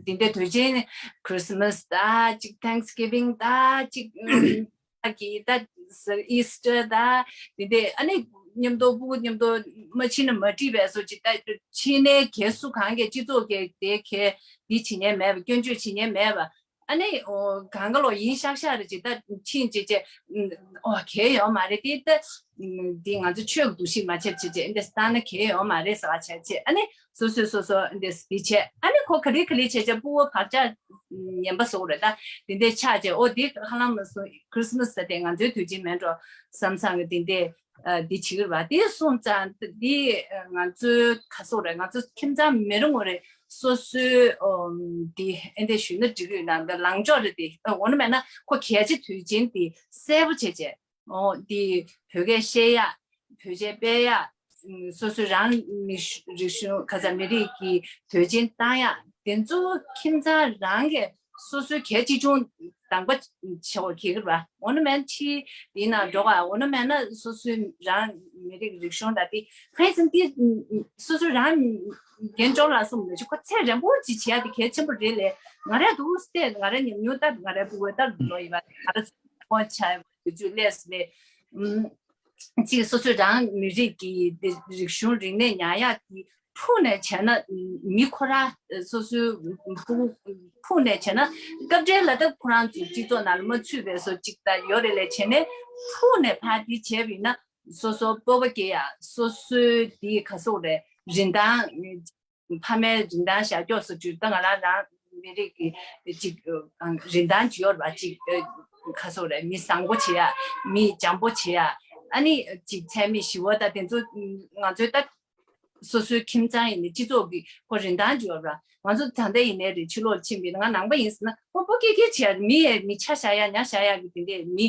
འདི་འདྲའི་དུས་ཆེན་Christmas་ད་ཅིག་Thanksgiving་ད་ཅིག་ཨ་གི་ད་Easter་ད་འདི་འདྲའི་ཨ་ནི་མཉམ་དུ་ཕྲུ་གུ་མཉམ་དུ་མ་ཕྱིན་ན་མ་འགྲིག་པའི་བཟོ་ཅིག་ད་ཕྱི་ནས་གལ་སུ་གང་གིས་སྤྱི་ཚོགས་ཀྱི་དེ་གལ་འདི་བྱེད་མཁན་མེད་པ་སྐྱོན་བརྗོད་བྱེད་མཁན་མེད་པ། ཨ་ནི་ཨོ་གང་ག་ལོ་ཡིན་ཤག་ཤག་རེད་ཅེས་ད་ཕྱིན་ཅེས་ཅེས་ཨོ་གལ་ཡོད་མ་རེད་དེ་ད་འདི་ང་ཚོ་ཆོས་ཀྱི་འདུ་ཤེས་མ་ཆགས་ཅེས་ཅེས་འདི་ལྟ་ན་གལ་ཡོད་མ་རེད་ཟེར་བ་ཆགས་ཅེས་ཨ་ནི་སོ་སོས་སོ་སོ་འདི་འདི་བྱས་ཨ་ནི་ཁོ་ག་ལེ་ག་ལེ་བྱས་ཅེས་ཕྲུ་གུ་བག་ཆགས་ངན་པ་བཟོ་རེད་ད་འདི་འདི་ཆགས་ཅེས་ཨོ་འདི་ཧ་ལམ་སོ་Christmas་ཟེར་དེ་ང་ཚོའི་དུས་ཆེན་མེད་འགྲོ་བསམ་བསམ་གི་འདི་འདི་ ཨ་འདི་བྱེད་ཀྱི་རེད་པ། དེ་སོང་ཙང་འདི་ང་ཚོའི་ག་སོག་རེད། ང་ཚོ་ཁྱིམ་ཚང་མི་རེ་ངོ་རེ་སོ་སོའི་འདི་ཨེ་འདི་ཞུས་ན་འགྲིག་གི་ཡོད་ན། འདི་ལངས་ཕྱོགས་རེད། དེ་འོ་ན་མེད་ན་ཁོ་གལ་ཆེ་དུས་ཆེན་དེ་གསལ་པོ་བྱས་བྱས། འོ་འདི་བོད་སྐད་བཤད་ཡག་བོད་ཆས་སྤེལ་ཡག་སོ་སོའི་རང་མི་རིགས་གཞུང་ག་ས་མི་རིགས་ཀྱི་དུས་ཆེན་བཏང་ཡག་དེ་ཚོ་ཁྱིམ་ཚང་རང་གི་སོ་སོའི་གལ་ཆེ་ཆུང་དང་པོ་ཆེ་བ་གལ་གི་རེད་པ། འོ་ན་མེད་ཕྱི་ཡིན་ན་འགྲོ་ག་འོ་ན་མེད་ན་སོ་སོའི་རང་མི་རིགས་རིག་གཞུང་ལ་དེ་ཕན་ཚུན་དེ་སོ་སོའི་རང་རྒན་གཅོག་ལ་གསུངས་ནས་ཁོ་ཚད་རན་པོ་ཅིག་བྱེད་ཡག་དེ་གལ་ཆེན་པོ་རེད་ལས། ང་རང་འདུག་སྟེ་ང་རང་ཉམས་མྱོང་ལྟར་ང་རང་ཕྲུ་གུ་ལྟར་ལོ་ཡིན་པ་ང་རང་ཚོ་ཆ་དུས་ཚོད་སླེབས་ནས། ཅིག་སོ་སོའི་རང་མི་རིགས་ཀྱི་རིག་གཞུང་རིག་གནས་ཉར་ཡག་གི་ཕུགས་ནས་བྱས་ན་མི་ཁོ་རང་སོ་སོའི་ཕུགས་ཕུགས་ནས་བྱས་ན་སྐབས་འབྲེལ་ལ་ད་ཁོ་རང་ཚོའི་སྤྱི་ཚོགས་ནང་ལ་མ་ཚུད་པའི་བཟོ་ཅིག་ད་ཡོད་རེད་ལས། བྱས་ནས་ཕུགས་ནས་ཕར་འདི་བྱས་པ་ཡིན་ན་སོ་སོ་སྤོབས་པ་སྐྱེ་ཡག་སོ་སོའི་འདི་ག་སོག་རེད། རིན་ཐང་ཕ་མའི་རིན་ཐང་བཞག་ཀྱོག་སོགས་ཅིག་ད་ང་རང་རང་མི་རིགས་ཀྱི་ཅིག་རིན་ཐང་ཅིག་ཡོད་རེད་པ། ཅིག་ག་སོག་རེད། མི་བཟང་པོ་བྱེད་ཡག་མི་འཇམ་པོ་བྱེད་ཡག་ཨ་ནི་ཅིག་ཚད་མེད་ཞི་བ་ད་དེ་ཚོ་ང་ཚོའི་ད་སོ་སོའི་ཁྱིམ་ཚང་ཡིན་ནའི་སྤྱི་ཚོགས་ཀྱི་ཁོ་རིན་ཐང་ཅིག་ཡོད་རེད་པ། ང་ཚོ་ད་ལྟ་ཡིན་ནའི་རེད། ཕྱི་ལོགས་ཕྱིན་པའི་ང་ནང་པ་ཡིན་ཟེར་ན་ཁོ་སྤོ་སྐྱེ་སྐྱེ་བྱེད་ཡག་མི་ཡས་མི་ཆ་བཞག་ཡག་ཉ་བཞག་ཡག་གི་དེ་འདྲས་མི་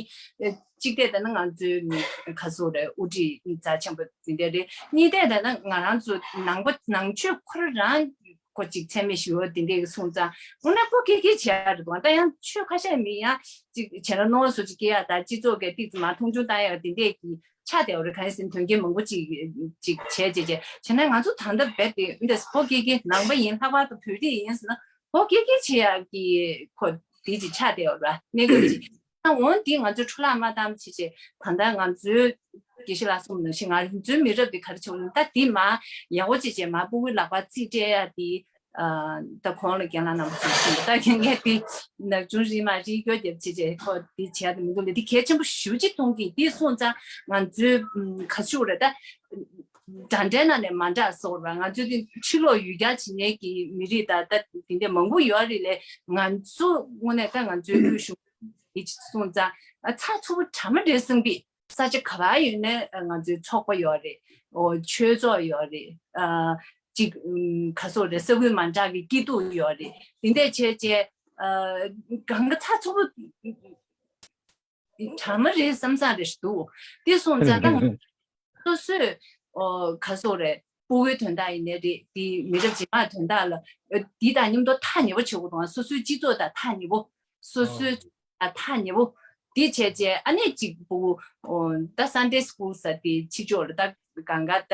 གཅིག་བལྟས་ད་ན་ང་ཚོའི་མི་ག་སོག་རེད། དབུ་ཁྲིད་རྩ་ཆེན་པོ་དེ་འདྲས་རེད། གཉིས་བལྟས་ད་ན་ང་རང་ཚོ་ནང་པ་ནང་ཆོས་ཁོ་རང་ཁོ་ཅིག་ཚད་མེད་ཞི་བ་དེ་འདྲས་གི་སོང་ཙང་དངོས་གནས་སྤོ་སྐྱེ་སྐྱེ་བྱེད་ཡག་རེད་འདུག་ད་ཡང་ཆོས་ཁ་ཤས་མི་ཡང་ཅིག་བྱས་ན་རྣོ་བ་སོ་ཅིག་སྐྱེ་ཡག་ད་སྤྱི་ཚོགས་ཀྱི་ཏིག་ཙམ་མ་མཐོང་ཆུང་བཏང་ཡག་དེ་འདྲས་ཀྱི་ཆ་དེ་འོ་རེ་གང་ཡིན་ཟེར་དོན་རྐྱེན་མང་པོ་ཅིག་ཅིག་བྱས་བྱས་བྱས་བྱས་ན་ང་ཚོ་ད་ལྟ་རྦད་དེ་འདི་སྤོ་སྐྱེ་སྐྱེ་ནང་པ་ཡིན་ལྷག་པར་དུ་བོད་རིགས་ཡིན་ཟེར་ན་སྤོ་སྐྱེ་སྐྱེ་བྱེད་ཡག་གི་ཁོ་དེ་ཅིག་ཆ་དེ་འོ་ར་གནས་སྐབས་ཅིག་ད་འོན་ཏེ་ང་ཚོས་འཕྲོ་བརླག་མ་བཏང་བྱས་བྱས་ད་ལྟ་ང་ཚོའི་དགེ་བཤེས་ལགས་གསུངས་ནང་བཞིན་ང་ཚོའི་མི་རབས་འདི་ག་རེ་བྱུང་ད་འདི་མ་ཡག་པོ་བྱས་བྱས་མ་སྤུ་གུའི་ལག་པ་རྩིས་སྤྲད་ཡག་འདི། ད་གོང་ལ་རྒན་ལགས་རྣམ་པ་ཚོས་གསུངས་པ་ད་རྒན་རྒན་དེ་ནག་ཆུང་རིལ་མ་རིལ་སྐྱོ་རྒྱབ་བྱེད་བྱེད་ཁོ་དེ་བྱས་ཏེ་མི་འདུག་ལས་དེ་གལ་ཆེན་པོ་ཞེ་པོ་ཅིག་མཐོང་གི་དེ་སོང་ཙང་ང་ཚོའི་ག་ཚོད་རེད་ད་འདྲ་འདྲའི་ནང་ནས་མ་འདྲ་སོགས་རེད་ང་ཚོའི་དེ་ཕྱི་ལོགས་ཡུལ་གྱར་བྱེད་མཁན་གྱི་མི་རིགས་ད་ད་དེ་འདྲ་མང་པོ་ཡོད་རེད་ལས་ང་ཚོ་དངོས་གནས་ད་ང་ཚོའི་དབུས་གཞུང་དེ་སོང་ཙང་ཚགས་ཚུད་པོ་གྲ་མ་འདྲ་བསམ་གི་ས་ཆ་ག་པར་ཡོད་ན་ང་ཚོའི་ཚོགས་པ་ཡོད་རེད། ཨོ་ཆོས་ཚོགས་ཡོད་རེད། ཨ་ཅིག་ཨུམ་ག་སོགས་རེད་ས་ཁུལ་མ་འདྲ་གི་སྐྱིད་སྡུག་ཡོད་རེད། དེ་འདྲས་བྱས་བྱས་ཨ་གང་ག་ཚགས་ཚུད་པོ་གྲ་མ་རེད་བསམ་བསམ་རེད་འདུག་དེ་སོང་ཙང་ད་སོ་སོས་ཨོ་ག་སོགས་རེད་སྤུ་གུའི་དོན་དག་ཡིན་ནའི་རེད་དེ་མི་རབས་རྗེས་མའི་དོན་དག་ལ་ཨ་འདི་དང་མཉམ་དུ་ཐག་ཉེ་པོ་བྱེད་དགོས་དང་སོ་སོའི་སྤྱི་ཚོགས་དང་ཐག་ཉེ་པོ་སོ་སོའི་ཐག་ཉེ་པོ། དེ་བྱས་རྗེས་ཨ་ནེ་གཅིག་པུ་ད་Sunday school ཟེར་དེ་ཕྱི་ཕྱོགས་ལ་ད་གང་ག་ད་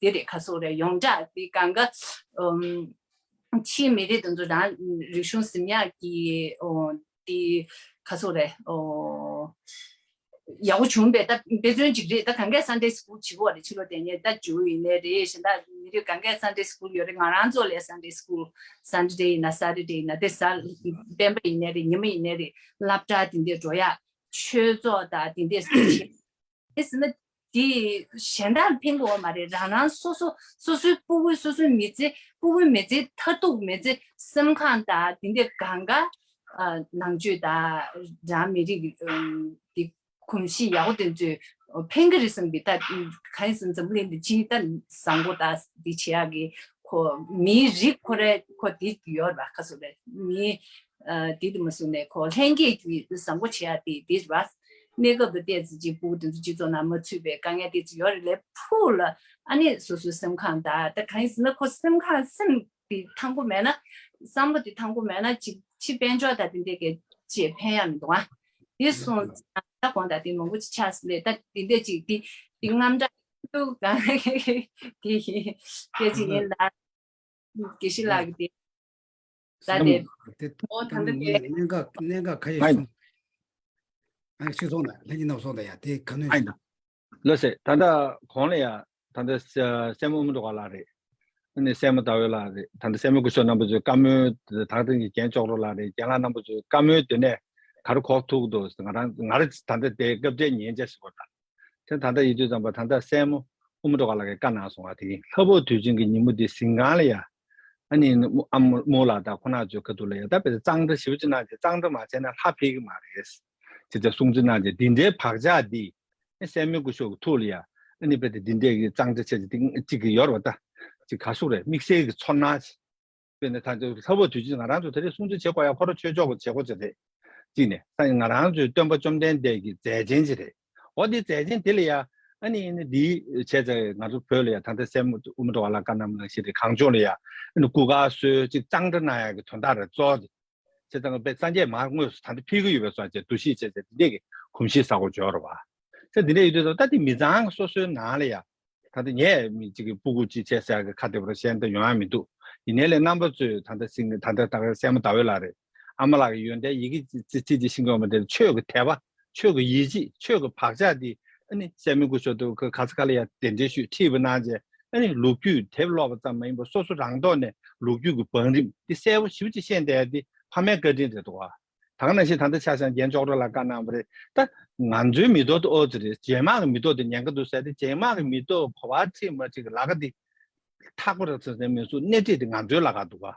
དེ་རེད་ག་སོགས་རེད་ཡོངས་གྲགས་དེ་གང་ག་ཕྱིའི་མི་རིགས་དེ་ཚོ་རང་རིག་གཞུང་ཟིན་ཡག་གི་དེ་ག་སོགས་རེད། ཡག་པོ་བྱུང་བས་ད་དཔེ་མཚོན་གཅིག་རེད། ད་གང་གས་Sunday school བྱེད་དགོས་རེད། ཕྱི་ལོགས་དེ་ནས་ད་ཇུའུ་ཡིན་ནའི་རེད་གཞན་དག་མི་རིགས་གང་གས་Sunday school ཡོད་རེད། ང་རང་ཚོ་ལས་Sunday school Sunday ཡིན་ན་Saturday ཡིན་ན་དེ་གཟའ་སྤེན་པ་ཡིན་ནའི་རེད་ཉི་མ་ཡིན་ནའི་རེད་སློབ་གྲྭ་དེ་འདྲས་འགྲོ་ཡག་ཆོས་ཚོགས་དང་དེ་འདྲས་སུ་བྱེད་དེ་ཟེར་ན་དེ་གཞན་དག་ལ་ཕན་གྱི་ཡོད་མ་རེད། རང་རང་སོ་སོ་སོ་སོའི་སྤུ་གུའི་སོ་སོའི་མི་ཚེ་སྤུ་གུའི་མི་ཚེ་མཐར་ཐུག་མི་ཚེ་སེམས་ཁམས་དང་དེ་འདྲས་གང་ག་ནང་ཆོས་དང་རང་མི་རིགས་ཀྱི་གོམས་གཤིས་ཡག་པོ་དེ་ཚོས་ཕན་གྱི་རེད་བསམ་གི་ད་གང་ཡིན་ཟེར་འཛམ་བུ་གླིང་འདི་ཕྱིའི་ད་བཟང་པོ་ད་འདི་བྱེད་ཡག་གི་ཁོ་མིའི་རིགས་ཁོ་རའི་ཁོ་འདི་ཡོད་རེད་པ། ཁ་སོ་རེད་མིའི་འདི་དུ་མ་སོང་ནས་ཁོ་ལྷན་སྐྱེས་ཀྱི་བཟང་པོ་བྱེད་ཡག་དེ་འདི་རེད་པ། གནས་སྐབས་དུ་བལྟས་ཚེ་གཅིག་པུ་དེ་ཚོ་སྤྱི་ཚོགས་ནང་མ་ཚུད་པའི་དཀའ་ངལ་དེ་ཚོ་ཡོད་རེད་ལས་ཕུགས་ལ་ཨ་ནི་སོ་སོའི་སེམས་ཁམས་ད་ད་གང་ཡིན་ཟེར་ན་ཁོ་སེམས་ཁམས་སེམས་དེ་ཐང་པོ་མེད་ན་བསམ་བློ་དེ་ཐང་པོ་མེད་ན་ཅིག་ཕྱི་དཔལ་འབྱོར་དང་དེ་འདྲས་ཀྱི་ཅེས་ཕན་ཡག་མི་འདུག་ཨ། དེ་སོང་ཙང་ད་དགོངས་དག་དེ་མང་པོ་ཅིག་ཆགས་སྲིད་ལས་ད་དེ་འདྲས་ཅིག་དེ་དེ་རྔམ་དྲག་ཏུ་གང་དེ་སྐད་ཅིག་ཡིན་ལ་དགེ་བཤེས་ལགས་ཀྱི་དེ་ད་དེ་དེ་ཨོ་ད་ད་ལྟ་དེ་གནད་འགག་གནད་འགག་ག་ཡོད་ཨ་གསུང་ཨ་ཤི་སོང་ད་ལྷན་རྒྱས་རྣམས་སོང་ད་ཡ་དེ་ག་ནོན་ཨ་ཡིན་ད། ལགས་སེ། ད་ལྟ་གོང་ལ་ཡ་ད་ལྟ་སྲས་མོ་ཨུ་མུ་ཏོ་ག་ལགས་རེད། ཨ་ནི་སྲས་མོ་ཟླ་འོད་ལགས་རེད། ད་ལྟ་སྲས་མོ་སྐུ་ཞབས་རྣམ་པ་ཚོས་བཀའ་མོལ་ད་ཐེངས་ཀྱི་རྒན་ཅོག་རོ་ལགས་རེད། རྒན་ལགས་རྣམ་པ་ཚོས་བཀའ་མོལ་དེ་ནས་ག་རེ་གོ་ཐུབ་འདུག་ང་རང་ང་རང་ད་ལྟ་དེ་སྐབས་འཕྲལ་ཉན་ཆ་ཞིག་གོ་ད། དེ་ད་ལྟ་ཡིན་དུས་ཙམ་པ་ད་ལྟ་སྲས་མོ་ཨུ་མུ་ཏོ་ག་ལགས་ཀྱིས་བཀའ་གནང་སོང་བ་དེ་ཡིན། ལྷ་བབས་དུས་ཆེན་གྱི་ཉིན་མོ་འདི་གཟིམ་ཁང་ལ་ཡ་ཨ་ནི་ཨ་མོ་ལགས་དང་ཁོ་ན་ཚོའི་ཁ་ཐུག་ལ་ཡ་ད་དཔེ་གཙང་སྦྲ་ཞིབ་ཅིག་གནང་རྗེས་གཙང་སྦྲ་མ་བྱས་ན་ལྷ་ཕེབས་ཀྱི་མ་རེད་ཅེས་ད་སྲུང་བརྩི་གནང་རྗེས་འདི་འདྲའི་བག་ཆགས་འདི་ཨ་སྲས་མོ་སྐུ་ཞབས་ཀྱི་ཐུགས་ལ་ཡ་ ཨ་ནི་དཔེ་དེ་འདི་འདྲས་ཀྱི་གཙང་སྦྲ་བྱས་ཏེ་འདི་གཅིག་གི་ཡོད་རེད་པ། ད་ཅིག་ག་ཟུག་རེད། དམིགས་བསལ་གྱི་ཚོར་སྣང་ཅིག་དཔེར་ན་ད་ལྟ་ལྷ་བབས་དུས་ཆེན་ང་རང་ཚོ་ད་རེས་སྲུང་བརྩི་བྱེད་དགོས་ཡ་ཁོ་རང་ཆོས་ཕྱོགས་ཀྱི་བྱེད་སྒོ་ཅིག་རེད། གཅིག་ནས་ས་ང་རང་ཚོའི་སྟོན་པ་བཅོམ་ལྡན་འདས་ཀྱི་མཛད་ཆེན་ཅིག་རེད། འོ་འདི་མཛད་ཆེན་དེ་ལ་ཡ་ཨ་ནི་ཨ་ནི་འདི་བྱས་ཙང་ང་ཚོ་བོད་ལ་ཡ་ད་ལྟ་སྲས་མོ་དབུ་མ་སྒྲོལ་དཀར་ལགས་བཀའ་གནང་བ་ནང་བཞིན་རེད། གངས་ལྗོངས་ལ་ཡ་ཨ་ནི་སྐུ་གར་གསོལ་ཅིག་གཙང་སྦྲ་གནང་ཡ་གི་དོན་དག་རེད་གཙོ་བོ་དེ། བྱས་ཙང་དཔེ་སངས་རྒྱས་མར་དངོས་སུ་ད་ལྟ་ཕེབས་ཀྱི་ཡོད་པའི་བཟོ་བྱས་འདུ་ཤེས་བྱས་ཙང་འདི་འདྲས་ཀྱི་གོམས་གཤིས་ས་གོ་འབྱོར་བ། ས་འདི་འདྲས་ཡོད་དུས་ད་ལྟ་འདི་མི་ཚང་སོ་སོའི་ནང་ལ་ཡ། ད་ལྟ་ངས་མི་གཅིག་གི་སྤུ་གུ་གཅིག་བྱས་ཟེར་གི་ཁ་བདེ་པོ་བཤད་ན་ཡོང་ཡ་མི་འདུག་ཡིན་ནའི་ལས་རྣམ་པ་ཚོས་ད་ལྟ་སྲིང་ད་ལྟ་ད་ག་སྲས་མོ་ཟླ་འོད་ལགས་རེད། ཨ་མ་ལགས་ཀྱི་ཡོན་ཏན་ཡི་གེ་ཅི་ཅི་ཅི་ཤེས་ཀྱི་ཡོད་མ་རེད། ཆོས་ཀྱི་དད་པ། ཆོས་ཀྱི་ཡིད་ཆེས། ཆོས་ཀྱི་བག་ཆགས་འདི་ཨ་ནི་སྲས་མོ་སྐུ་ཞབས་ཏུ་ག་ས་ག་ལ་ཡ་གདན་འདྲེན་ཞུས་ཁྲིད་པ་གནང་རྗེས་ཨ་ནི་ལོ་རྒྱུས་དེབ་ཀློག་པ་ཙམ་མ་ཡིན་པར་སོ་སོ་རང་ཐོག་ནས་ལོ་རྒྱུས་ཀྱི་བང་རིམ་འདི་གསལ་པོ་ཞེ་པོ་ཅིག་ཤེས་བསྡད་ཡ་འདི་ཕ་མའི་བཀའ་དྲིན་རེད་འདུག་ག་ད་ག་ནང་བཞིན་ད་ལྟ་ཆ་བཞག་ན་རྒན་ཅོག་རོ་ལགས་བཀའ་གནང་བ་རེད། ད་ང་ཚོའི་མི་ཐོག་ཏུ་ཨོ་ཙི་རེད། རྗེས་མ་གི་མི་ཐོག་ཏུ་ཉེན་ཁ་འདུག་ཟེར་ཏེ་རྗེས་མ་གི་མི་ཐོག་གོ་བ་ཁྲིད་མ་ཁྲིད་ཀྱི་ལས་ཀ་འདི་ཐག་པ་རེད་ཟེར་ནས་མི་སུ་སྣེ་ཁྲིད་དེ་ང་ཚོའི་ལས་ཀ་འདུག་ག་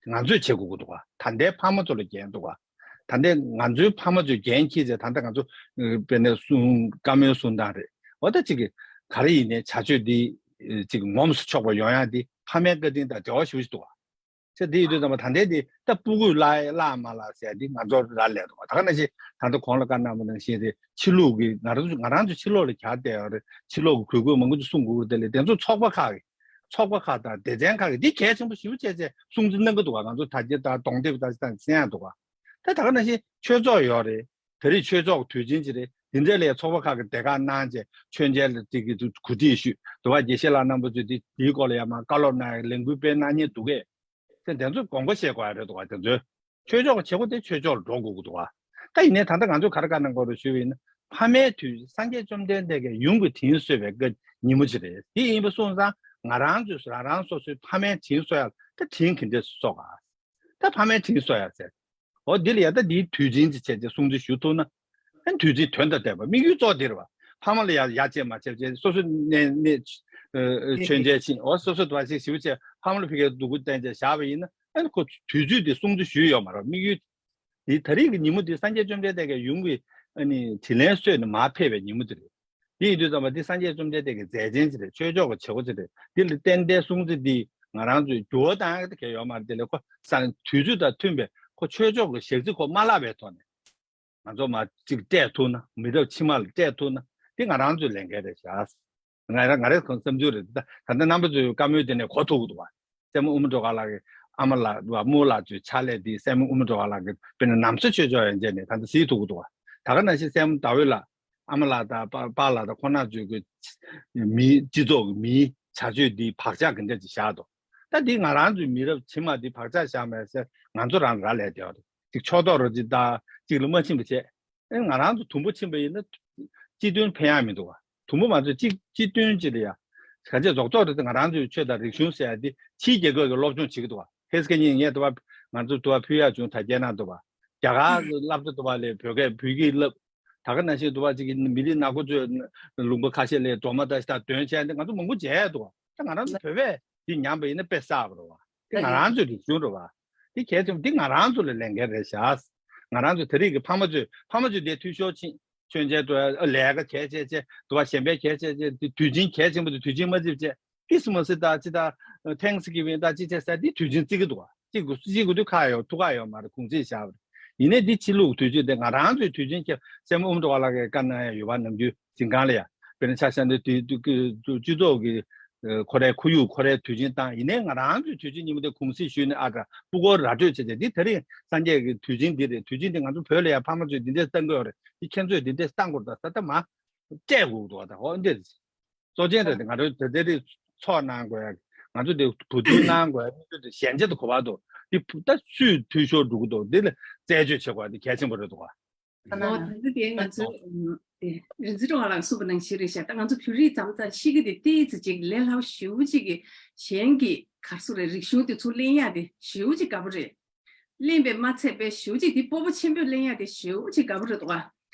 ང་ཚོས་བྱེད་དགོས་ཀྱི་འདུག་ག་ད་ལྟའི་ཕ་མ་ཚོ་ལ་འགན་འདུག་ག་ད་ལྟའི་ང་ཚོའི་ཕ་མ་ཚོས་འགན་འཁྱེར་བྱས་ད་ལྟ་ང་ཚོ་ཨ་དཔེར་ན་གསུང་བཀའ་མོལ་གསུང་སྟངས་རེད། འོ་ད་ཅིག་གི་ག་རེ་ཡིན་ནའི་བྱ་སྤྱོད་འདི་ཨ་ཅིག་ངོམས་སུ་ཆོག་པ་ཡོང་ཡ་འདི་ཕ་མའི་བཀའ་དྲིན་དང་འབྲེལ་བ་ཞེ་པོ་ཞིག་འདུག་ག་ཟེར་དེ་ཡིན་དུས་ཙམ་པ་ད་ལྟའི་དེ་ད་སྤུ་གུས་བརླག་བརླག་མ་བརླག་ཟེར་དེ་ང་ཚོར་རག་ལས་འདུག་ད་ག་ནང་བཞིན་ད་ལྟ་གོང་ལ་བཀའ་གནང་བ་ནང་བཞིན་དེ་ཕྱི་ལུགས་ཀྱི་ང་རང་ཚོ་ང་རང་ཚོ་ཕྱི་ལོགས་ལ་གྱར་བསྡད་ཡོད་རེད། ཕྱི་ལོགས་ཀྱི་གུས་བཀུར་མང་པོ་ཅིག་གསུང་དགོས་ཀྱི་དེ་ལས་དེ་ཚོ་ཚོགས་པ་ཁག་གི་ཚོགས་པ་ཁག་དང་སྡེ་ཚན་ཁག་གི་འདི་གལ་ཆེན་པོ་ཞེ་པོ་བྱས་བྱས་སྲུང་བརྩི་གནང་གི་འདུག་ག་ང་ཚོ་དར་རྒྱས་དང་གདོང་དེབ་དང་ཅི་དང་ཟེར་ཡང་འདུག་ག་ད་ད་ག་ནང་བཞིན་ཆོས་ཚོགས་ཡོད་རེད། ད་རེས་ཆོས་ཚོགས་དུས་ཆེན་ཅིག་རེད། དེ་འདྲ་ལས་ཚོགས་པ་ཁག་གི་སྡེ་ཁག་གནང་བྱས་མཆོད་མཇལ་ལ་དེ་གི་གོ་སྒྲིག་ཞུས་འདུག་ག་དགེ་བཤེས་ལགས་རྣམ་པ་ཚོས་དེ་དེའི་སྐོར་ལ་ཡང་མར་བཀའ་སློབ་གནང་ཡག་ལས་འགུལ་སྤེལ་གནང་མཁན་འདུག་གས། དེ་དེ་ཚོ་དགོངས་པ་བཞེས་དགོས་ཡ་རེད་འདུག་ག་དེ་ཚོའི་ཆོས་ཕྱོགས་ཀྱི་བྱེད་སྒོ་དེ་ཆོས་ཕྱོགས་ལ་འགྲོ་དགོས་ཀྱི་འདུག་ག་ད་ཡིན་ནའི་ད་ལྟ་ང་ཚོས་ག་རེ་བཀའ་གནང་དགོས་རེད་ཞུས་པ་ཡིན་ན། ཕ་མའི་དུས་སངས་རྒྱས་བཅོམ་ལྡན་འདས་ཀྱིས་ཡུམ་གྱི་དྲིན་གསོ་བའི་སྐབས་ཉིན་མོ་ཅིག་རེད། དེ་ཡིན་པ་སོང་ཙང་ང་རང་ཚོས་རང་རང་སོ་སོའི་ཕ་མའི་དྲིན་གསོ་ཡ་ལ་ད་དྲིན་ག་འདྲས་གསོ་ག་ད་ཕ་མའི་དྲིན་གསོ་ཡ་ཟེར། འོ་འདི་ལ་ཡ་ད་འདིའི་དུས་ཆེན་ཅིག་བྱས་ཏེ་སྲུང་བརྩི་ཞུ་ཐུབ་ན། ཨ་ནི་དུས་ཆེན་དོན་དང་ལྡན་པ་དམིགས་ཡུལ་གཙོ་བོ་འདི་རེད་བ། ཕ་མ་ལ་ཡ་ཡ་བྱེད་མ་བྱེད་བྱེད་སོ་སོ་ནས་ནས་ཨ་ཨ་མཆོད་མཇལ་ཕྱིན། འོ་སོ་སོ་དུ་བ་ཞིག་ཞིབ་བྱས་ཕ་མ་ལ་ཕ་གིར་སྡུག་གུ་བསྟན་བྱས་བཞག་པ་ཡིན་ན་ཨ་ནི་ཁོ་དུས་ཚོད་དེ་སྲུང་བརྩི་ཞུས་ཡོད་མ་རེད། དམིགས་ཡུལ་འདི་ད་རེས་ཀྱི་ཉིན་མོ་འདི་སངས་རྒྱས་བཅོམ་ལྡན་འདས་ཀྱི་ཡུམ་གྱི་ཨ་ནི་དྲིན་ལན་གསོས་ནས་མར་ཕེབས་པའི་ཉིན་མོ་འདི་རེད། དེ་ཡིན་དུས་ཙམ་པ་འདི་སངས་རྒྱས་བཅོམ་ལྡན་འདས་ཀྱི་མཛད་ཆེན་ཅིག་རེད། ཆོས་ཕྱོགས་ཀྱི་བྱེད་སྒོ་ཅིག་རེད། འདི་ལ་ཏན་ཏན་སྲུང་བརྩི་འདི་ང་རང་ཚོས་འགྱུར་བ་བཏང་ཡག་གི་གལ་ཡོད་མ་རེད། དེ་ལས་ཁོ་སང་དུས་ཚོད་དང་མཐུན་པའི་ཁོ་ཆོས་ཕྱོགས་ཀྱི་ཞག་རྩི་ཁོ་མ་བརླག་པའི་ཐོག་ནས་ང་ཚོ་མར་ཅིག་སྤྲད་ཐུབ་ན། མི་རབས་ཕྱི་མ་ལ་སྤྲད་ཐུབ་ན་འདི་ང་རང་ཚོའི་ལས་འགན་རེད་ཤག་ང་རང་ང་རའི་གང་བསམ་ཚུལ་རེད། ད་ད་ལྟ་རྣམ་པ་ཚོའི་བཀའ་མོལ་དེ་ནས་གོ་ཐུབ་ཀྱི་འདུག་བ། སྲས་མོ་དབུ་མ་སྒྲོལ་དཀར་ལགས་ཀྱི་ཨ་མ་ལགས་དང་རྨོ་ལགས་ཚོའི་ཕྱག་ལས་དེ་སྲས་མོ་དབུ་མ་སྒྲོལ་དཀར་ལགས་ཀྱི་དཔེར་ན་ནམ་བཟའ་ཆོས་ཕྱོགས་ཡན་ཆད་ནས་ད་ལྟ་གཟིགས་ཐུབ་ཀྱི་འདུག་བ། ད་ག་ནང་བཞིན་སྲས་མོ་ཟླ་འོད་ལགས། ཨ་མ་ལགས་དང་པ་པཱ་ལགས་དང་ཁོང་རྣམ་ཚོས་ཀྱི་མིའི་སྤྱི་ཚོགས་ཀྱི་མིའི་བྱ་སྤྱོད་འདིའི་བག་ཆགས་ག་འདྲ་ཅིག་བཞག་འདུག་ད་འདི་ང་རང་ཚོའི་མི་རབས་ཕྱི་མ་འདི་བག་ཆགས་བཞག་མེད་ཟེར་ང་ཚོ་རང་ལ་རག་ལས་བསྡད་པ་རེད། ཅིག་ཕྱོགས་གཏོགས་རོགས་ཅིག་ད་ཅིག་ལ་མ་ཕྱིན་པ་བྱས། ཨེ་ང་རང་ཚོ་དུམ་བུ་ཕྱིན་པ་ཡིན་ན་སྤྱི་མཐུན་ཕན་ཡག་མི་འདུག་བ། དུམ་བུ་མ་ཚོས་གཅིག་སྤྱི་མཐུན་ཅིག་ལ་ཡ། ག་ཚད་རྫོགས་རྫོགས་རེད་དེ་ང་རང་ཚོའི་ཆོས་དང་རིག་གཞུང་ཟེར་ཡ་དེ་ཕྱིའི་རྒྱལ་ཁབ་ཀྱི་སློབ་སྦྱོང་བྱེད་ཀྱི་འདུག་བ། ཧེ་སི་ཀེ་ཉིན་ངས་དུ་བ་ང་ཚོ་དུ་བ་ཕུལ་ཡག་བྱུང་ད་རྒྱལ་ནང་དུ་བ། རྒྱ་གར་གྱི་སློབ་གྲྭ་དུ་བ་ལས་བོད་སྐད་བོད་སྐད་བསླབ། ད་ག་ནང་བཞིན་དུ་བ་ཅིག་གི་མི་རིགས་ནག་པོ་ཚོས་ལུང་པ་ཁ་ཤས་ལས་སྒྲོལ་མ་ད་ཤི་ད་འདོན་བྱས་ཏེ་ང་ཚོ་མང་པོ་མཇལ་ཡག་འདུག་བ། ད་ང་རང་ཚོ་བོད་པས་འདི་ཉམས་པ་ཡིན་ན་དཔེ་བསགས་པ་རེད་བ། འདི་ང་རང་ཚོའི་རིག་གཞུང་རེད་བ། འདི་གལ་ཆེན་པོ་འདི་ང་རང་ཚོ་ལ་ལས་འགན་རེད་ཤག་ང་རང་ཚོ་དེ་རིང་གི་ཕ་མ་ཚོས་ཕ་མ་ཚོས་འདིར་འཐུས་ཤོར་ཕྱིན། མཆོད་མཇལ་དུ་ལས་ཀ་གལ་ཆེ་ཆེ་དུ་བ་གཞན་པའི་གལ་ཆེ་ཆེ་འདི་དུས་ཆེན་གལ་ཆེན་པོ་འདི་དུས་ཆེན་མ་བརྩིས་བྱས་ཁྲི་སི་མ་སི་དང་ཅི་དང་ཐེངས་གི་བིན་དང་ཅི་བྱས་ཟེར་འདི་དུས་ཆེན་བརྩི་གི་འདུག་བ། གཅིག་གུ་གཅིག་གུ་དུས་ཁག་ཡོད་ཐུག་ཁག་ཡོད་མ་རེད། གུང་ཚིགས་བཞག་པ་རེད། ཡིན་ནའི་འདི་ཕྱི་ལུགས་དུས་ཆེན་དེ་ང་རང་ཚོའི་དུས་ཆེན་ཁྱེད་སྲས་མོ་དབུ་མ་སྒྲོལ་དཀར་ལགས་ཀྱིས་བཀའ་གནང་ཡ་ཡོད་པ་ནམ་རྒྱུན་ཞིང་ཁང་ལ་ཡ། དཔེར་ན་ཆ་བཞག་ན་དུས་དུས་སྤྱི་ཚོགས་ཀྱི་ཁོ་རའི་ཁོར་ཡུག་ཁོ་རའི་དུས་ཆེན་བཏང་ཡིན་ནའི་ང་རང་ཚོའི་དུས་ཆེན་ཉིན་མོ་དེ་གུང་ཚིགས་ཞུས་ནས་ཨ་དྲ་སྤུ་གུར་ར་སྤྲོད་བྱས་བྱས་འདི་ད་རེས་སངས་རྒྱས་ཀྱི་དུས་ཆེན་འདི་རེད། དུས་ཆེན་འདི་ང་ཚོ་བོད་ལ་ཡ་ཕ་མ་ཚོས་འདི་འདྲས་བཏང་གི་ཡོད་རེད། འདི་ཁྱེད་ཚོས་འདི་འདྲས་བཏང་དགོས་རེད། ད་ད་མ་སྤྲད་དགོས་འདུག་ད་འོ་འདི་རེད། གཙོ་ཆེན་རེད་དེ་ང་ཚོ་དེ་དེ་རིགས་ཚོགས་གནང་དགོས་ཡ། ང་ཚོ་དེ་བུ་ཐུག་གནང་དགོས་ཡ། མི་ཚོ་དེ་ཞན་ཆ་དུ་གོ་བ་འདུག་འདི་བུ་ད་སུས་འཐུས་ཤོར་འགྲོ་གི་འདུག་འདི་ལ་རྩད་གཅོད་བྱེད་དགོས་ཡ་འདི་གལ་ཆེན་པོ་རེད་འདུག་ག་ཨོ་ད་ལྟ་དེ་ང་ཚོ་ཨ་རིག་འཛིན་སྒྲོལ་དཀར་ལགས་གསུངས་པ་ནང་བཞིན་རེད་ཤག་ད་ང་ཚོ་བོད་རིགས་མཚམས་མཚམས་ཤི་གི་དེ་ཏོག་ཙམ་ཅིག་ལས་སླ་པོ་ཞེ་པོ་ཅིག་གི་གཞན་གྱི་ག་རེ་ཟེར་རེད། རིག་གཞུང་དེ་ཚུར་ལེན་ཡག་དེ་ཞེ་པོ་ཅིག་དཀའ་པོ་རེད། གླེང་བས་མ་ཚད་པའི་ཞེ་པོ་ཅིག་འདི་སྤོབས་པ་ཆེན་པོས་གླེང་ཡག་དེ་ཞེ་པོ་ཅིག་དཀའ་པོ་རེད་འདུག་ག་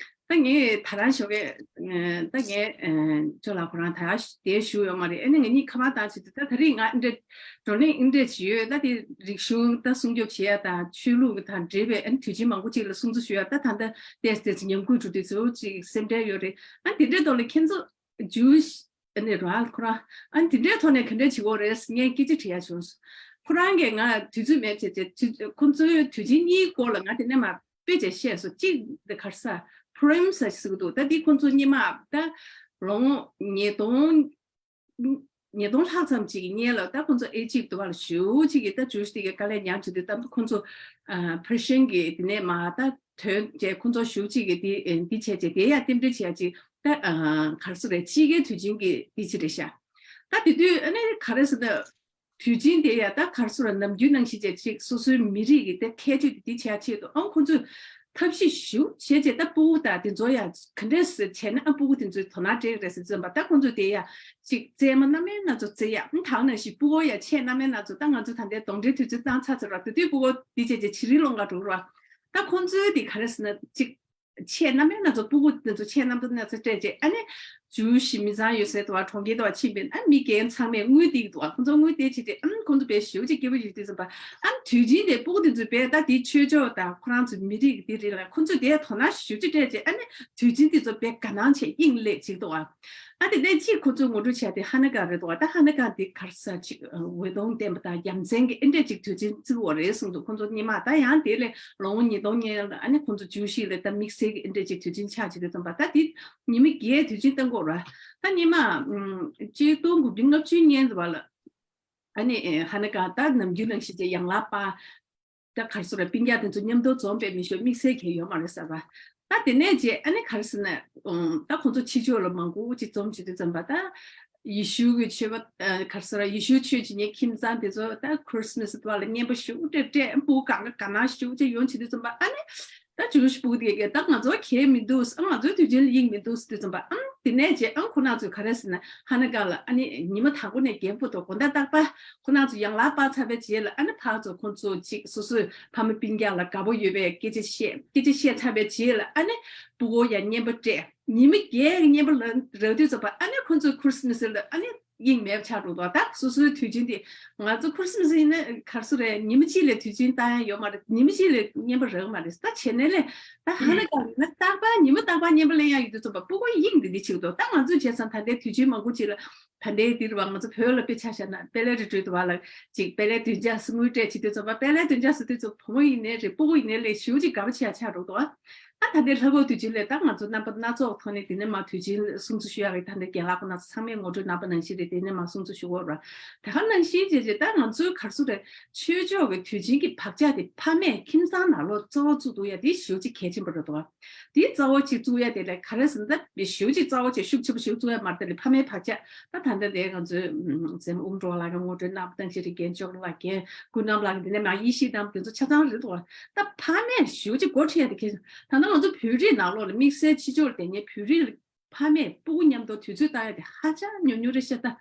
ད་ངས་ད་རང་ཞོགས་ཀས་ད་ངས་ཅོ་ལགས་ཁོ་རང་ད་དེ་ཞུ་ཡོད་མ་རེད། ཨ་ནི་ང་གཉིས་ཁ་པར་བཏང་བྱེད་དུས་ད་ད་རེས་ང་འདྲ་བགྲོ་གླེང་འདྲ་བྱེད་ཡོད། ད་དེ་རིག་གཞུང་ད་སྲུང་སྐྱོབ་བྱེད་ཡག་དང་ཆོས་ལུགས་དང་འབྲེལ་བའི་ཨ་ནི་དུས་ཆེན་མང་པོ་ཅིག་ལ་སྲུང་བརྩི་ཞུ་ཡག་ད་ད་ལྟ་ཏོག་ཙམ་ཉམས་རྒུད་འགྲོ་དུས་ཚོད་ཅིག་སེམས་ཁྲལ་ཡོད་རེད། ཨ་དེ་འདྲའི་ཐོག་ལ་ཁྱེད་ཚོ་ཇུས་ ཨ་ནི་རང་ཁོ་རང་ཨ་ནི་དེ་འདྲའི་ཐོག་ནས་ག་འདྲ་བྱེད་དགོས་རེད་ངས་སྐད་ཆ་དྲི་ཡ་བྱུང་སོང་། ཁོ་རང་གིས་ང་དུས་ཚོད་མེད་བྱས་བྱས་དུས་ཁོ་ཚོའི་དུས་ཆེན་གཉིས་སྐོར་ལ་ང་དེ་ནས་མར་དཔེ་བྱས་བཤད་སོང་གཅིག་དེ་ག་རེ་ཟ་Purim ཟེར་གྱི་འདུག་ད་འདི་ཁོ་ཚོ་སྔོན་མ་ད་ལོ་ངོ་ཉིས་སྟོང་ཉིས་སྟོང་ལྷག་ཙམ་ཅིག་གི་སྔོན་ལ་ད་ཁོ་ཚོ་ཨེ་ཇིབ་དུ་བ་ལ་ཞེ་པོ་ཅིག་གི་ད་ཇུས་དེ་གི་དཀའ་ལས་མྱངས་བྱས་དུས་ད་ཁོ་ཚོ་ཨ་Persian གི་དེ་ནས་མར་ད་ཐོན་བྱས་ཁོ་ཚོ་ཞེ་པོ་ཅིག་གི་དེ་འདི་བྱས་བྱས་དེ་ཡང་རྟེན་འབྲེལ་བྱས་ཅིག་ད་ག་རེ་ཟེར་རེད། ཕྱི་རྒྱལ་དུས་ཆེན་གི་དེ་ཅིག་རེད་ཤག་ད་དེ་དུས་ཨ་ནི་ག་རེ་ཟེར་ན། དུས་ཆེན་དེ་ཡང་ད་ག་རེ་ཟེར་ར་ནམ་རྒྱུན་ནང་བཞིན་བྱས་ཅིག་སོ་སོའི་མི་རིགས་ཀྱི་དེ་ཁྱད་ཆོས་དེ་དེ་བྱ་ཆེད་དུ་ཨང་ཁོ་ཚོས་ཐབས་ཤེས་ཞེ་པོ་བྱས་བྱས་ད་ཕྲུ་གུ་དང་དེ་ཚོ་ཡང་ག་འདྲས་སེ་བྱས་ན་ཨ་ཕྲུ་གུ་དེ་ཚོའི་དོ་སྣང་སྤྲད་ཀྱི་རེད་ཟེར་བརྩམས་པ་ད་ཁོ་ཚོས་དེ་ཡང་ཅིག་རྩེད་མོ་སྣ་མིན་སྣ་ཚོགས་རྩེ་ཡ་ཨང་དག་ནང་བཞིན་ཕྲུ་གུ་ཡང་ཆེས་སྣ་མིན་སྣ་ཚོགས་ད་ང་ཚོ་ད་ལྟའི་གདོན་འདྲེ་དུས་ཚོད་བཏང་ཚར་ཚར་བ་དེ་དུས་ཕྲུ་གུ་དེ་བྱས་བྱས་བྱི་རིལ་སློང་ག་འགྲོ་ར་ད་ཁོ་ཚོའི་དེ་ག་རེ་ཟེར་ན་ཅིག་ཆེས་རྣམ་པའི་སྣ་ཚོགས་ཕྲུ་གུ་དེ་ཚོ་ཆེས་རྣམ་པ་སྣ་ཚོགས་སྤྲད་རྗེས་ཨ་ནི་ཇུས་ཤིག་མི་ཚང་ཡོད་སའི་དུ་བ་གྲོང་ཁྱེར་དུ་བ་ཕྱིན་པས་ཨ་མི་རྒན་ཚང་མས་དངུལ་སྟེར་གི་འདུག་ཁོ་ཚོ་དངུལ་སྟེར་བྱས་ཏེ་ཨ་ཁོ་ཚོ་དཔེ་ཞེ་པོ་ཅིག་སྐྱིད་པོ་ཡོད་དུས་ཙམ་པ་ཨ་དུས་ཆེན་དེ་ཕྲུ་གུ་དེ་ཚོས་དཔེ་ད་དེ་ཆོས་ཕྱོགས་དང་ཁོ་རང་ཚོའི་མི་རིགས་དེ་རིགས་ལ་ཁོ་ཚོས་དེ་དོ་སྣང་ཞེ་པོ་ཅིག་སྤྲད་རྗེས་ཨ་ནི་དུས་ཆེན་དེ་ཚོ་དཔེ་དགའ་སྣང་བྱས་དབྱིངས་སླེབས་བྱས་འདུག་ཨ་དེ་ནས་གཅིག་ཁོ་ཚོས་ངོ་སྤྲོད་བྱས་ཏེ་ཧ་ན་ག་རེད་འདུག་ད་ཧ་ན་ག་དེ་ག་རེ་ཟ་ཅིག་འོད་སྟོང་ལྡན་པ་དང་ཡ་མཚན་གྱི་ཨེ་འདྲས་ཅིག་དུས་ཆེན་བརྩི་བ་རེད་གསུངས་འདུག་ཁོ་ཚོ་སྔོན་མ་ད་ཡང་དེ་ལས་ལོ་ངོ་ཉིས་སྟོང་སྔོན་ལ་ཨ་ནི་ཁོ་ཚོ་ཇུས་ཤིག་ལས་ད་དམིགས་བསལ་གྱི་ཨེ་འདྲས་ཅིག་དུས་ཆེན་ཆགས་བྱེད་དུས་ཙམ་པ་ད་དེ་ཉི་མ་བརྒྱད་དུས་ཆེན་གཏོང་དགོས་ར་ད་སྔོན་མ་ཆིག་སྟོང་དགུ་བརྒྱ་ལྔ་བཅུ་སྔོན་ལ་བ་ལ་ཨ་ནི་ཧ་ན་ག་ད་ནམ་རྒྱུན་ནང་བཞིན་གྱི་ཡང་ལག་པ། ད་ག་རེ་ཟེར་ར་སྤུན་ཀྱག་དེ་ཚོ་མཉམ་དུ་འཛོམས་པའི་མི་ཤོ་དམིགས་བསལ་གྱི་ཡོད་མ་རེད་ཟེར་བ། ད་དེ་ནས་རྗེས་ཨ་ནི་ག་རེ་ཟེར་ན་ད་ཁོང་ཚོ་ཕྱི་ཕྱོགས་ལ་མང་པོ་ཅིག་འཛོམས་བྱེད་དུས་ཙམ་པ་ད་ཡེ་ཤུ་གི་ཆོས་པ་ག་རེ་ཟེར་ར་ཡེ་ཤུ་ཆོས་བྱེད་མཁན་ཁྱིམ་ཚང་དེ་ཚོ་ད་ཁྲིས་མས་དུ་བ་ལ་རྔན་པ་ཞེ་པོ་སྤྲད་སྤྲད་ཨ་ཕྲུ་གུ་གང་ག་ག་ན་ཞེ་པོ་ཅིག་ཡོང་བྱེད་དུས་ཙམ་པ་ཨ་ནི་ད་ཇུས་ཕྲུ་གུ་དེ་གས་ད་ང་ཚོ་གལ་མི་འདུག་ཨ་ང་ཚོའི་དུས་ཆེན་ལ་དབྱིངས་མི་འདུག་ཟེར་དུས་ཙམ་པ་ཨ་དེ་ནས་རྗེས་ཨ་ཁོ་རང་ཚོས་ག་རེ་ཟེར་ན། ཧ་ན་ག་ལ་ཨ་ནི་ཉི་མ་དང་པོ་ནས་རྒྱལ་པོ་དང་དགོང་དག་རྟག་པར་ཁོ་རང་ཚོ་ཡང་ལག་པར་ཚར་བའི་རྗེས་ལ་ཨ་ནི་ཕར་ཚུར་ཁོ་ཚོ་གཅིག་སོ་སོའི་ཕ་མ་སྤུན་ཀྱག་ལ་དགའ་པོ་ཡོད་པའི་སྐད་ཆ་བཤད་སྐད་ཆ་བཤད་ཚར་བའི་རྗེས་ལ་ཨ་ནི་ཕྲུ་གུ་ཡང་རྔན་པ་སྤྲད་ཉི་མ་བརྒྱད་རྔན་པ་ལ་རག་དུས་ཙམ་པ་ཨ་ནི་ཁོ་ཚོའི་ཁྲིས་མས་ལ་ཨ་ནི་དབྱིངས་མེད་པ་ཆགས་འགྲོ་འདུག་ད་སོ་སོའི་དུས་ཆེན་དེ་ང་ཚོ་ཁྲིས་མས་ཡིན་ན་ག་རེ་ཟེར་རེད་ཉི་མ་གཅིག་ལས་དུས་ཆེན་བཏང་ཡ་ཡོད་མ་རེད་ཉི་མ་གཅིག་ལས་རྔན་པ་རག་མ་རེད་ད་བྱས་ནས་ལས་ད་ཧ་ན་ག་ལ་ན་རྟག་པར་ཉི་མ་རྟག་པར་རྔན་པ་ལེན་ཡ་ཡོད་དུས་ཙམ་པ་ཕྲུ་གུ་དབྱིངས་དེ་འདི་ཆགས་འདུག་ད་ང་ཚོས་བྱས་ཙང་ད་ལྟའི་དུས་ཆེན་མང་པོ་ཅིག་ལ། ད་ལྟའི་འདིར་བ་ང་ཚོ་བོད་ལ་དཔེ་ཆ་བཞག་ན་དཔལ་ལྡན་རི་ཁྲོད་དུ་བ་ལ་ཅིག་དཔལ་ལྡན་བདུན་བརྒྱ་སུ་དངུལ་སྤྲད་བྱེད་དུས་ཙམ་པ་དཔལ་ལྡན་བདུན་བརྒྱ་སུ་དུས་ཙམ་བུ་མོ་ཡིན་ནའི་རེད་ཕྲུ་གུ་ཡིན་ནའི་ལས་ཞེ་པོ་ཅིག་དགའ་པོ་ཆེ་ཡ་ཆགས་འགྲོ་འདུག་ཨ། ད་ད་ལྟའི་ལྷ་བབས་དུས་ཆེན་ལས་ད་ང་ཚོ་རྣམ་པ་སྣ་ཚོགས་ཐོག་ནས་དེ་ནས་མ་དུས་ཆེན་སྲུང་བརྩི་ཞུ་ཡ་རེད་ད་ལྟའི་རྒན་ལགས་ཁོ་ན་ཚང་མས་ངོ་སྤྲོད་གནང་པ་ནང་བཞིན་རེད་དེ་ནས་མ་སྲུང་བརྩི་ཞུ་དགོས་ར། ད་ག་ནང་བཞིན་བྱས་རྗེས་ད་ང་ཚོའི་ག་རེ་ཟེར་རེད་ཆོས་ཕྱོགས་ཀྱི་དུས་ཆེན་གྱི་བག་ཆགས་དེ་ཕ་མས་ཁྱིམ་ཚང་ནང་ལོགས་རྩ་བ་བཙུགས་འདུག་ཡ་དེ་ཞེ་པོ་ཅིག་གལ་ཆེན་པོ་རེད་འདུག་ཨ། དེའི་རྩ་བ་གཅིག་བཙུགས་ཡ་དེ་ལས་ག་རེ་ཟེར་ན་ད་ཞེ་པོ་ཅིག་རྩ་བ་གཅིག་ཤུགས་ཆེན་པོ་ཞིག་བཙུགས་ཡ་མ་རེད་དེ་ལས་ཕ་མའི་བག་ཆགས་ད་ད་ལྟ་དེ་ང་ཚོའི་སེམས་ཨུམ་འགྲོ་ལགས་ཀྱི་ངོ་སྤྲོད་གནང་བ་དང་ཅི་རིགས་རྒན་མཆོག་ལགས་རྒན་ཀུན་རྣམ་ལགས་ཀྱི་དེ་ནས་མ་ཡེ་ཤེས་དང་དེ་ཚོ་ཆ་ཚང་རེད་འདུག་ད་ཕ་མས་ཞེ་པོ་ཅིག་འགོ་ཁྲིད་ཡ་དེ་གལ་ཆེན་ད་ལྟ་ང་ཚོ་བོད་རིགས་ནང་ལོགས་ལ་དམིགས་བསལ་ཕྱི་ཕྱོགས་ལ་བསྡད་མཁན་བོད་རིགས་ཕ་མས་སྤུ་གུ་མཉམ་དུ་དུས་ཚོད་བཏང་ཡ་དེ་ཧ་ཅང་ཉུང་ཉུང་རེད་ཤག་ད།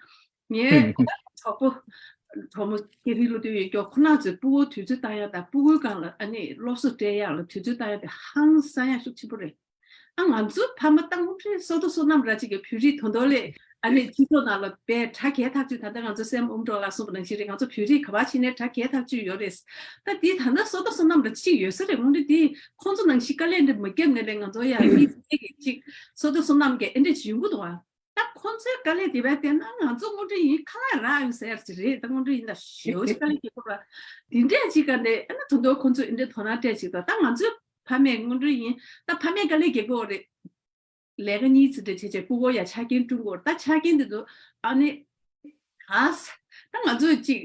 ངའི་གྲོགས་པོ་གྲོགས་མོ་སྐད་རིགས་སློབ་དུས་ཡོད་ཀྱོག་ཁོ་ན་ཚོས་སྤུ་གུ་དུས་ཚོད་བཏང་ཡ་དང་སྤུ་གུའི་སྒང་ལ་ཨ་ནི་སློབ་གསོ་སྤྲད་ཡ་ལ་དུས་ཚོད་བཏང་ཡ་དེ་ཧང་སང་ཡ་ཤུགས་ཆེན་པོ་རེད། ཨ་ང་ཚོ་ཕ་མ་ཏང་ཧུན་ཧྲི་སོ་ཏོ་སོ་ནམ་ར་ཅིག་གི་བོད་རིགས་དོན་དོ་ལས་ཨ་ནི་སྤྱི་ཚོགས་ནང་ལ་དཔེ་གྲ་རྒྱས་ཐག་ཆོད་ད་ལྟ་ང་ཚོ་སེམས་ཨུམ་གྲོགས་ལ་གསུངས་པ་ནང་བཞིན་རེད་ང་ཚོ་བོད་རིགས་ག་པར་ཕྱིན་ནའི་གྲ་རྒྱས་ཐག་ཆོད་ཡོད་རེད། ད་དེ་ད་ལྟ་སོ་ཏོ་སོ་ནམ་ར་ཅིག་ཡོད་ས་རེད་དངོས་འབྲེལ་དེ་ཁོང་ཚོ་ནང་བཞིན་དཀའ་ལས་འདི་མ་བརྒྱབ་ནས་ལས་ང་ཚོ་ཡ་དམིགས་བསལ་གྱི་ཅིག་སོ་ཏོ་སོ་ནམ་གྱི་ཨེ་འདྲ་ཅིག་ཡོང་གི་འདུག་ཨ། ད་ཁོང་ཚོའི་དཀའ་ལས་དེ་བས་བལྟས་ན་ང་ཚོ་དངོས་འབྲེལ་ཡིན་ཁ་ལག་རག་ཡོད་ཟེར་ཅིག་རེད་ད་དངོས་འབྲེལ་ཡིན་ད་ཞེའུ་ཅིག་དཀའ་ལས་རྒྱག་དགོས་ར། དེ་འདྲས་ཅིག་ག་ནས་ཨ་ན་ད་དུང་ཁོང་ཚོས་ཨེ་འདྲས་དོ་སྣང་སྤྲད་ཅིག་ད་ད་ང་ཚོའི་ཕ་མས་དངོས་འབྲེལ་ཡིན་ད་ཕ་མས་དཀའ་ལས་རྒྱག་དགོས་རེད། ལས་ཀ་གཉིས་ཙམ་འདྲ་བྱས་བྱས་སྤུ་གུ་ཡ་ཆ་རྐྱེན་བསྐྲུན་དགོས་རེད་ད་ཆ་རྐྱེན་དེ་ཚོ་ཨ་ནི་ག་ས་ད་ང་ཚོས་ཅིག་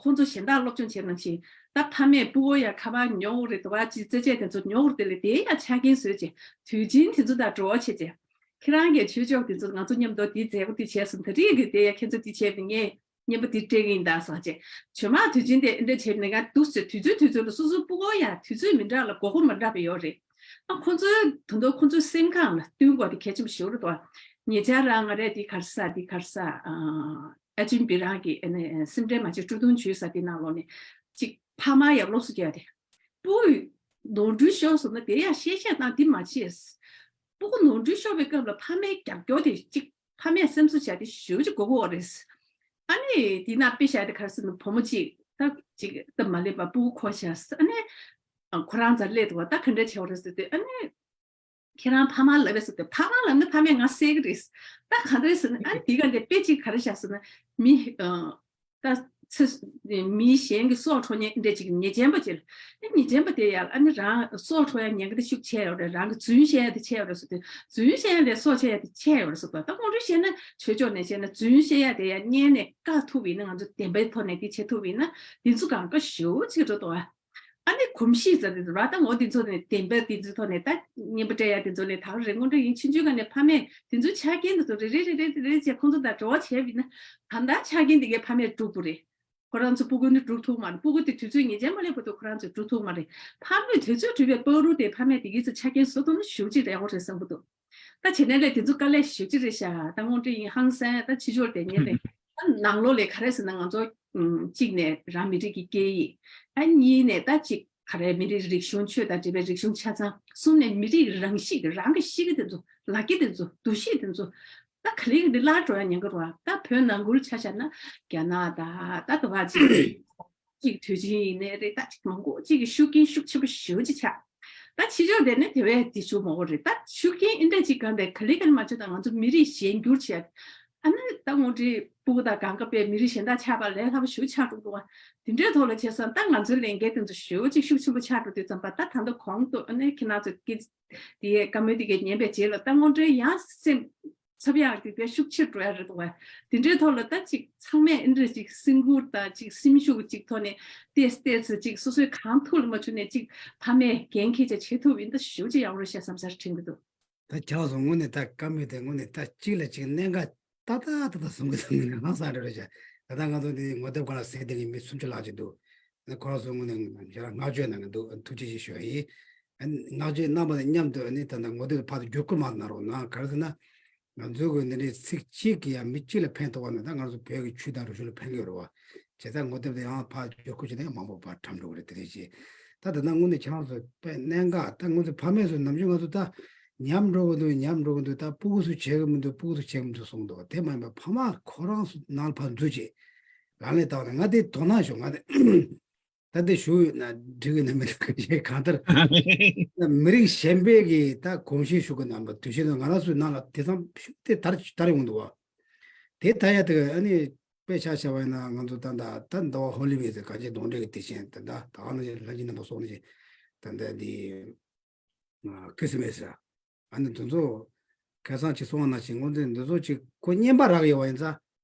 ཁོང་ཚོ་གཞན་དག་སློབ་སྦྱོང་བྱས་ནང་བཞིན་ད་ཕ་མས་སྤུ་གུ་ཡ་ཁ་པར་ཉོ་དགོས་རེད་དུ་བ་ཅིག་རྩེད་ཆས་དེ་ཚོ་ཉོ་དགོས་རེད་དེ་ལས་དེ་ཡ་ཆ་རྐྱེན་བཟོས་བྱས་དུས་ཆེན་དེ་ཚོ་དང་འབྲེལ་བ་བྱས་བྱས། ཁྱེད་རང་གིས་ཆོས་ཕྱོགས་དེ་ཚོ་ང་ཚོ་མཉམ་དུ་དེའི་མཛད་སྒོ་དེ་བྱས་སོང་ད་རེས་ཀྱི་དེ་ཡ་ཁྱེད་ཚོ་དེ་བྱས་པ་ངས་བརྙན་པ་དེ་སྤྲད་ཀྱི་ཡིན་ད་ཟེར་བྱས་ཆོས་མང་དུས་ཆེན་དེ་ཨེ་འདྲ་བྱས་པ་ནས་ང་འདུག་ཟེར་དུས་ཚོད་དུས་ཚོད་ལ་སོ་སོའི་སྤུ་གུ་ཡ་དུས་ཚོད་མི་འདྲ་ལ་དགོས་མཁོ་མི་འདྲ་བ་ཡོད་རེད། ཨ་ཁོ་ཚོའི་ད་དུང་ཁོ་ཚོའི་སེམས་ཁམས་ལ་བསྟུན་དགོས་དེ་གལ་ཆེན་པོ་ཞིག་རེད་དོ། ཉེ་ཆར་རང་ང་རས་དེ་ག་རེ་ཟ་དེ་ག་རེ་ཟ་ཨ་ཅིན་པི་རང་གི་ཨ་ནི་སེམས་ཁྲལ་མ་བྱེད་སྤྲོ་བརྡུང་བྱོས་ཟེར་དེ་ནང་ལོགས་ནས་ཅིག་ཕ་མ་ཡ་སློབ་གསོ་རྒྱག་དེ། སྤུ་གུ་ནོར་འཁྲུལ་ཤོར་སོང་ན་དེ་ཡང་བཤད་བཤད་དང་དེ་མ་བྱེད། སྤུ་གུ་ནོར་འཁྲུལ་ཤོར་བའི་སྐབས་ལ་ཕ་མའི་རྒྱབ་སྐྱོར་དེ་གཅིག་ཕ་མས་སེམས་གསོ་བྱ་དེ་ཞེ་པོ་ཅིག་དགོས་ཀྱི་ཡོད་རེད། ཨ་ནི་དེ་ན་དཔེ་བཞག་དེ་ག་རེ་ཟེར་ན་བུ་མོ་གཅིག་ད་གཅིག་སྟབས་མ་ལེགས་པ་སྤུ་གུ་འཁོར་བཞག་ཨ་ནི་ཁོ་རང་རྩར་སླེབས་འདུག་བ་ད་ག་འདྲ་བྱས་པ་རེད་ཟེར་དུས་ཨ་ནི། ཁྱེད་རང་ཕ་མར་ལབ་པས་ཟེར་ཏེ། ཕ་མར་ལབ་ན་ཕ་མས་ང་བསད་ཀྱི་རེད། ད་ག་འདྲ་ཟེར་ན། ཨ་ནི་དེ་ག་འདི་དཔེ་གཅིག་ག་རེ་བཞག་ཟེར་ན། མི་ཨ་ད་ཚེ་མི་གཞན་གྱི་སྲོག་འཕྲོག་མཁན་འདྲ་ཅིག་ཉེས་ཅན་པ་ཅིག་ཨ་ཉེས་ཅན་པ་དེ་ཡང་ཨ་ནི་རང་སྲོག་འཕྲོག་ཡ་ཉེན་ཁ་དེ་ཤུགས་ཆེ་ཡོད་རེད། རང་གི་རྫུན་བཤད་ཡ་དེ་ཆེ་ཡོད་རེད་ཟེར་ཏེ། རྫུན་བཤད་ཡ་ལས་སྲོག་ཆད་ཡ་དེ་ཆེ་ཡོད་རེད་ཟེར་ཏེ། ད་དངོས་འབྲེལ་བཤད་ན་ཆོས་ཕྱོགས་ནས་བཤད་ན་རྫུན་བཤད་ཡ་དེ་ཡང་སྔོན་ནས་བཀག་ཐུབ་པ་ཡིན་ན། ང་ཚོ་བདེན་པའི་ཐོག་ནས་དེ་བྱེད་ཐུབ་པ་ཡིན་ན་དེ་ཚོ་གང་ག་ཞེ་པོ་ཅིག་འགྲོ་འདུག་ཨ། ཨ་ནི་གོམས་གཤིས་ཟེར་དེ་ར། ད་ངོ་དེ་ཚོ་ནས་བདེན་པ་དེ་ཚོའི་ཐོག་ནས་ད་བརྙན་པར་སྤྲད་ཡ་དེ་ཚོ་ལས་ད་རེས་དངོས་འབྲེལ་ཡིན། ཆུང་ཆུང་སྒང་ནས་ཕ་མས་དེ་ཚོའི་ཆ་རྐྱེན་དེ་ཚོ་རེ་རེ་རེ་རེ་རེ་རེ་བྱས་ཁོང་ཚོ་དང་འབྲེལ་བ་བྱས་པ་ཡིན་ན། ད་ལྟ་ཆ་རྐྱེན་དེ་གའི་ཕ་མས་སྒྲུབ་དགོས་རེད། ཁོ་རང་ཚོ་སྤུ་གུ་ནི་སྒྲུབ་ཐུབ་མ་རེད། སྤུ་གུ་དེ་དུས་ཚོད་ངེས་ཅན་མ་སླེབས་བར་དུ་ཁོ་རང་ཚོས་སྒྲུབ་ཐུབ་མ་རེད། ཕ་མས་དུས་ཚོད་སྒྲུབ་པའི་བར་དུ་དེ་ཕ་མས་དེ་གའི་ཚོ་ཆ་རྐྱེན་བཟོ་ཐུབ་ན་ཞེ་པོ་ཅིག་ཡག་པོ་རེད་བསམ་གྱི་འདུག་ད་བྱས་ན་ལས་དེ་ཚོ་དཀའ་ལས་ཞེ་པོ་ཅིག་རེད་ཤག་ད་དངོས་འབྲེལ་ཡིན་ཧང་སང་། ད་ཕྱི་ཕྱོགས་དེ་ཉན་ལས། ད་ནང་ལོགས་ལས་ག་རེ་ཟེར་ན། ང་ཚོ་ཨམ་གཅིག་ནས་རང་མི་རིགས་ཀྱི་སྐད་ཡིག་ཨ་གཉིས་ནས་ད་ཅིག་ག་རེ་མི་རིགས་རིག་གཞུང་། ཆོས་དང་འབྲེལ་བའི་རིག་གཞུང་ཆ་ཚང་། གསུམ་ནས་མི་རིགས་རང་གཤིས། རང་གི་གཤིས་ཀ་དེ་ཚོ། ལ་རྒྱ་དེ་ཚོ། འདུ་ཤེས་དེ་ཚོ། ད་ག་ལེ་ག་ལེ་བརླག་འགྲོ་ཡ་ཉེན་ཁ་རེད་བ། ད་བོད་ནང་ཁུལ་ཆ་བཞག་ན་རྒྱ་ནག་དང་། ད་དུ་བ་ཅིག་ཅིག་དུས་ཆེན་ཡིན་ནའི་རེད། ད་ཅིག་མང་པོ་ཅིག་གི་ཤུགས་རྐྱེན་ཤུགས་ཆེན་པོ་ཞེ་པོ་ཅིག་ཆགས། ད་ཕྱི་ཕྱོགས་དེ་ནི་དེ་བས་དེ་ཞུ་མང་པོ་རེད། ད་ཤུགས་རྐྱེན་ཨིན་འདྲ་ཅིག་གང་དེ་ག་ལེ་ག་ལེ་མ་བྱུང་ན་ང་ཚོ་མི་རིགས་གཞན་འགྱུར་བྱས། ཨ་ནི་ད་དངོས་འབྲེལ་སྤུ་གུ་དང་གང་ག་དཔེ་མི་རིགས་གཞན་དག་ཆགས་པ་ལས་སླ་པོ་ཞེ་པོ་ཆགས་འགྲོ་འདུག་བ། དེ་འདྲའི་ཐོག་ལ་བྱས་ཙང་ད་ང་ཚོའི་ལས་འགན་དེ་ཚོ་ཞེ་པོ་ཅིག་ཤུགས་ཆེན་པོ་ཆགས་འགྲོ་དུས་ཙམ་པ། ད་ད་ལྟ་གོང་དུ་ཨ་ནི་ཁྱེད་རང་ཚོ་གི་དེའི་བཀའ་མོལ་དེ་གའི་ཉན་པའི་རྗེས་ལ་ད་དངོས་འབྲེལ་ཡང་སེམས་འཚབ་ཡག་དེ་དཔེ་ཤུགས་ཆེར་འགྲོ་ཡ་རེད་འདུག་བ། དེ་འདྲའི་ཐོག་ལ་ད་ཅིག་ཚང་མས་ཨེ་འདྲ་ཅིག་སེམས་ཁུར་དང་ཅིག་སེམས་ཤུགས་ཅིག་ཐོག་ནས་ཏོག་ཙམ་ཏོག་ཙམ་ཅིག་སོ་སོའི་གང་ཐུབ་ལ་མ་བྱུང་ནས་ཅིག་ཕ་མས་འགན་འཁྱེར་བྱས་བྱེད་ཐུབ་ཡིན་ད་ཞེ་པོ་ཅིག་ཡག་པོ་རེད་ཤག་བསམ་སར་དྲན་གྱི་འདུག་ད་ཁྱེད་རང་ཚོ་དངོས་གནས་ད་བཀའ་མོལ་དེ་དངོས་གནས་ད་གཅིག་ལ་གཅིག་གནད་འགག་ཏག་ཏག་ཏག་ཏག་བཟུང་གི་བཟུང་གི་ནས་ཧང་སང་རེད་རེད་བྱ། ད་ལྟ་ང་ཚོ་འདི་ངོ་དེབ་སྒང་ལ་གཟིགས་བསྡད་མཁན་མི་སུམ་ཅུ་ལྷག་ཅིག་འདུག་ཨ་ནི་ཁོ་རང་ཚོ་དངོས་གནས་ཞེ་དྲག་བསྔགས་བརྗོད་གནང་གི་འདུག་ཨ་ནི་ཐུགས་རྗེ་ཆེ་ཞུ་བ་ཡིན། ཨ་ནི་བསྔགས་བརྗོད་གནང་བ་དང་མཉམ་དུ་ཨ་ནི་ད་ལྟ་ངོ་དེབ་ཕར་ཚུར་བསྒྱུར་བཀོད་མང་གནང་རོགས་གནང་། ག་རེ་ཟེར་ན། ང་ཚོའི་གི་འདི་འདྲའི་ཚིག་གཅིག་གིས་ཡང་མི་གཅིག་ལ་ཕན་ཐོགས་པ་ན་ད་ང་ཚོ་བོད་ཀྱི་ཆོས་དང་རིག་གཞུང་ལ་ཕན་གྱི་ཡོད་རེད་བ། བྱས་ཙང་ངོ་དེབ་དེ་ཡང་ཕར་བསྒྱུར་བཀོད་བྱས་ན་ཡང་མང་པོ་ཕར་གྲམ་འགྲོ་གི་རེད། དེ་རེད་ཅེས། ད་ད་ལྟ་དངོས་གནས་ཁྱེད་རང་ཚོ་དཔེ་གནད་འགག་ད་ང་ཚོ་ཕ་མས་ཚོ་ནམ་རྒྱུན་ང་ཚོ་ད་ཉམས་འགྲོ་གི་འདུག་ཉམས་འགྲོ་གི་འདུག་ད་སྤུ་གུ་ཚོ་བྱེད་གི་མི་འདུག་སྤུ་གུ་ཚོ་བྱེད་གི་མི་འདུག་གསུངས་འདུག་དེ་མ་ཡིན་པར་ཕ་མ་ཁོ་རང་ཚོ་ནང་ལ་ཕར་འཛུལ་བྱས་ལག་ལེན་བསྟར་བ་ན། ང་དེ་དོ་སྣང་ཞུ། ང་དེ་ད་ལྟ་ཞུ་ཡོད་ན་འགྲིག་གི་ན་མི་འགྲིག་གི་ཞེས། གང་ལྟར་མི་རིགས་གཞན་པའི་གི་ད་གོམས་གཤིས་ཤུགས་ཀྱི་རྣམ་པ་དུས་ཆེན་དུ་ང་རང་ཚོའི་ནང་ལ་དེ་ཙམ་ཤུགས་དེ་དར་དར་ཡོང་འདུག་བ། དེ་དར་ཡ་དེ་ཨ་ནི་དཔེ་ཆ་བཞག་པ་ཡིན་ན་ང་ཚོ་ད་ད་ད་ཟླ་བ་ཧོ་ལི་ཝེ་ཟེར་ག་ཅིག་གདོན་འདྲེ་གི་དུས་ཆེན། ད་ད་ད་ག་ནང་བཞིན་ལྷན་རྒྱས་རྣམ་པ་སོགས་ནང་བཞིན་ད་ད་འདི། ཁྲི་སི་མེ་སི། ཨ་ནི་འདི་ཚོ་ཁ་སང་ཅིག་སོང་བ་ནང་བཞིན་དངོས་འདི་འདི་ཚོ་ཅིག་ཁོ་བརྙན་པར་རག་ཡོད་པ་ཡིན་ཙང་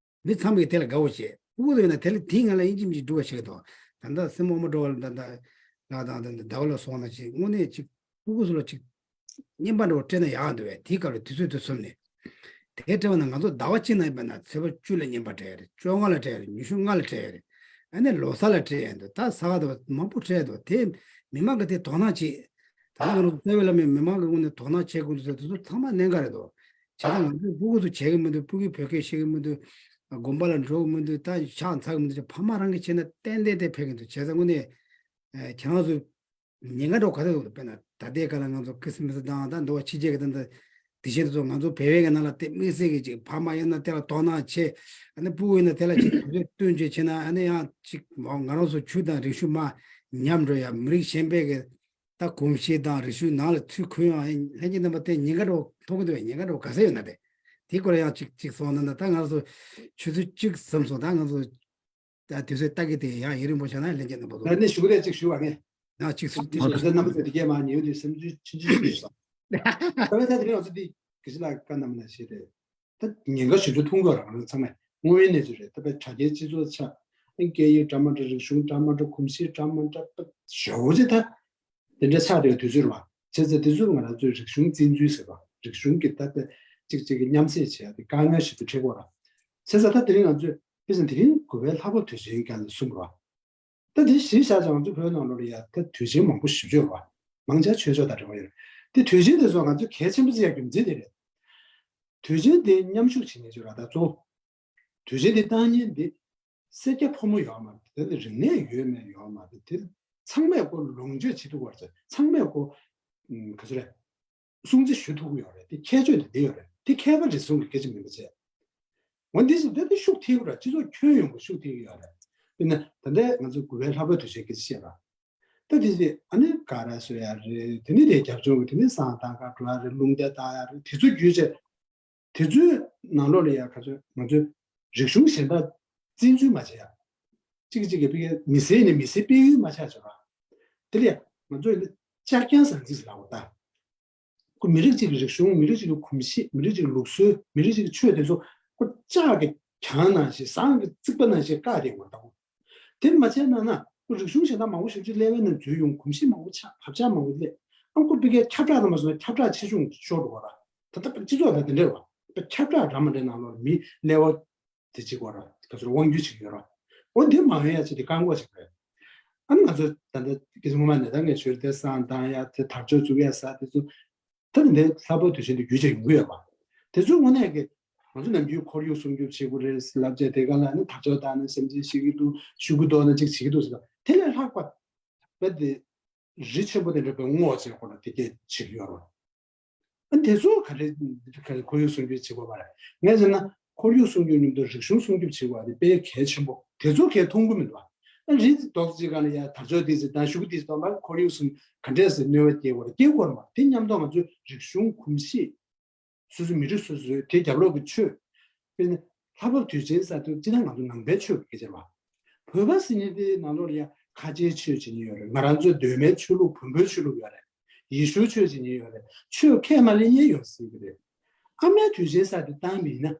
མི་ཚང་མས་དེ་ལ་དགའ་བོ་བྱེད། སྤུ་གུ་ཚོ་ཡིན་ན་དེ་ལ་དེའི་ངང་ལ་ཨིན་ཇི་མི་ཇི་འབྲི་བ་བྱེད་ཀྱི་འདུག་ད་ལྟ་སྲིང་མོ་ཨོ་མ་འགྲོ་བ་ལ་ད་ལྟ་ལ་དང་ད་ལྟ་ཟླ་བ་ལ་སོང་ནང་བཞིན་དངོས་གནས་ཅིག་སྤུ་གུ་ཚོ་ལ་ཅིག་བརྙན་པར་འདྲ་བོ་སྤྲད་ན་ཡག་འདུག་བས། དེའི་སྐབས་ལ་དུས་ཚོད་དུ་སོམ་ནས། དེ་སྤྲད་པ་ན་ང་ཚོ་ཟླ་བ་གཅིག་ནང་ཡིན་པ་ན་ཚེས་པ་བཅུ་ལ་བརྙན་པར་སྤྲད་ཡ་རེད། བཅོ་ལྔ་ལ་སྤྲད་ཡ་རེད། ཉི་ཤུ་ལྔ་ལ་སྤྲད་ཡ་རེད། ཨ་ནི་ལོ་གསར་ལ་སྤྲད་ཡ་འདུག་ད་ས་ག་དུ་མང་པོ་སྤྲད་འདུག་དེ་མི་མང་གི་དེ་དོ་སྣང་བྱེད། ད་ལྟ་ང་ཚོ་རྩ་བའི་བླ་མས་མི་མང་གི་ངོས་ནས་དོ་སྣང་བྱེད་དགོས་འདུག་ཟེར། དེ་ཚོ་ཚང་མ་གནད་འགག་རེད་འདུག་བྱས་ཙང་ང་ཚོས་སྤུ་གུ་ཚོ་བྱེད་ཀྱི་མི་འདུག་སྤུ་གུའི་བོད་སྐད་ཤེས་ཀྱི་མི་འདུག་དགོན་པ་ལ་འགྲོ་གི་མི་འདུག་ད་ཕྱག་འཚལ་གི་མི་འདུག་ཕ་མ་རང་གིས་བྱས་ན་ཏན་ཏན་དེ་ཕན་གི་འདུག་བྱས་ཙང་དངོས་གནས་ཁྱེད་རང་ཚོ་ཉེན་ཁ་འདྲ་བོ་ག་རེ་འདུག་དཔེར་ན་ད་ལྟའི་སྐབས་ལ་ང་ཚོ་ཁྲི་སི་མི་སི་དང་ད་འདི་བ་ཕྱི་རྒྱལ་གྱི་ད་ལྟ་དེ་བཞིན་དུ་ང་ཚོ་བོད་པའི་གི་ནང་ལ་དེ་དམིགས་བསལ་གྱི་ཅིག་ཕ་མ་ཡིན་ན་དེ་ལ་དོ་སྣང་བྱེད། ཨ་ནི་སྤུ་གུ་ཡིན་ན་དེ་ལ་ཅིག་དུས་ཚོད་བསྟུན་བྱེད་བྱེད་ན། ཨ་ནི་ཡང་ཅིག་ང་རང་ཚོ་ཆོས་དང་རིག་གཞུང་མར་ཉམས་འགྲོ་ཡ། མི་རིགས་གཞན་པའི་གི་ད་གོམས་གཤིས་དང་རིག་གཞུང་ནང་ལ་ཚུར་འཁོར་ཡོང་ཡ། ལྷན་རྒྱས་རྣམ་པ་དེ་ཉེན་ཁ་འདྲ་བོ་མཐོང་གི་འདུག་བས། ཉེན་ཁ་འདྲ་བོ་ག་ཚད་ཡོད་ན་དེ་དེའི་སྐོར་ལ་ཡང་ཅིག་ཅིག་གསུངས་ན། ད་ང་རང་ཚོ་ཆུ་ཚོད་གཅིག་ཟིན་སོང་། ད་ང་ཚོ་ད་དུས་ཚོད་ལྟ་གི་དེ་ཡང་ཡུན་རིང་པོ་བྱུང་ན་ལྷན་རྒྱས་རྣམ་པ་ཚོ། ད་ནི་ཞུ་གི་རེད། ཅིག་ཞུ་བ་ངས། ཡང་ཅིག་གསུངས། དེ་ཞུ་ས་རྣམ་པ་ཚོ་དེ་གས་མ་ཉེ་བོ་དེ་སེམས་ཚུལ་ཆུང་ཆུང་ཞིག་རེད་སོང་། ད་བས་ད་དེ་རིང་ང་ཚོ་དེ་དགེ་བཤེས་ལགས་བཀའ་གནང་ན་ཞེས་རེད། ད་ཉེན་ཁ་ཞེ་པོ་མཐོང་གི་ཡོད་རེད། ང་རང་ཚང་མས་དངོས་ཡོད་གནས་ཚུལ་རེད། ད་བས་དྲ་རྒྱའི་སྤྱི་ཚོགས་ཆ་སྐད་ཡིག་འདྲ་མི་འདྲ། རིག་གཞུང་འདྲ་མི་འདྲ། གོམས་གཤིས་འདྲ་མི་འདྲ། ད་ཞེ་པོ་ཅིག་ད་དེ་འདྲ་ཆགས་བསྡད་དུས་ཚོད་རེད་བ། བྱས་ཙང་དེ་ཚོ་ང་རང་ཚོའི་རིག་གཞུང་བཙན་འཛུལ་ཟེར་བ། རིག་གཞུང་གི་ད་ལྟ་གཅིག་གཅིག་གི་མཉམ་བསྲེས་བྱེད་ཡ་དེ་དཀའ་ངལ་ཞིག་ཏུ་འཕྲད་ཀྱི་ཡོད་རེད། བྱས་ཙང་ད་དེ་རིང་ང་ཚོས་དཔེ་བཞག་ན་དེ་རིང་དགུ་པའི་ལྷག་པ་དུས་ཆེན་གྱི་སྐབས་ལ་གསུངས་པ་རེད་བ། ད་དེ་གཞི་བཞག་ཙང་ང་ཚོ་བོད་ནང་ལོགས་ལ་ཡ་ད་དུས་ཆེན་མང་པོ་ཞེ་པོ་ཅིག་ཡོད་རེད་བ། མང་ཆེ་ཆོས་ཕྱོགས་དང་འབྲེལ་བ་ཡོད་རེད། དེ་དུས་ཆེན་དེ་ཚོ་ང་ཚོས་གལ་ཆེན་པོ་བརྩི་ཡ་རྒྱུ་མཚན་དེ་རེད། དུས་ཆེན་དེ་མཉམ་ཞུགས་བྱེད་མཁན་ཅིག་རེད་བ། ད་གཙོ་བོ་དུས་ཆེན་དེ་བཏང་མཁན་དེ་སེར་སྐྱ་ཕོ་མོ་ཡོད་མ་རེད། དེ་ནི་རིག་གནས་ཡོད་མེད་ཡོད་མ་རེད། དེ་ཚང་མས་ཁོ་ལོངས་སྤྱོད་བྱེད་ཐུབ་པ་རེད། ཚང་མས་ཁོ་ཨུམ་ག་ཚོད་རེད། སྲུང་བརྩི་ཞུ་ཐུབ་ཀྱི་ཡོད་རེད། དེ་ཁྱད་ཆོས་དེ་འདི་ཡོད་རེད། དེ་ཁྱད་པར་ཅིག་བཟུང་གི་སྐད་ཆ་མིན་པ་བྱས། འོ་འདི་ཚོ་ད་ལྟ་ཤུགས་ཐེབས་ར། སྤྱི་ཚོགས་ཁྱོན་ཡོངས་ཀྱི་ཤུགས་ཐེབས་ཀྱི་ཡོད་རེད། དཔེར་ན་ད་ལྟ་ང་ཚོ་དགུ་པའི་ལྷག་པའི་དུས་ཆེན་སྐད་ཆ་བཤད་ར། ད་དེ་དེ་ཨ་ནི་ག་ར་བཟོ་ཡ་རེད། དེ་ནི་དེ་རྒྱབ་ལྗོངས་ཀྱི་དེ་ནི་བསང་བཏང་ག་འགྲོ་ཡ་རེད། རླུང་རྟ་བཏང་ཡ་རེད། དེ་ཚོ་བརྒྱུད་བྱས། དེ་ཚོའི་ནང་ལོགས་ལ་ཡ་ག་ཚོད་ང་ཚོས་རིག་གཞུང་གཞན་དག་བཙན་འཛུལ་མ་བྱེད་ཡ། གཅིག་གིས་གཅིག་གི་ཕ་གིའི་མི་སེར་ནས་མི་སེར་སྤེལ་ཡུལ་མ་ཆགས་བྱས་ར། དེ་ལ་ཡ་ང་ཚོ་ཡིན་ན་ཅག་རྐྱང་ཟང་ཟིང་ཟེར་ལབ་དགོས་ད། ཁོ་མི་རིགས་གཅིག་གི་རིག་གཞུང་། མི་རིགས་གཅིག་གི་གོམས་གཤིས། མི་རིགས་གཅིག་གི་ལུགས་སྲོལ། མི་རིགས་གཅིག་གི་ཆོས་དེ་ཚོ་ཁོ་ལྕགས་ཀྱི་གྱང་ནང་བཞིན། ཟངས་ཀྱི་རྩིག་པ་ནང་བཞིན་བཀག་བསྡད་ཡོད་པ་འདྲ་བོ། དེ་མ་བྱས་ན་ན་ཁོ་རིག་གཞུང་གཞན་དག་མང་པོ་ཞེ་པོ་ཅིག་ཀླད་པའི་ནང་འཛུལ་ཡོང་། གོམས་གཤིས་མང་པོ་ཆགས། བབ་ཆགས་མང་པོ་སླེབས། ཨ་ཁོ་ཕ་གིའི་ཁྱབ་བསྒྲགས་དང་མ་སོང་ན་ཁྱབ་བསྒྲགས་ཆེ་ཆུང་ཤོར་འགྲོ་བ་ར། ད་ལྟ་སྤྱི་ཚོགས་ལ་དེ་འདྲ་རེད་བ། ཁྱབ་བསྒྲགས་འདྲ་མ་འདྲའི་ནང་ལོགས་མི་ཀླད་པ་དེ་གཅིག་པ་ར། ག་ཚོད་དབང་སྒྱུར་བྱེད་ཀྱི་ཡོད་ར། འོ་དེ་མ་ཡོང་ཡ་ཆེད་དུ་བཀག་འགོག་བྱེད་དགོས། ཨ་ནི་ང་ཚོ་ད་ལྟ་སྐྱེ་སྲིད་སྔོན་མ་ནས་ད་ངས་ཞུས་དེ་བསང་བཏང་ཡ་དེ་དར་ལྕོག་བཙུགས་ཡ་ཟེར་དེ་ཚོ། ད་ནི་ལྷག་པར་དུས་ཆེན་དུ་བརྒྱུད་བྱས་ཡོང་གི་ཡོད་པ། དེ་ཚོའི་ངོས་ནས་ཀྱི་ང་ཚོ་ནམ་རྒྱུན་ཁོར་ཡུག་སྲུང་སྐྱོབ་བྱེད་དགོས་རེད་ལབ་བྱས། དེ་ག་ལ་ནི་དར་ལྕོག་བཏང་ནས་སེམས་ཅན་ཤི་གི་འདུག་ཤི་གི་འདུག་ན་གཅིག་བྱེད་ཀྱི་འདུག་ཟེར། དེ་ལས་ལྷག་པ་བས་དེ་རི་ཆེན་པོ་དེ་འདྲ་བའི་སྔོག་བྱས་ཁོ་ལ་དེ་སྐད་བྱེད་ཀྱི་ཡོད་རེད། ཨ་དེ་ཚོ་ག་རེ་ག་རེ་ཁོར་ཡུག་སྲུང་སྐྱོབ་བྱེད་དགོས་པ་རེད། ངས་བྱས་ན་ཁོར་ཡུག་སྲུང་སྐྱོབ་མཉམ་དུ་རིག་གཞུང་སྲུང་སྐྱོབ་བྱེད་དགོས་པ་དེ་དཔེ་གལ་ཆེན་པོ། དེ་ཚོ་གས་མཐོང་གི་མི་འདུག་ཨ་རི་རྡོག་རྩ་གཅིག་སྒང་ལ་ཡ་དར་ལྕོག་དེ་ཚོ་དང་ཤུ་གུ་དེ་ཚོ་བཏོན་པ་ཁོར་ཡུག་སྲུང་ག་འདྲས་སེ་གནོད་པ་སྐྱེལ་དགོས་རེད། སྐྱེལ་དགོས་རེད་མ། དེ་མཉམ་དུ་ང་ཚོའི་རིག་གཞུང་གོམས་གཤིས། སོ་སོའི་མི་རིགས་སོ་སོའི་དེ་རྒྱབ་ལོགས་ཀྱི་ཆོས། དཔེར་ན་ལྷག་པར་དུས་ཆེན་ཟེར་དུས་སྤྱིར་ན་ང་ཚོ་ནང་པའི་ཆོས་ཀྱི་སྐད་ཆ་རེད་བ། བོད་པ་ཟེར་མཁན་དེ་ནང་ལོགས་ལ་ཡ་ཁ་ཆེའི་ཆོས་བྱེད་མཁན་ཡོད་རེད། ང་རང་ཚོའི་གདོད་མའི་ཆོས་ལུགས་བོན་པོའི་ཆོས་ལུགས་ཡོད་རེད། ཡེ་ཤུའི་ཆོས་བྱེད་མཁན་ཡོད་རེད། ཆོས་ཁས་མ་ལེན་མཁན་ཡོད་སྲིད་ཀྱི་རེད། ཨ་མའི་དུས་ཆེན་ཟེར་དེ་བཏང་བ་ཡིན་ན།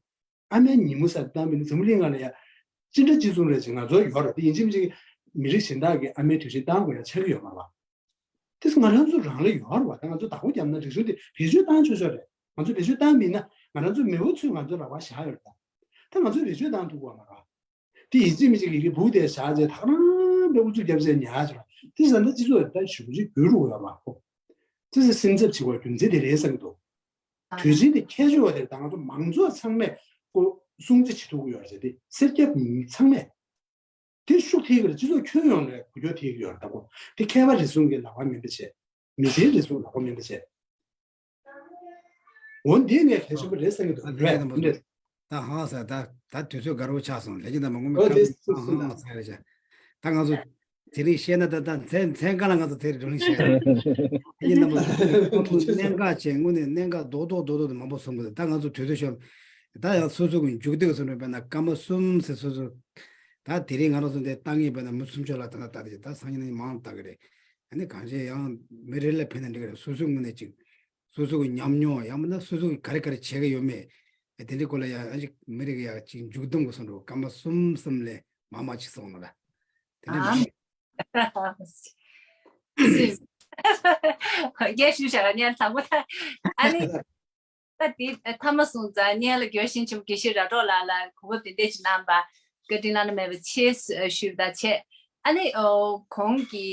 ཨ་མའི་ཉིན་མོ་ཟེར་དེ་བཏང་བ་ཡིན་ན་འཛམ་བུ་གླིང་སྒང་ལ་ཡ་ཅི་འདྲ་ཅི་བཟུང་རེད་ཅེས་ང་ཚོར་ཡོད་རེད། དེ་ཡིན་གཅིག་མིན་གཅིག་མི་རིགས་གཞན་དག་གིས་ཨ་མའི་དུས་ཆེན་བཏང་དགོས་ཡ་ཆགས་ཀྱི་ཡོད་མ་རེད་བ། དེ་ང་རང་ཚོ་རང་ལ་ཡོད་རེད་བ། ད་ང་ཚོ་བདག་པོ་རྒྱབ་ན་རིག་གཞུང་དེ་བེད་སྤྱོད་བཏང་ཆོག་ཆོག་རེད། ང་ཚོ་བེད་སྤྱོད་བཏང་མིན་ན་ང་རང་ཚོ་མེས་པོ་ཚོས་ང་ཚོ་ར་བ་བཞག་ཡོད་རེད་ད། ད་ང་ཚོས་བེད་སྤྱོད་བཏང་ཐུབ་ཀྱི་ཡོད་མ་རེད་བ། དེ་ཡིན་གཅིག་མིན་གཅིག་ཡི་གེ་སྦུག་དེ་བཞག་རྗེས་ད་ག་རང་དཔེ་ཨུ་ཚུགས་རྒྱབ་བྱས་ཉར་ཆོག་ར། དེ་བཟོ་ན་སྤྱི་ཚོགས་ད་ཞེ་པོ་ཅིག་འགྱུར་འགྲོ་གི་ཡོད་མ་རེད། ཅི་ཟེར་སེམས་འཚབ་བྱེད་དགོས་རྒྱུ་མཚན་དེ་རེད་བསམ་གྱི་འདུག་དུས་ཆེན་དེ་ཁྱད་ཆོས་པ་དེར་ད་ང་ཚོ་མང་ཚོགས་ཚང་མས་ཀོ་སྲུང་བརྩི་བྱེད་ཐུབ་ཀྱི་ཡོད་རེད་ཟེར་ཏེ་སེར་སྐྱ་ཚང་མས། དེ་ཤུགས་ཐེབས་ཀྱི་རེད། སྤྱི་ཚོགས་ཁྱོན་ཡོངས་ནས་འགུལ་སྐྱོད་ཐེབས་ཀྱི་ཡོད་རེད། ད་ཁོ་དེ་མཁས་པ་རེ་ཟུང་གིས་ལག་པ་མེ་མདའ་བྱས། མི་ཆེན་རེ་ཟུང་ལག་པ་མེ་མདའ་བྱས། འོ་འདི་ངས་གལ་ཆེན་པོ་རེད་བསམ་གྱི་འདུག་ཨ་རེད་རེད། ད་ཧང་སང་ད་ད་དུས་ཚོད་དགའ་རབ་ཆགས་སོང་། ལས་ཀྱི་ད་མ་ངོ་མ་ཨོ་དེ་སྐབས་སུ་ཧང་སང་ད་ཧང་སང་རེད་བྱ། ད་ང་ཚོ་དེ་རིང་བཤད་ན་ད་ད་མཚན་མཚན་གང་ལ་ང་ཚོ་དེ་རིང་བགྲོ་གླེང་བྱས་རེད། ལས་ཀྱི་ད་མ་ངོ་མ་གནད་འགག་ཅན་དངོས་གནས་གནད་འགག་རྡོག་རྡོག་རྡོག་རྡོག་དེ་མང་པོ་གསུང་གི་འདུག་ད་ང་ཚོ་དུས་ཚོད་ཤོར། ད་ཡང་སོ་སོ་གི་མཇུག་སྡེ་གི་སོ་ནས་དཔེར་ན་སྐར་མ་གསུམ་ཟེར་སོ་སོ། ད་དེ་རིང་ང་རང་ཚོ་འདི་ལྟ་ངེས་དཔེར་ན་མི་སུམ་ཅུ་ལ་ད་ལྟ་ལྟ་དེ་ད་སང་ཉིན་ནས་མང་ལྟ་གི་རེད། ཨ་ནི་གང་ཅི་ཡང་མི་རེ་ལ་ཕན་ན་འགྲིག་གི་རེད། སོ་སོའི་ངོས་ནས་ཅིག་སོ་སོ་གི་ཉམས་མྱོང་ཡང་མིན་ན་སོ་སོ་གི་ག་རེ་ག་རེ་བྱེད་ཀྱི་ཡོད་མེད། དེ་འདྲའི་སྐོར་ལ་ཡང་ཨ་ཅིག་མི་རེ་གི་ཡང་ཅིག་མཇུག་སྡོམ་གི་སོ་འགྲོ་སྐར་མ་གསུམ་གསུམ་ལས་མང་མང་ཅིག་སོང་ལ། དེ་འདྲ་ཨ་མི་རྒྱས་ཞུ་བྱ་བ་ཉན་དང་པོ་ད། ཨ་ནི། ད་དེ་མཐའ་མ་སོང་ཙང་སྙན་ལ་འགྱོད་བཞིན་ཆེན་པོ་དགེ་བཤེས་ར་གྲོགས་ལགས་ལ་གོ་སྐབས་དེ་འདྲས་ཅིག་གནང་བ་བཀའ་དྲིན་བླ་ན་མེད་པ་ཆེ་ཞུས་པ་དང་བཅས། ཨ་ནི་ཨོ་གོང་གི་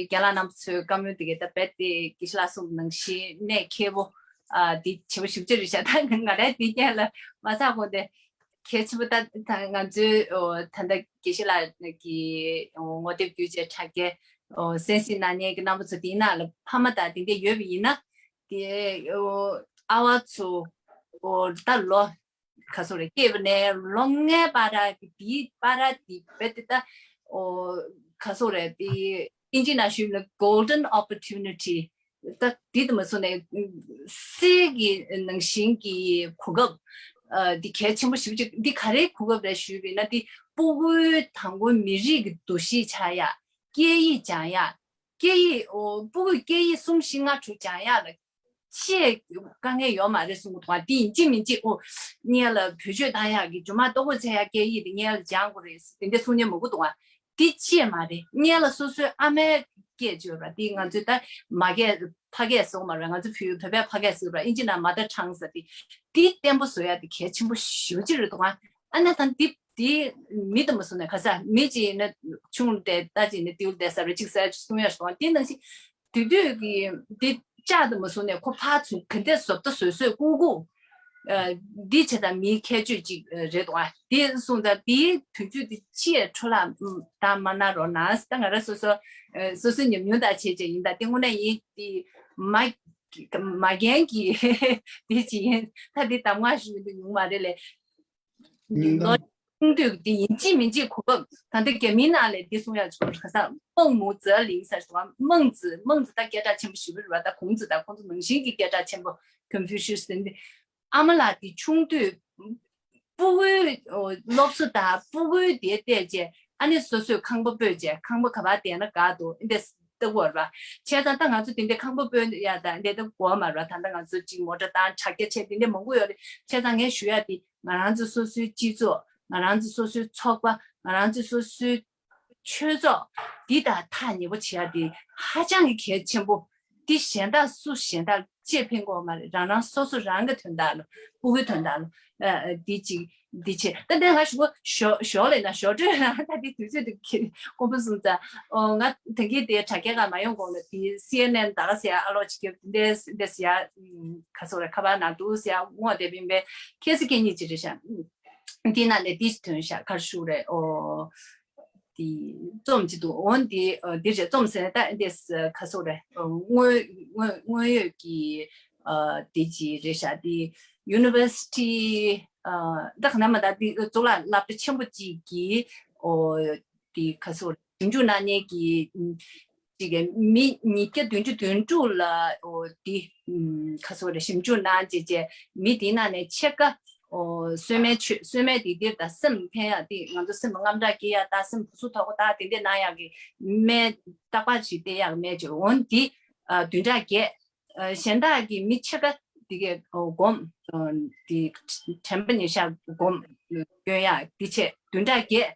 རྒན་ལགས་རྣམ་པ་ཚོའི་བཀའ་མོལ་དེ་གའི་ད་རྦད་དེ་དགེ་བཤེས་ལགས་གསུངས་པ་ནང་བཞིན་གནད་འཁེལ་པོ་ཨ་འདི་ཆེ་པོ་ཞེ་པོ་ཅིག་རེད་ཤག་ད་ང་རང་དེ་རྐྱེན་ལ་མ་ཚར་གོང་དེ་གལ་ཆེན་པོ་ད་ད་ང་ཚོའི་ཨོ་ད་ལྟ་དགེ་བཤེས་ལགས་ཀྱི་ངོ་དེབ་བརྒྱུད་བྱས་དྲ་རྒྱའི་ཨོ་གསན་གཟིགས་གནང་མཁན་གྱི་རྣམ་པ་ཚོ་དེའི་ནང་ལ་ཕ་མ་དང་དེ་འདྲས་ཡོད་པ་ཡིན་ན། དེ་ཨོ་ཨ་བ་ཚོ་ཨོ་ད་ལོ་ག་ཚོད་རེད། སྐྱེས་པ་ནས་ལོ་ལྔའི་བར་གྱི་དེའི་བར་དེ་རྦད་དེ་ད་ཨོ་ག་ཚོད་རེད། དེ་ཨིན་ཇི་ནང་ཞུས་ན་golden opportunity ད་དེ་དུ་མ་སོང་ནས་གསེར་གྱི་ནང་བཞིན་གྱི་གོ་སྐབས་ཨ་འདི་གལ་ཆེན་པོ་ཞེ་པོ་ཅིག་འདི་ག་རེའི་གོ་སྐབས་རེད་ཞུས་པ་ཡིན་ན། འདི་སྤུ་གུའི་དང་པོ་མི་རིགས་ཀྱི་འདུ་ཤེས་འཆར་ཡ། སྐད་ཡིག་སྦྱང་ཡ། སྐད་ཡིག་ཨོ་སྤུ་གུས་སྐད་ཡིག་གསུམ་བཞི་ལྔ་དྲུག་སྦྱང་ཡག་ལ་ཆེས་དཀའ་ངལ་ཡོད་མ་རེད་གསུང་གི་འདུག་ག་འདི་ཡིན་གཅིག་མིན་གཅིག་ཨོ་སྔོན་ལ་བེད་སྤྱོད་བཏང་ཡག་གི་ཇོ་མ་ལྟོ་གོས་འཚོལ་ཡག་སྐད་ཡིག་དེ་སྔོན་ལ་སྦྱང་དགོས་རེད་དེ་འདྲ་གསུང་མཁན་མང་པོ་འདུག་ག་འདི་ཅིས་མ་རེད། སྔོན་ལ་སོ་སོའི་ཨ་མའི་སྐད་བརྗོད་ར་འདི་ང་ཚོས་ད་མ་སྐད་ཕ་སྐད་ཟེར་གྱི་མ་རེད། ང་ཚོ་བོད་བོད་པས་ཕ་སྐད་ཟེར་གྱི་ར། ཨིན་ཇི་ནང་mother tongue ཟེར་དེ་འདི་བརྟན་པོ་བཟོ་ཡག་དེ་གལ་ཆེན་པོ་ཞེ་པོ་ཅིག་རེད་འདུག་ག་ཨ་ནི་ད་འདི་དེ་མི་དུ་མ་སོང་ནས་ག་ས་མི་གཅིག་ཡིན་ན་ཆུང་དེ་ལྟ་ཅིག་ནས་ཏིའུ་དེ་ས་རེ་གཅིག་ས་གསུང་ཡ་སོང་དེ་ནང་བཞིན་དུས་དུས་ཀྱི་དེ་ལྕགས་དུ་མ་སོང་ནས་ཁོ་ཕར་ཚུར་ག་འདྲས་བཟོ་ལྟ་བཟོས་བཟོས་ཀུ་ཀུ་འདི་བྱེད་ད་མིའི་ཁྱད་ཆོས་ཅིག་རེད་དོ། དེ་སོང་ཙང་དེའི་དུས་ཚོད་དེ་ཅིའི་འཕྲོ་བརླག་ད་མ་གནང་རོགས་གནང་། ད་ང་རང་སོ་སོ་སོ་སོའི་ཉམས་མྱོང་དང་བྱས་བྱས་ཡིན། ད་དེ་དངོས་གནས་ཡིན་དེ་མ་མ་རྒན་གྱི་དེ་ཅིག་ཡིན། ད་དེ་གདམ་ངག་ཞུ་རྒྱུ་ཡོང་མ་རེད་ལས། ཉིན་ལོ་གང་ ཆུང་དུས་འདི་ཡིན་གཅིག་མིན་གཅིག་གོ་སྐབས། ད་ལྟ་རྒྱ་མིའི་ནང་ལས་འདི་གསུང་ཡག་ཆོག་ག་ས་孟母则灵ཟེར་བ། 孟子། 孟子 ད་སྐད་གྲགས་ཆེན་པོ་ཞེ་པོ་རེད་བ། ད་孔子དང་ཁོང་ཚོ་ནང་བཞིན་གྱི་སྐད་གྲགས་ཆེན་པོ་Confucius དེ་འདི། ཨ་མ་ལགས་དེ་ཆུང་དུས་སྤུ་གུའི་སློབ་གསོ་དང་སྤུ་གུའི་དེ་བལྟས་རྗེས་ཨ་ནི་སོ་སོས་ཁང་པ་སྤོས་རྗེས་ཁང་པ་ག་པར་བསྡད་ན་དགའ་འདུག་འདི་ལྟ་བུ་རེད་བ། བྱས་ཙང་ད་ང་ཚོ་དེ་འདྲའི་ཁང་པ་སྤོ་ཡ་དང་འདི་ལྟ་བུ་དགོས་མ་རེད་བ། ད་ལྟ་ང་ཚོ་གཅིག་མོ་ཊ་བཏང་དྲ་རྒྱ་བྱས་དེ་འདྲ་མང་པོ་ཡོད་རེད། བྱས་ཙང་ངས་ཞུ་ཡ་དེ་ང་རང་ཚོ་སོ་སོའི་སྤྱི་ཚོགས། ང་རང་ཚོ་སོ་སོའི་ཚོགས་པ། ང་རང་ཚོ་སོ་སོའི་ཆོས་ཚོགས་འདི་དང་ཐག་ཉེ་པོ་བྱེད་ཡ་དེ་ཧ་ཅང་གི་གལ་ཆེན་པོ། འདི་གཞན་དག་སུ་གཞན་དག་ཅེས་ཕན་གོ་མ་རེད། རང་རང་སོ་སོ་རང་གི་དོན་དག་ལ། སྤུ་གུའི་དོན་དག་ལ། ཨ་ཨ་འདི་གཅིག་འདི་བྱེད། ད་ལྟ་ང་ཞུ་གོ་ཞོ་ཞོ་ལས་ན་ཞོ་སྤྲོད་ན་ད་འདི་དུས་ཚོད་འདི་ཁྱེད་དཀོན་པོ་གསུངས་ཙང་། ཨོ་ང་ད་གིན་དེ་དྲ་རྒྱའི་སྒང་མ་ཡོང་གོང་ལ་དེ་སི་ཨེན་ཨེན་ད་ག་ཟེར་ཡ་ཨ་ལོ་ཅིག་གི་འདི་འདི་ཟེར་ཡ་ག་སོ་རེད། ཁ་པར་ནང་འདུག་ཟེར་ཡ་དངོས་དེ་བིན་པའི་ཁེ་སི་ཁེ་གཉིས་ཅིག་རེད་ཤག་འདི་ནང་ནས་འདི་ཐོན་ཤག་ག་རེ་ཞུ་རེད། ཨོ། དེ་རྩོམ་གྱི་འདུག་འོན་ཏེ་ཨ་འདི་རེད། རྩོམ་ཟེར་ན་ད་འདི་ཁ་སོ་རེད། དངོས་དངོས་དངོས་ཡོད་ཀྱི་ཨ་དེ་ཅི་རེད་ཤག་དེ་ཡུ་ནི་ཝར་སི་ཊི་ཨ་ད་ག་ན་མ་ད་དེ་གཙུག་ལག་སློབ་གྲྭ་ཆེན་པོ་གཅིག་གི་ཨོ་དེ་ཁ་སོ་རེད། ཞིབ་འཇུག་གནང་མཁན་གྱི་ཅིག་གི་མི་ཉིས་བརྒྱ་བདུན་ཅུ་དོན་དྲུག་ལ་ཨོ་དེ་ཁ་སོ་རེད། ཞིབ་འཇུག་གནང་བྱས་བྱས་མི་དེའི་ནང་ནས་ཕྱེད་ཀ་ཨོ་གསོལ་སྨན་མཆོད། གསོལ་སྨན་དེ་འདིར་ད་སེམས་ཕན་ཡག་དེ་ང་ཚོ་སེམས་དངངས་སྐྲག་སྐྱེ་ཡག་ད་སེམས་ཕུ་སུ་དོག་པོ་ད་དེ་འདྲས་གནང་ཡག་གི་སྨན་རྟག་པར་ཞིག་སྟེར་ཡག་སྨན་ཅིག་འོན་དེ་ཨ་བདུན་ཕྲག་བརྒྱད། ཨ་གཞན་དག་གི་མི་ཕྱེད་ཀ་དེ་གའི་ཨོ་སྒོམ་ཨ་དེ་དྲན་པ་ཉེར་བཞག་སྒོམ་སྐྱོན་ཡག་དེ་བྱས་བདུན་ཕྲག་བརྒྱད།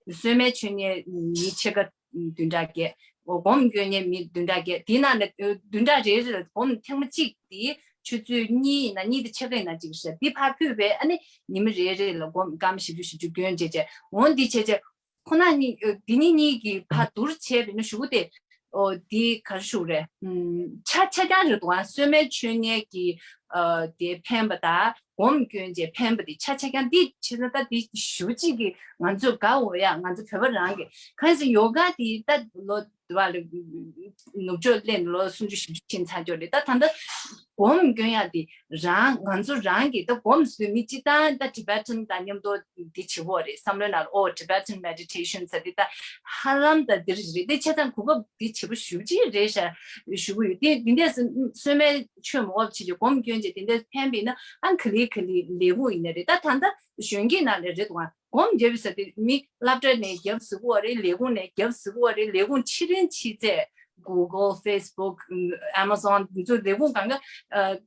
གསོལ་སྨན་མཆོད་མཁན་མི་ཕྱེད་ཀ་བདུན་ཕྲག་བརྒྱད། འོ་སྒོམ་སྐྱོན་མཁན་མི་བདུན་ཕྲག་བརྒྱད། དེའི་ནང་ནས་ཨ་བདུན་ཕྲག་རེ་རེ་ལ་སྒོམ་ཐེངས་མ་གཅིག་དེ་ཆུ་ཚོད་གཉིས་ཡིན་ན་གཉིས་དང་ཕྱེད་ཀ་ཡིན་ན་གཅིག་རེད། འདི་ཕར་ཕུད་པས་ཨ་ནི་ཉི་མ་རེ་རེ་ལ་སྒོམ་སྐར་མ་བཞི་བཅུ་བཞི་བཅུ་སྐྱོན་བྱས་བྱས་འོ་འདི་བྱས་བྱས་ཁོ་ན་གཉིས་ཨ་འདི་གཉིས་གཉིས་ཀྱི་ཕར་བསྡུར་བྱས་པས་ན་གཞུག་གུ་དེ་ཨོ་འདི་ག་རེ་ཞུ་རེད། ཨུམ་ཆ་ཆ་རྐྱང་རེད་འདུག་ཨ་གསོལ་སྨན་མཆོད་མཁན་གྱི་ཨ་དེ་ཕན་པ་དང་སྒོམ་སྐྱོན་བྱས་ཕན་པ་དེ་ཆ་ཆ་རྐྱང་འདི་བྱས་ན་ད་འདི་ཞུ་གཅིག་གི་ང་ཚོས་དགའ་འོ་ཡ། ང་ཚོ་བོད་པ་རང་གི་གང་ཟེར་ཡོ་ག་དེ་ད་ལོ་དུ་བ་ལ་ནུབ་ཕྱོགས་སླེབས་ནས་ལོ་སུམ་ཅུ་བཞི་བཅུ་ཕྱིན་ཚར་ཅོག་རེད། ད་ད་ལྟ་སྒོམ་སྐྱོན་ཡ་དེ་རང་ང་ཚོ་རང་གི་ད་སྒོམ་ཟེར་དུས་མི་སྤྱི་བཏང་ད་Tibetan་དང་མཉམ་དུ་འདི་བྱེད་དགོས་རེད། བསམ་བློའི་ནང་ལ་ཨོ་Tibetan meditation་ཟེར་དེ་ད་ཧ་ལམ་ད་འདིར་རེད། དེ་བྱས་ཙང་གོ་སྐབས་འདི་བྱེད་པོ་ཞུ་ཅི་རེད་ཤག་ཞུ་གི་ཡོད། དེ་འདི་འདྲས་སེ་གསོལ་སྨན་མཆོད་མ་འོབ་བྱེད་ཀྱི་སྒོམ་སྐྱོན་བྱས་དེ་འདྲས་ཕན་པས་ན་ཨང་ག་ལེ་ག་ལེ་ལས་ཁུངས་ཡིན་ན་རེད། ད་ད་ལྟ་གཞོན་སྐྱེས་ནང་ལ་རེད་འདུག་ཨ། སྒོམ་རྒྱབ་ཟེར་དེ་མི་སློབ་གྲྭ་ནས་རྒྱབ་ཟེར་གོ་རེད། ལས་ཁུངས་ནས་རྒྱབ་ཟེར་གོ་རེད། ལས་ཁུངས་ཕྱི་རིམ་ཕྱི་ཚད་Google, Facebook, Amazon་འདི་ཚོ་ལས་ཁུངས་གང་ག་ཨ་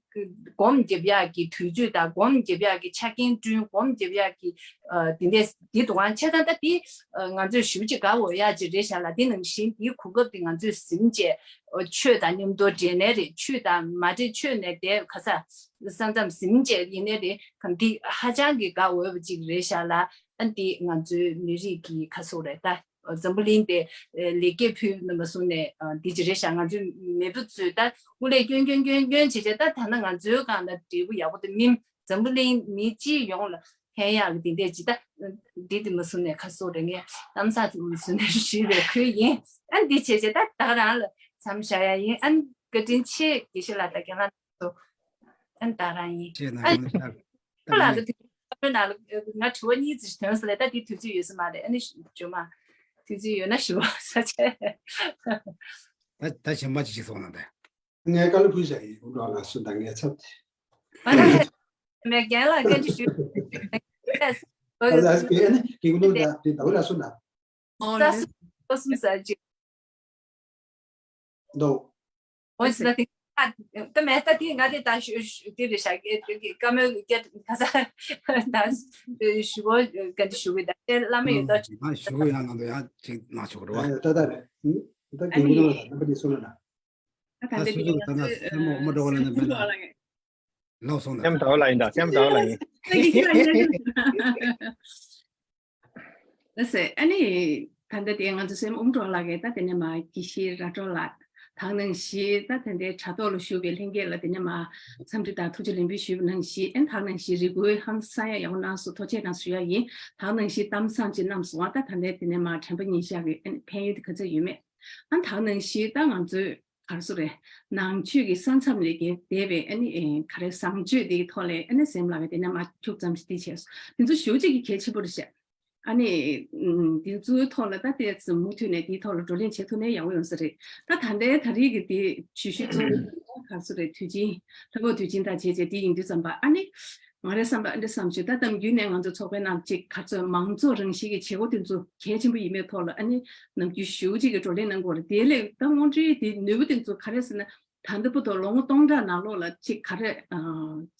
སྒོམ་རྒྱབ་ཡག་གི་དུས་ཚོད་དང་སྒོམ་རྒྱབ་ཡག་གི་ཆ་རྐྱེན་བསྐྲུན། སྒོམ་རྒྱབ་ཡག་གི་ཨ་དེ་འདྲས་འདི་དུ་གང་ཆ་ཚང་ད་དེ་ཨ་ང་ཚོས་ཞིབ་ཅིག་དགའ་འོ་ཡག་ཅིག་རེད་ཤག་ལ། དེ་ནང་བཞིན་དེའི་གོ་སྐབས་དེ་ང་ཚོས་ཟིན་བྱས་ཨ་ཆོས་དང་མཉམ་དུ་འབྲེལ་ནས་རེད། ཆོས་དང་མ་འབྲེལ་ཆོས་ནས་དེ་ག་ས་ས་མཚམས་ཟིན་བྱས་ཡིན་ནའི་རེད། གང་འདི་ཧ་ཅང་གི་དགའ་འོས་པ་ཅིག་རེད་ཤག་ལ། ཨ་འདི་ང་ཚོའི་མི་རིགས་ཀྱི་ཁ་སོ་རེད་ད། འཛམ་བུ་གླིང་དེ་ལེགས་སྐྱེས་ཕུལ་ནས་མ་སོང་ནས་འདི་ཅི་རེད་ཤག་ང་ཚོའི་མེས་པོ་ཚོས་ད་དབུ་ལས་སྐྱོན་སྐྱོན་སྐྱོན་སྐྱོན་བྱེད་བྱེད་ད་ད་ན་ང་ཚོའི་སྒང་ལ་འབྲས་བུ་ཡག་པོ་དེ་མིན་འཛམ་བུ་གླིང་མི་སྤྱི་ཡོངས་ལ་ཕན་ཡག་གི་དེ་འདྲས་ཅི་ད་འདི་དེ་མ་སོང་ནས་ཁ་སོ་རེད། ངས་གཏམ་ས་དེ་མ་སོང་ནས་ཞུས་པའི་ཁུལ་ཡིན། ཨ་འདི་བྱེད་བྱེད་ད་ད་ག་རང་ལ་མཚམས་བཞག་ཡ་ཡིན། ཨ་བཀའ་དྲིན་ཆེ་དགེ་བཤེས་ལགས་ད་རྒན་ལགས་ཚོ་ཨ་ད་རང་ཡིན། ཅེས་ན་ཨ་ཡང་ལ་ད་དེ་ཁ་ལ་ང་དྲི་བ་གཉིས་ཙམ་ཞིག་ཐོན་སོང་ལས་ད་དེ་དུས་ཚོད་ཡོད་ས་མ་རེད། ཨ་ནི་ཞུ་མ་དུས་ཚོད་ཡོད་ན་ཞུ་བ་ས་ཆེ། ད་ད་གཞན་པ་ཅི་ཞིག་སོང་ན་ད། ངས་བཀའ་སློབ་ཕུལ་བྱ་ཡིན། འགྲོ་ལ་སུ་དང་ངས་ཚབ་དེ། ཨ་ནི་མེད་རྒན་ལགས་སྐད་ཆ་ཞུ། ཨ་ལ་སྐད་ནི་གི་ཀུ་ནུ་ད་དེ་ད་བུ་ལ་སུ་ན། ས་སུ་ས་སུ་ས་ཅི། འདུག་འོ་ཅི་ད་དེ་ད་མེད་ད་དེ་ང་དེ་ད་ཞུ་ཞུ་དེ་རེད་ཤག་གི་གི་བཀའ་མོལ་གི་ད་ས་ད་ཞུ་བོ་ག་འདི་ཞུ་གི་ད་དེ་བླ་མ་ཡོད་ད་ཞུ་གི་ཡང་ང་ད་ཡང་ཅིག་མ་ཆོག་རོ། ད་ད་རེད་ད་གི་ཀུ་ནུ་ད་ད་ད་དེ་སུ་ན་ད། ད་ད་ད་འདི་སུ་ཚོ་ད་ན་སེམས་མོ་མ་འགྲོ་བ་ལ་ན་བེ་ན་ལོག་སོང་ད། སེམས་དགའ་བ་ལ་ཡིན་ད། སེམས་དགའ་བ་ལ་ཡིན། ལགས་སེ། ཨ་ནི་ད་ལྟ་དེ་ང་ཚོ་སེམས་ཨུམ་གྲོགས་ལགས་ཀྱིས་ད་དེ་ནས་མ་དགེ་བཤེས་ར་སྤྲོ་ལགས་དང་ནང་བཞིན་ད་དེ་འདྲའི་དྲ་ཐོག་ལ་བཞུགས་པའི་ལྷན་རྒྱས་ལ་དེ་ནས་མ་འཚམས་འདྲི་དང་ཐུགས་རྗེ་ལེགས་འབུལ་ཞུས་པ་ནང་བཞིན། ཨ་ནི་ད་ནང་བཞིན་རེ་སྐུལ་ཧམ་ས་ཡ་ཡག་པོ་གནང་སོང་། ཐུགས་རྗེ་གནང་ཞུ་ཡ་ཡིན། ད་ནང་བཞིན་གཏམ་བཟང་ཅིག་གནང་སོང་བ། ད་ད་ལྟའི་དེ་ནས་མ་དྲན་པ་ཉིན་ཤག་གི་ཨ་ནི་ཕན་ཡོན་དེ་ག་ཚོད་ཡོད་མེད། ཨ་ནི་ད་ནང་བཞིན་ད་ང་ཚོའི་ག་རེ་ཟེར་རེད། ནང་ཆོས་ཀྱི་ས་མཚམས་ལས་བརྒལ་བསྡད་པའི་ཨ་ནི་ཨེ་ག་རེ་བཟང་སྤྱོད་དེའི་ཐོག་ལས་ཨ་ནི་སེམས་ལ་བའི་དེ་ནས་མ་ཁྱུག་ཙམ་ཞིག་དེ་བྱས་སོང་། དེ་ཚོ་ཞེ་པོ་ཅིག་གི་གལ་ཆེན་པོ་རེད་ཤག་ཨ་ནི་ཨུམ། དེ་ཚོའི་ཐོག་ལ་ད་ལྟའི་ཙམ་མུ་མཐུད་ནས་དེའི་ཐོག་ལ་བགྲོ་གླེང་བྱེད་ཐུབ་ན་ཡག་པོ་ཡོང་ས་རེད། ད་ད་ལྟའི་ད་རེས་ཀྱི་དེ་ཇུས་གཞི་གཙོ་བོ་ག་རེ་ཟེར་རེད། དུས་ཆེན་ལྷག་པ་དུས་ཆེན་དང་བྱས་བྱས་དེ་ཡིན་དུས་ཙམ་པ་ཨ་ནི། ང་རའི་བསམ་པ་འདི་བསམ་བྱུང་། ད་གཏམ་རྒྱུད་ནས་ང་ཚོ་ཚོགས་པའི་ནང་གཅིག་ག་ཚོད་མང་ཚོགས་རང་བཞིན་གྱི་བྱེད་སྒོ་དེ་ཚོ་གལ་ཆེན་པོ་ཡིན་མེད་ཐོག་ལ་ཨ་ནི་ནམ་རྒྱུན་ཞེ་པོ་ཅིག་གི་བགྲོ་གླེང་གནང་གི་ཡོད་རེད། དེ་ལས་ད་དངོས་འབྲེལ་དེ་ནུས་པ་དེ་ཚོ་ག་རེ་ཟེར་ན། ད་ལྟ་བར་དུ་ལོ་ངོ་སྟོང་ཕྲག་ནང་ལོགས་ལ་ཅིག་ག་རེ་ཨ་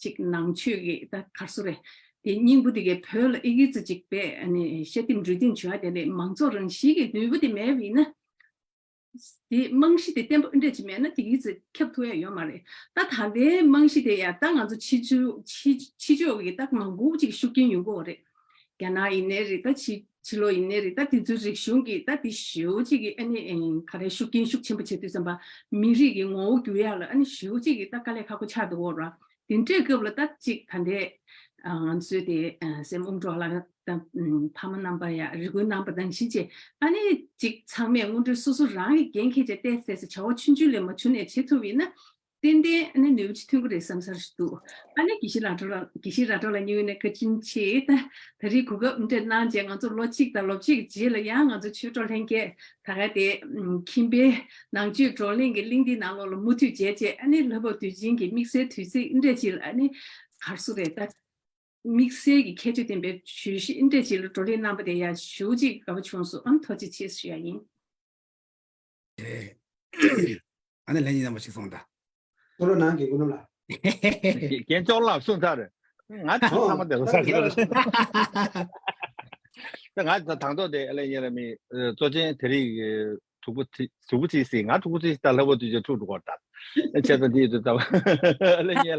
ཅིག་ནང་ཆོས་ཀྱི་ད་ག་རེ་ཟེར་རེད། དེ་སྙིང་པོ་དེ་གའི་བོད་ལ་ཨི་གི་ཙི་ཅིག་པས་ཨ་ནི་ཤ་སྟེང་འགྲོས་སྟེང་བྱུང་བ་དེ་ལས་མང་ཚོགས་རང་བཞིན་གྱི་ནུས་པ་དེ་མེད་པ་ཡིན་ན། དེ་རྨང་གཞི་དེ་བརྟན་པོ་འདྲ་ཅིག་མེད་ན་དེ་གི་ཚེ་ཁྱབ་ཐུབ་ཡ་ཡོད་མ་རེད། ད་ད་ལྟའི་རྨང་གཞི་དེ་ཡང་ད་ང་ཚོ་ཕྱི་ཕྱོགས་ཕྱི་ཕྱི་ཕྱོགས་ཀྱི་ད་མང་པོ་ཅིག་ཤུགས་རྐྱེན་ཡོང་གི་ཡོད་རེད། རྒྱ་ནག་ཡིན་ནའི་རེད། ད་ཕྱི་ཕྱི་ལོགས་ཡིན་ནའི་རེད། ད་དེ་ཚོའི་རིག་གཞུང་གི་ད་དེ་ཞེ་པོ་ཅིག་གི་ཨ་ནི་ཨེ་ག་རེ་ཤུགས་རྐྱེན་ཤུགས་ཆེན་པོ་བྱེད་དུས་ཙམ་པ་མི་རིགས་ཀྱི་ངོ་བོ་འགྱུར་ཡ་ལ་ཨ་ནི་ཞེ་པོ་ཅིག་གི་ད་དཀའ་ལས་ཁག་པོ་ཆགས་འདུག་གོ་ར། དེ་འདྲའི་སྐབས་ལ་ད་ཅིག་ད་ལྟའི་ང་ཚོའི་དེ་སྲས་མོ་ཨུམ་གྲོགས་ལགས་དང་ཕ་མ་རྣམ་པ་ཡ་རེ་སྐུལ་གནང་པ་ནང་བཞིན་བྱས་ཨ་ནི་ཅིག་ཚང་མས་དངོས་འབྲེལ་སོ་སོ་རང་གི་འགན་འཁྱེར་བྱས་བལྟས་ཚེ་བྱ་བ་ཆུང་ཆུང་ལས་མ་བྱུང་ནས་བྱེད་ཐུབ་ཡིན་ན་ཏན་ཏན་ཨ་ནི་ནུས་པ་ཅིག་ཐོན་གི་རེད་བསམ་ས་ཞིག་འདུག་ཨ་ནི་དགེ་བཤེས་ར་སྒྲོལ་ལགས་དགེ་བཤེས་ར་སྒྲོལ་ལགས་སྙིང་དབུས་ནས་བཀའ་དྲིན་ཆེ། ད་ད་རེས་གོ་སྐབས་འདྲ་གནང་བྱས་ང་ཚོ་ལོ་གཅིག་དང་ལོ་གཅིག་རྗེས་ལ་ཡང་ང་ཚོ་ཆོས་གྲོགས་ལྷན་རྒྱས་ད་ག་དེ་ཁྱིམ་པའི་ནང་ཆོས་བགྲོ་གླེང་གི་གླེང་སྟེགས་ནང་ལོགས་ལ་མུ་མཐུད་བྱས་བྱས་ཨ་ནི་ལྷག་པ་དུས་ཆེན་གྱི་དམིགས་བསལ་དུས་ཚིགས་འདྲ་ཅིག་ལ་ཨ་ནི་ག་རེ་ཟེར་རེད། ད་དམིགས་བསལ་གྱི་ཁྱད་ཆོས་ལྡན་པའི་བརྗོད་གཞི་འདྲ་ཅིག་ལ་བགྲོ་གླེང་གནང་པ་དེ་ཡང་ཞེ་པོ་ཅིག་དགའ་པོ་བྱུང་སོང་། ཨ་ནི་ཐུགས་རྗེ་ཆེ་ཞུ་ཡ་ཡིན། ཨ་ནི་ལྷན་རྒྱས་རྣམ་པ་ཞིག་སོང་ད། ཐོ་རོ་ནང་གི་ཀུན་ལ། རྒན་ཅོག་ལགས་གསུངས་ཚར། ང་ཚོ་ཚང་མ་དེ་རོ་ས་ཞིག་རེད། ད་ང་ཚོ་དང་ཐོག་དེ་ཨ་ལེ་ཉེ་ར་མི་གཙོ་ཆེན་དེ་རིགས་དུག་པོ་དུག་པོ་ཅི་སྲིད་ང་དུག་པོ་ཅི་སྲིད་ད་ལྷག་པ་དུས་ཆེན་ཐུག་འགྲོ་གོ་ད། བྱས་ཙང་དེ་ཡོད་དུ་ད་ཨ་ལེ་ཉེ་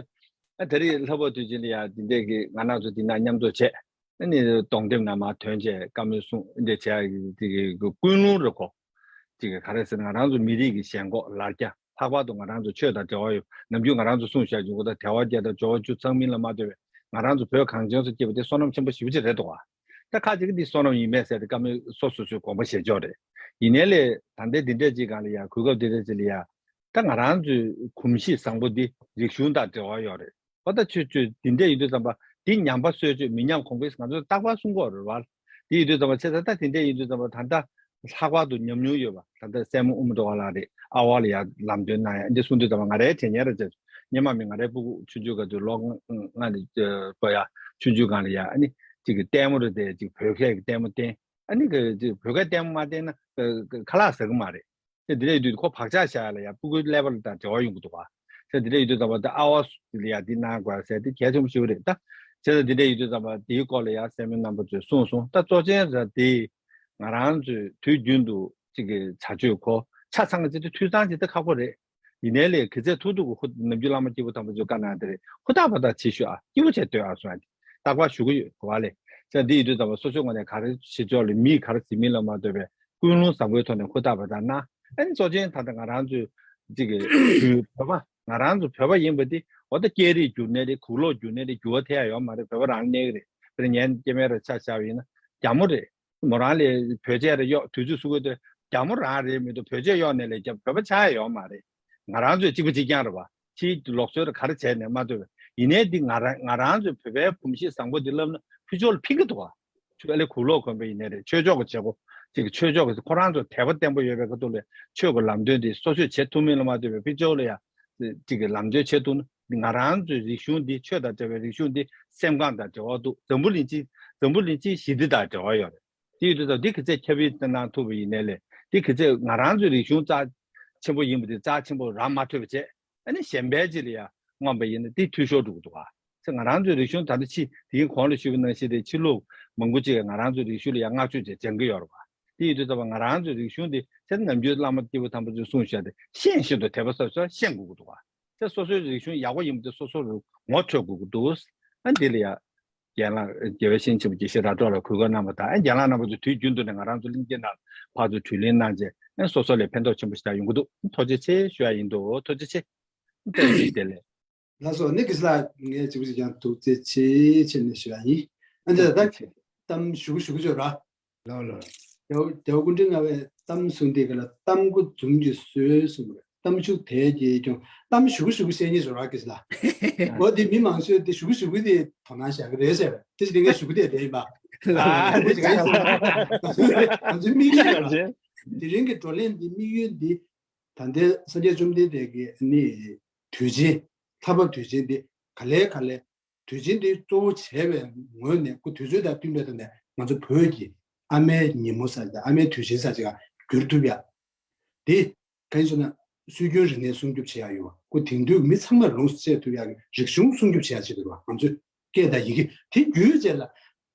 ཨ་དེ་རིགས་ལྷག་པ་དུས་ཆེན་ལ་ཡ་དེ་འདྲས་ཀྱི་ང་རང་ཚོ་དེ་ན་མཉམ་དུ་བྱས། ཨ་ནི་གདོང་དེབ་ནང་མར་ཐོན་བྱས་བཀའ་མོལ་གསུང་འདི་བྱས་ཀྱི་ཀུན་སློང་རེ་གོ། ཅིག་ག་རེ་ཟེར་ན་ང་རང་ཚོ་མི་རིགས་ཀྱི་ཞེན་ཁོག་ལར་རྒྱ་ལྷག་པར་དུ་ང་རང་ཚོ་ཆོས་དང་འབྲེལ་བ་ཡོད་ནམ་རྒྱུན་ང་རང་ཚོ་གསུང་བཤད་རྒྱུ་གོ་ད་དལ་བ་བརྒྱད་དང་འབྱོར་བ་བཅུ་ཚང་མིན་ལ་མ་ལྟོས་པའི་ང་རང་ཚོ་བོད་གངས་ཅན་སོ་སྐྱེས་པ་དེ་བསོད་ནམས་ཆེན་པོ་ཞེ་པོ་ཅིག་རེད་འདུག་བ། ད་ཁ་ཅིག་གིས་འདི་བསོད་ནམས་ཡིན་མེད་ཟེར་ཏེ་བཀའ་མོལ་སོ་སོ་སོའི་དགོངས་པ་བཞེས་ཆོག་རེད། ཡིན་ནའི་ལས་ད་ལྟའི་འདི་འདྲས་ཅིག་སྒང་ལ་ཡ་གོ་སྐབས་འདི་འདྲས་ཅིག་ལ་ཡ། ད་ང་རང་ཚོའི་གོམས་གཤིས་བཟང་པོ་འདི་རིག་གཞུང་དང་འབྲེལ་བ་ཡོད་རེད། ཨོ་ད་ཆོས་ཆོས་འདི་འདྲ་ཡིན་དུས་ཙམ་པ་འདི་ཉམས་པ་གསོ་ཆོས་མི་ཉམས་གོང་འཕེལ་ང་ཚོས་རྟག་པར་གསུང་གི་ཡོད་རེད་བ། འདི་ཡིན་དུས་ཙམ་པ་ཚེ་ད་ལྟ་འདི་འདྲ་ཡིན་དུས་ཙམ་པ་ད་ལྟ་ལྷག་པར་དུ་ཉམས་མྱོང་ཡོད་པ་ད་ལྟ་སྲས་མོ་ཨུ་མུ་ཏོ་བ་ལགས་རེད། ཨ་བ་ལ་ཡ་ལམ་སྟོན་གནང་ཡ་འདི་གསུང་དུས་ཙམ་པ་ང་རའི་དྲན་ཉེ་ར་བྱས་སོང་། སྔོན་མ་མི་ང་རའི་སྤུ་གུ་ཆུང་ཆུང་སྒང་དུ་ལོ་ལྔ་ནས་སྤོ་ཡ་ཆུང་ཆུང་སྒང་ལ་ཡ་ཨ་ནི་ཅིག་གི་ལྟད་མོ་རེད་དེ་ཅིག་བོད་སྐད་ཀྱི་ལྟད་མོ་བསྟན་ཨ་ནི་གི་ཅིག་བོད་སྐད་ལྟད་མོ་མ་བསྟན་ན་ཁ་ལག་ཟ་གི་མ་རེད། དེ་དེ་འདྲ་ཡོད་དུས་ཁོ་བག་ཆགས་བཞག་ཡ་ལ་ཡ་སྤུ་གུའི་ཀླད་པ་ལ་དང་འབྲེལ་བ་ཡོང་གི་འདུག་བ། དེ་དེ་འདྲ་ཡོད་དུས་ཙམ་པ་དེ་ཨ་བ་སུ་ལ་ཡ་འདི་གནང་དགོས་ཟེར་དེ་གལ་ཆེན་པོ་ཞིག་རེད་ད། བྱས་ཙང་འདི་འདྲ་ཡོད་དུས་ཙམ་པ་དེའི་སྐོར་ལ་ཡ་སྲས་མོ་རྣམ་པ་ཚོས་གསུངས་སོང་། ད་གཙོ་ཆེན་ར་དེ་ང་རང་ཚོས་དུས་རྒྱུན་དུ་གཅིག་གི་བྱ་སྤྱོད་གོ་ཆ་ཚང་གི་ཅིག་དེ་འཐུས་ཚང་ཅིག་ད་ཁག་པོ་རེད། ཡིན་ནའི་ལས་གི་ཚད་ཐུག་ཐུག་གི་ཧུ་ནམ་རྒྱུན་བླ་མ་སྐྱེས་བུ་དམ་པ་ཚོས་བཀའ་གནང་དེ་རེད། ཧུར་ཐག་པ་ཐག་བྱེད་ཤོག་ཨ་སྐྱིད་པོ་བྱས་སྡོད་ཨ་གསུངས་ཨ་དེ་རྟག་པར་ཞུ་གི་ཡོད་གོ་བ་ལས། ཙང་འདི་ཡིན་དུས་ཙམ་པ་སོ་སོའི་ངོས་ནས་ག་རེ་བྱེད་ཆོག་ལས་མིས་ག་རེ་བྱེད་མིན་ལ་མ་ལྟོས་པའི་ཀུན་སློང་བཟང་པོའི་ཐོག་ནས་ཧུར་ཐག་པ་ཐག་གནང་། ཨ་ནི་གཙོ་ཆེན་ད་ལྟ་ང་རང་ཚོའི་གཅིག་གི་བོད་པ་ང་རང་ཚོ་བོད་པ་ཡིན་པ་འདི་འོ་ད་སྐད་རིགས་འགྱུར་ནའི་རེད། གུག་ལོག་འགྱུར་ནའི་རེད། འགྱུར་བ་ཐེབས་ཡ་ཡོད་མ་རེད། བོད་པ་རང་གནས་ཀྱི་རེད། དཔེར་ན་ངའི་སྐྱེ་དམན་ར་ཆ་བཞག་པ་ཡིན་ན་རྒྱ་མོ་རེད། མོ་རང་ལས་བོད་ཆས་རེ་གཡོག་དུས་ཚོད་སུ་དགོས་དེ་རྒྱ་མོ་རང་རེད་མི་འདུག་བོད་ཆས་གཡོག་ནས་ལས་རྒྱ་བོད་པ་ཆགས་ཡ་ཡོད་མ་རེད། ང་རང་ཚོས་གཅིག་པ་གཅིག་རྐྱང་རེད་བ། ཕྱིའི་ལུགས་སྲོལ་རེ་ག་རེ་བྱས་ནས་མ་ལྟོས་པ་ཡིན་ནའི་འདི་ང་རང་ང་རང་ཚོའི་བོད་པའི་གོམས་གཤིས་བཟང་པོ་འདི་བསླབ་ན་ཕུ་ཆོག་ལ་ཕན་གི་འདུག་བ། ཆོས་ལས་གུག་ལོག་གོན་པ་ཡིན་ནའི་རེད། ཆོས་ཕྱོགས་ཀྱི་བྱེད་སྒོ་ཅིག་ཆོས་ཕྱོགས་ཀྱི་ཁོ་རང་ཚོ་དད་པ་བརྟན་པོ་ཡོད་པའི་ཁ་ཐུག་ལས་ཆོས་ཀྱི་ལམ་སྟོན་འདི་སོ་སོས་བྱེད་ཐུབ་མིན་ལ་མ་ལྟོས་པའི་ཕུ་ཆོག་ལ་ཡ་ཅིག་གི་ལམ་སྟོན་བྱེད་ཐུབ་ན་ང་རང་ཚོའི་རིག་གཞུང་འདི་ཆོས་དང་འབྲེལ་བའི་རིག་གཞུང་འདི་སེམས་ཁམས་དང་འབྲེལ་བ་འདུག་འཛམ་བུ་གླིང་སྤྱི་འཛམ་བུ་གླིང་སྤྱིའི་ཞི་བདེ་དང་འབྲེལ་བ་ཡོད་རེད། དེ་ཡོད་དུས་ཙང་འདི་གི་ཚེ་ཁྱབ་སྤེལ་གནང་ཐུབ་པ་ཡིན་ནའི་ལས་འདི་གི་ཚེ་ང་རང་ཚོའི་རིག་གཞུང་རྩ་ཆེན་པོ་ཡིན་པ་དེ་རྩ་ཆེན་པོ་རག་མ་ཐུབ་པ་བྱས་ཨ་ནི་གཞན་པའི་ཅིག་ལ་ཡ་མངོན་པ་ཡིན་ན་དེ་འཐུས་ཤོར་འགྲོ་གི་འདུག་བ། ཚེ་ང་རང་ཚོའི་རིག་གཞུང་ད་ལྟ་ཕྱི་དེའི་གོང་ལ་ཞུས་པ་ནང་བཞིན་དེ་ཕྱི་ལུགས་མང་པོ་ཅིག་ང་རང་ཚོའི་རིག་གཞུང་ལ་ཡ་བསྔགས་བརྗོད་བྱས་སྦྱང་གི་ཡོད་རེད་བ། དེ་ཡོད་དུས་ཙམ་པ་ང་རང་ཚོའི་རིག་གཞུང་དེ་ཚེ་ནམ་རྒྱུན་བླ་མ་སྐྱེས་བུ་དམ་པ་ཚོས་གསུངས་བཞག་དེ་ཤེས་བཞིན་དུ་དད་པ་ཟབ་ཟབ་ཤེས་དགོས་ཀྱི་འདུག་བ། ཚེ་སོ་སོའི་རིག་གཞུང་ཡག་པོ་ཡིན་པ་དེ་སོ་སོ་རུ་ངོ་འཕྲོད་དགོས་ཀྱི་འདུག་ཨ་འདི་ལ་ཡ། རྒན་ལགས་རྒྱལ་བའི་བཤེས་གཉེན་ཆེན་པོ་དགེ་བཤེས་ར་སྒྲོགས་ལ་གུས་བཀུར་གནང་བ་དང་ཨ་རྒན་ལགས་རྣམ་པ་ཚོ་དུས་རྒྱུན་དུ་ནས་ང་རང་ཚོ་གླིང་རྗེ་ནང་ཕར་ཚུར་དྲུད་ལེན་གནང་རྗེས་ཨ་སོ་སོ་ལ་ཕན་ཐོགས་ཆེན་པོ་ཞིག་ཡོང་གི་འདུག་ཐུགས་རྗེ་ཆེ་ཞུ་ཡ་ཡིན་འདུག་ཐུགས་རྗེ་ཆེ། བཀྲ་ཤིས་བདེ་ལེགས། ལགས་སོ། ནི་གིས་ལ་ངས་གཅིག་པུ་ཞིག་ཀྱང་ཐུགས་རྗེ་ཆེ་ཆེ་ནས་ཞུ་ཡ་ཡིན། ཨ་ནི་ད་ཐུགས་རྗེ་ཆེ། གཏམ་ཞུ་གི་ཞུ་གི་ཆོག་ར། ལགས་ལགས། རྒྱལ་བ་རྒྱལ་བ་སྐུ་ཕྲེང་ལྔ་པའི་གཏམ་གསུང་དེ་ག་ལ་གཏམ་མགོ་འཛུམ་གྱིས་གསོས་གསུངས་པ་རེད། གཏམ་ཤུགས་དལ་གྱིས་ཀྱང་གཏམ་ཞུ་གི་ཞུ་གི་བཤད་ཉེས་བཟོ་ར་གིས་ལ། འོ་དེ་མི་མང་ཤོས་དེ་ཞུ་གི་ཞུ་གི་དེ་དོ་སྣང་བཞག་གི་རེད་ཟེར། དེ་ཞིག་དེ་ངས་ཞུ་གི་དེ་དེ་ཡིན་པ། ཨ་ང་ཚོའི་དམིགས་ཡུལ་ལ། དེ་རིང་གི་བགྲོ་གླེང་འདི་དམིགས་ཡུལ་འདི། ད་ལྟའི་སངས་རྒྱས་བཅོམ་ལྡན་འདས་ཀྱི་ནི་དུས་ཆེན། ལྷག་པར་དུས་ཆེན་འདི་ག་ལེ་ག་ལེ། དུས་ཆེན་འདི་གཙོ་བོ་བྱས་པའི་ངོས་ནས་ཁོ་དུས་ཚོད་དང་བསྟུན་པའི་ཐོག་ནས་ང་ཚོ་བོད་ཀྱི་ཨ་མའི་ཉིན་མོ་ཟེར་ཡ་ཨ་མའི་དུས་ཆེན་ཟེར་ཅིག་ག་འགྱུར་ཐུབ་ཡ། འདི་གང་ཡིན་ཟེར་ན། སྲོལ་རྒྱུན་རིག་གནས་སྲུང་སྐྱོབ་བྱེད་ཡ་ཡོད་པ། ཁོ་དེང་དུས་མི་ཚང་མས་ལོངས་སུ་སྤྱད་ཐུབ་ཡ་གི་རིག་གཞུང་སྲུང་སྐྱོབ་བྱེད་ཡ་ཆེད་དུ་རེད་པ། ང་ཚོས་སྐད་དང་ཡི་གེ་དེ་བརྒྱུད་བྱས་ལ།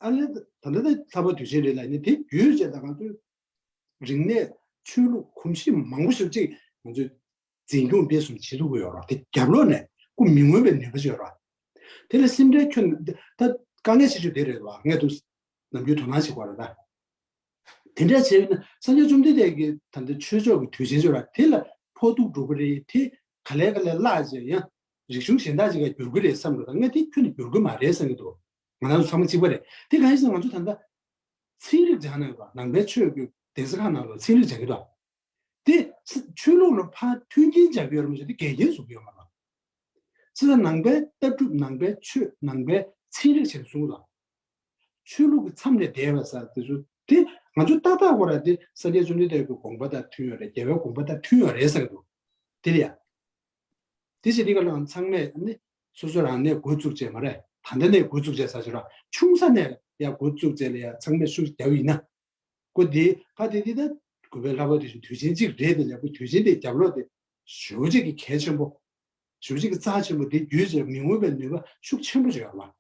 ཨ་ལས་ད་ལྟ་ད་ལྷག་པར་དུས་ཆེན་རེད་ལ་ནི་དེ་བརྒྱུད་བྱས་ལ་ང་ཚོས་རིག་གནས་ཆོས་ལུགས་གོམས་གཤིས་མང་པོ་ཞིག་ཅིག་ང་ཚོས་འཛིན་སྐྱོང་སྤེལ་གསུམ་བྱེད་ཐུབ་ཀྱི་ཡོད་རེད་པ། དེ་རྒྱབ་ལོགས་ནས་ཁོ་མི་མངོན་པའི་ནུས་པ་ཞིག་ཡོད་རེད་པ། དེ་ལ་སེམས་ཁྲལ་ཁྱོན་ད་དཀའ་ངལ་ཆེ་ཤོས་དེ་རེད་པ། ངས་འདུག་ནམ་རྒྱུན་དོ་སྣང་བྱེད་དགོས་རེད་ད། དེ་འདྲ་བྱས་ན་སངས་རྒྱས་བཅོམ་ལྡན་འདས་ཀྱིས་ད་ལྟ་ཆོས་ཕྱོགས་ཀྱི་དུས་ཆེན་ཅིག་ཡོད་རེད་པ། དེ་ལ་ཕོག་ཐུག་འགྲོ་གི་རེད། དེ་ག་ལེ་ག་ལེ་བརླག་བྱས་ཡང་རིག་གཞུང་གཞན་དག་ཅིག་ག་འགྱུར་གི་རེད་བསམ་འགྲོ། ད་ངས་དེ་ཁྱོན་ནས་འགྱུར་གི་མ་རེད་བསམ་གྱི་འདུག་ང་རང་ཚོ་ཚང་མ་གཅིག་པ་རེད། དེ་གང་ཡིན་ཟེར་ན་ང་ཚོ་ད་ལྟ་ཚན་རིག་སྦྱང་ན་ཡོད་པ། ནང་པའི་ཆོས་ཀྱི་གདན་ས་ཁག་ནང་ལ་ཚན་རིག་སྦྱང་གི་འདུག་དེ་ཆོས་ལུགས་ལ་ཕར་མཐུན་རྐྱེན་སྦྱར་གྱི་ཡོད་རེད་མ་གཏོགས་དེ་འགལ་རྐྱེན་བཟོ་གི་ཡོད་མ་རེད། ཅི་ལྟར་ནང་པའི་ལྟ་གྲུབ། ནང་པའི་ཆོས། ནང་པའི་ཚན་རིག་བྱས་ནས་གསུངས་དང་། ཆོས་ལུགས་ཀྱི་མཚམས་ལས་འདས་པ་ཟེར་དེ་ཚོ་དེ་ང་ཚོ་ཏག་ཏག་ཁོ་ར་དེ་སངས་རྒྱས་བཅོམ་ལྡན་འདས་ཀྱི་དགོངས་པ་དང་མཐུན་ཡོད་རེད། རྒྱལ་བའི་དགོངས་པ་དང་མཐུན་ཡོད་རེད་ཟེར་གི་འདུག་དེ་ལ་ཡ། དེ་བྱས་དེ་ག་ལ་ཚང་མས་ནི་སོ་སོ་རང་ནས་འགོ་བཙུགས་བྱས་མ་རེད། ད་ལྟ་ནས་འགོ་བཙུགས་བྱས་ཟེར་ཞིག་ར། ཆུང་ས་ནས་ཡ་འགོ་བཙུགས་བྱས་ལ་ཡ་ཚང་མས་ཤུགས་རྒྱབ་ཡིན་ན། ཁོ་དེ་ཁ་དེ་དེ་ད་དགུ་པའི་ལྷག་པ་དུས་ཆེན་དུས་ཆེན་གཅིག་རེད་དེ་ལས་ཁོ་དུས་ཆེན་དེ་རྒྱབ་ལོགས་དེ་ཞེ་པོ་ཅིག་གི་གལ་ཆེན་པོ། ཞེ་པོ་ཅིག་གི་རྩ་ཆེན་པོ་དེ་བརྒྱུད་བྱས་མི་མངོན་པའི་ནུས་པ་ཤུགས་ཆེན་པོ་ཅིག་ཡོད་པ།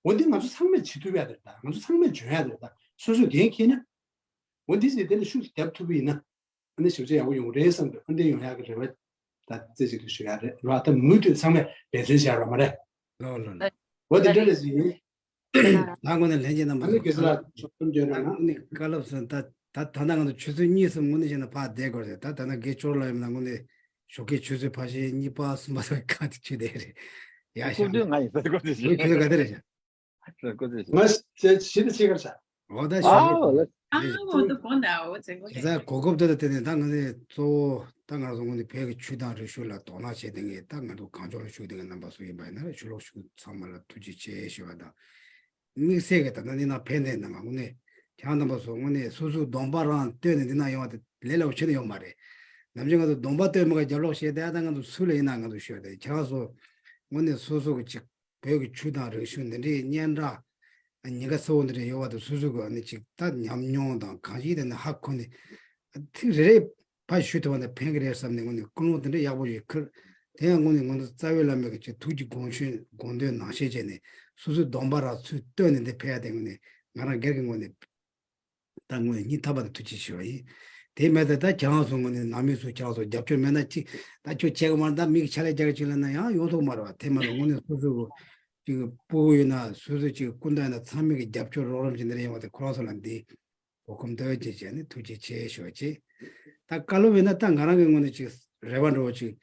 འོ་འདི་ང་ཚོ་ཚང་མས་བྱེད་ཐུབ་ཡ་དེ་རེད་ད། ང་ཚོ་ཚང་མས་འཇོན་ཡ་དེ་རེད་ད། སོ་སོས་འགན་འཁྱེར་ན། འོ་འདི་ཟེར་དེ་ལ་ཤུགས་ཤིག་རྒྱབ་ཐུབ་པ་ཡིན་ན། ཨ་ནི་ཞིབ་ཆ་ཡག་པོ་ཡོང་རེད་བསམ་འདུག་ཨ་འདི་ཡོང་ཡག་གི་རེ་བ་ད་རྩེ་གཅིག་ཏུ་ཞུ་ཡག་རེད་ར། ད་མུ་མཐུད་ཚང་མས་འབད་བརྩོན་བྱས་རོགས་མ་རེད། ལགས་ལགས་ལགས། འོ་དེ་འདྲ་རེད་ཟིན། ད་དངོས་གནས་ལྷན་རྒྱས་རྣམ་པ། ཨ་ནི་གེ་སར་ལགས་ཚོགས་གཙོ་འཇོན་ན་ན། དངོས་གནས་བཀའ་སློབ་སོང་། ད་ད་ད་ལྟ་ང་ཚོ་ཆུ་ཚོད་གཉིས་གསུམ་དངོས་གནས་བྱས་ན་ཕར་བསྡད་དགོས་རེད། ད་ད་ལྟ་དགེ་སྦྱོར་ལ་ཡོད་ན་དངོས་གནས་ཞོགས་ཀའི་ཆུ་ཚོད་ཕལ་ཆེར་གཉིས་པ་གསུམ་པ་ཚོ་གང་དུ་ཆུད་བསྡད་རེད། ཡ་ཤ་སྐུ་མདུན། ང་ཡིན་ས་སྐུ་མདུན། ངའི་ཆུ་ཚོད་ག་དེ་རེད་ཤག་སྐུ་མདུན། ང་ཞེ་ཞེ་ད་ཆེ་གར་ཤག་འོ་ད་ཞོགས་ཀའི་ཨ་ལ། ཨ་མོ་ཏོ་གོ་ན་འོ་ཙེ་གོ་ཞེ་ད་གོ་སྐབས་དེ་ལ་བརྟེན་ནས་ད་ང་ཚོས་གཙོ་བོ་ད་ང་ཚོ་དངོས་གནས་བོད་ཀྱི་ཆོས་དང་རིག་གཞུང་ལ་དོ་སྣང་བྱེད་མཁན་གྱི་ད་ང་ཚོ་གངས་ལྗོངས་ལ་བཞུགས་བསྡད་མཁན་རྣམ་པ་ཚོ་ཡིན་པ་ཡིན་ན་ཆོས་ལུགས་ཆོས་ཚང་མ་ལ་ཐུགས་རྗེ་ཆེ་ཞུ་བ་དང་། དམིགས་བསལ་གྱི་ད་ལྟ་འདི་ན་ཕེབས་མཁན་རྣམ་པ་དངོས་གནས་ཁྱེད་རང་རྣམ་པ་ཚོ་དངོས་གནས་སོ་སོའི་གདོང་པ་རང་བསྟན་ནས་འདི་ན་ཡོང་བ་དེ་ལས་སླ་པོ་ཆེ་ནས་ཡོད་མ་རེད། ནམ་རྒྱུན་ང་ཚོ་གདོང་པ་སྟོན་མི་ག་རྒྱབ་ལོགས་བཤད་དེ། ཨ་ད་ང་ཚོ་སུ་ལ་ཡིན་ན་ང་ཚོ་ཤོད་དེ། ཁྱེད་རང་ཚོ་དངོས་གནས་སོ་སོ་གི་ཅིག་བོད་ཀྱི་ཆོས་དང་རིག་གཞུང་འདི་འདྲའི་སྙན་གྲགས་ཉེན་ཁ་གསལ་པོ་འདི་འདྲ་ཡོད་པ་དང་། སོ་སོ་གི་ཨ་ནི་ཅིག་ད་ཉམས་མྱོང་དང་གང་ཞིག་དེ་ནི་ཧ་གོ་ནས་ཐིག་རེ་རེ་ཕར་ཞུ་ཐུབ་པ་ན་ཕན་གི་རེད་བསམ་ནས་དངོས་གནས་ཀུན་སློང་དེ་འདྲ་ཡག་པོ་ཞིག་ཁུར། དེ་ཡང་དངོས་གནས་ང་ཚོ་རྩ་བའི་བླ་མའི་གི་ཅིག་ཐུགས་ཀྱི་དགོངས་ཞུ་དགོངས་དོན་ནང་བཞིན་བྱས་ནས་སོ་སོའི་གདོང་པ་རང་ཚུར་བསྟན་ནས་འདི་ཕེབས་ཡ་དེ་དངོས་གནས་ང་རང་སྒེར་གྱི་ངོས་ནས་ད་དངོས་གནས་སྙིང་ཐག་པ་ནས་ཐུགས་རྗེ་ཆེ་ཞུ་བ་ཡིན། དེ་མེད་ད་ད་ཁྱེད་རང་ཚོ་དངོས་གནས་ནང་མི་ཚོ་ཁྱེད་རང་ཚོ་རྒྱབ་སྐྱོར་མེད་ན་ཅིག་ད་ཁྱོད་བྱེད་གི་མ་རེད། ད་མི་གི་ཕྱག་ལས་རྒྱག་གི་ཅིག་ལབ་ན་ཡང་ཡོང་ཐུབ་མ་རེད་བ། དེ་མ་གཏོགས་དངོས་གནས་སོ་སོ་གི་ཅིག་སྤུ་གུ་ཡོད་ན་སོ་སོ་ཅིག་སྐུ་ཟླ་ཡིན་ན་ཚང་མི་གི་རྒྱབ་སྐྱོར་རོགས་རམ་ཅིག་འདི་འདྲ་ཡོང་བ་དེ་ཁོ་རང་ཚོ་ལ་འདི་གོ་སྐབས་འདི་བྱས་བྱས་ནས་ཐུགས་རྗེ་ཆེ་ཞུ་བ་བྱས། ད་བཀའ་སློབ་ཡིན་ན་ད་ང་རང་གི་ངོས་ནས་ཅིག་རེ་བ་འདྲ་བོ་ཅིག་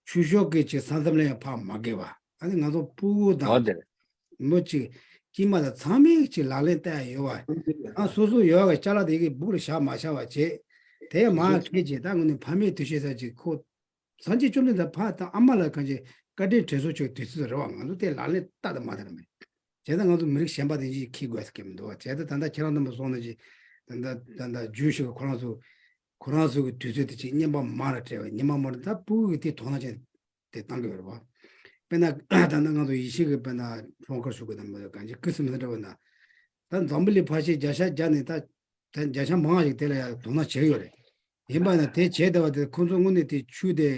ཆོས་ཕྱོགས་ཀྱི་ཅིག་ས་མཚམས་ལ་ཡང་ཕར་མ་བརྒལ་བ། ཨ་ནི་ང་ཚོ་སྤུ་གུ་དང་འོ་དེ་རེད། མི་གཅིག་དཀྱུས་མ་དང་ཚང་མས་གཅིག་ལག་ལེན་བསྟར་ཡ་ཡོད་བ། ཨ་སོ་སོ་ཡོད་བའི་ཅ་ལག་དེ་གི་སྦུག་ལ་བཞག་མ་བཞག་པ་བྱས། དེ་མ་ཁེལ་བྱས་ད་དངོས་གནས་ཕ་མའི་འདུ་ཤེས་ས་ཅིག་ཁོ། སངས་རྒྱས་བཅོམ་ལྡན་འདས་ཕ་དང་ཨ་མ་ལ་གང་ཅི་བཀའ་དྲིན་དྲན་གསོ་བྱེད་དུས་ཚོད་རེད་བ། ང་ཚོ་དེ་ལག་ལེན་བསྟར་དང་མ་བསྟར་མེད། བྱས་ད་ང་ཚོ་མི་རིགས་གཞན་པ་དེ་ཅིག་འཁྱེར་དགོས་ས་གི་མི་འདུག་བ། བྱས་ད་ད་ལྟ་ཁྱེད་རང་རྣམ་པ་སོང་ན་ཅིག་ད་ལྟ་ད་ལྟ་རྒྱུན་ཞིག་ཁོ་རང་ཚོ་ཁོ་རང་ཚོ་གི་དུས་ཚོད་དེ་ཅིག་བརྙན་པར་མང་ར་སྤྲད་བ། བརྙན་པར་མང་ར་ད་སྤུ་གུ་གི་དེ་དོ་སྣང་ཅན་དེ་བཏང་གི་ཡོད་རེད་བ། དཔེར་ན་ད་ལྟ་ང་ཚོ་ཡེ་ཤེས་ཀྱི་དཔེར་ན་ཁྲོམ་སྐོར་ཞུ་དགོས་དང་མི་འདུག་གང་ཅི་ཀི་སི་མི་འདྲ་བ་ན། ད་འཛམ་བུ་གླིང་ཕལ་ཆེར་བརྒྱ་ཆ་བརྒྱ་ནས་ད་ད་བརྒྱ་ཆ་མང་བ་ཞིག་དེ་ལ་ཡང་དོ་སྣང་བྱེད་ཀྱི་ཡོད་རེད། ཡིན་པ་ན་དེ་བྱས་བསྡད་པ་དེ་ཁོང་ཚོ་དངོས་གནས་དེ་ཆོས་དེ་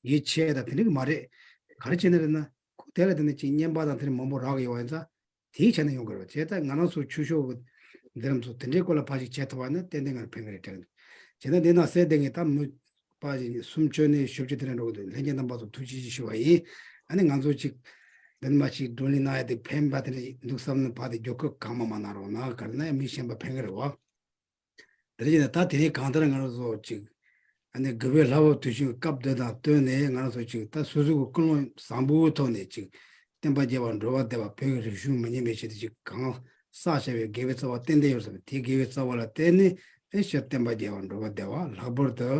ཡིད་ཆེས་དང་དེ་འདྲ་གི་མ་རེད། ག་རེ་བྱས་ནས་རེད་ན་ཁོ་དེ་ལ་དེ་ནས་ཅིག་བརྙན་པར་དང་དེ་འདྲ་མང་པོ་རག་གི་ཡོད་པ་ཡིན་ཙང་། དེའི་ཆ་ནས་ཡོང་དགོས་རེད་བ། བྱས་ཙང་ང་རང་ཚོ་ཆོས་ཕྱོགས་ཀྱི་འདི་རྣམས་ཚོ་དེ་འདྲའི་སྐོར་ལ་ཕར་ཞིག་བྱེད་ཐུབ་པ་ན་ཏན་ཏན་ང་ལ་ཕན་གི་རེད་དྲན། བྱས་ན་འདི་ན་གསལ་བསྡད་མཁན་ད་མི་པ་ཞིག་སུམ་ཅུ་ནས་བཞི་བཅུ་དེ་འདྲ་འགྲོ་གི་འདུག་ལྷན་རྒྱས་རྣམ་པ་ཚོ་ཐུགས་རྗེ་ཆེ་ཞུ་བ་ཡིན། ཨ་ནི་ང་ཚོ་ཅིག་འདི་ནས་མར་ཅིག་བགྲོ་གླེང་གནང་ཡ་དེ་ཕན་པ་དེ་འདྲ་ཞིག་འདུག་བསམ་ན་ཕར་དེ་མགྱོགས་ཁུག་གང་མང་མང་གནང་རོགས་གནང་། ག་རེ་གནང་ཡ་མི་གཞན་པ་ཕན་གི་རེད་བ། དེ་འདྲ་བྱས་ནས་ད་དེ་རིང་གང་ལྟར་ང་རང་ཚོ་ཅིག་ཨ་ནི་དགུ་པའི་ལྷ་བབས་དུས་ཆེན་གྱི་སྐབས་དེ་དང་བསྟུན་ནས་ང་རང་ཚོ་ཅིག་ད་སོ་སོ་གི་ཀུན་སློང་བཟང་པོའི་ཐོག་ནས་ཅིག་བསྟན་པ་རྒྱས་པ་འགྲོ་བ་བདེ་བ། བོད་ཀྱི་རིག་གཞུང་མི་ཉམས་པའི་ཆེད་དུ་ཅིག་གང་བསགས་བྱས་པའི་དགེ་བའི་རྩ་བ་ཏན་ཏན་ཡོད་ཟེར་བ་དེ། དགེ་བའི་རྩ་བ་ལ་བརྟེན་ནས་ཨེ་ཤ་བསྟན་པ་རྒྱས་པ་འགྲོ་བ་བདེ་བ། ལྷག་པར་དུ་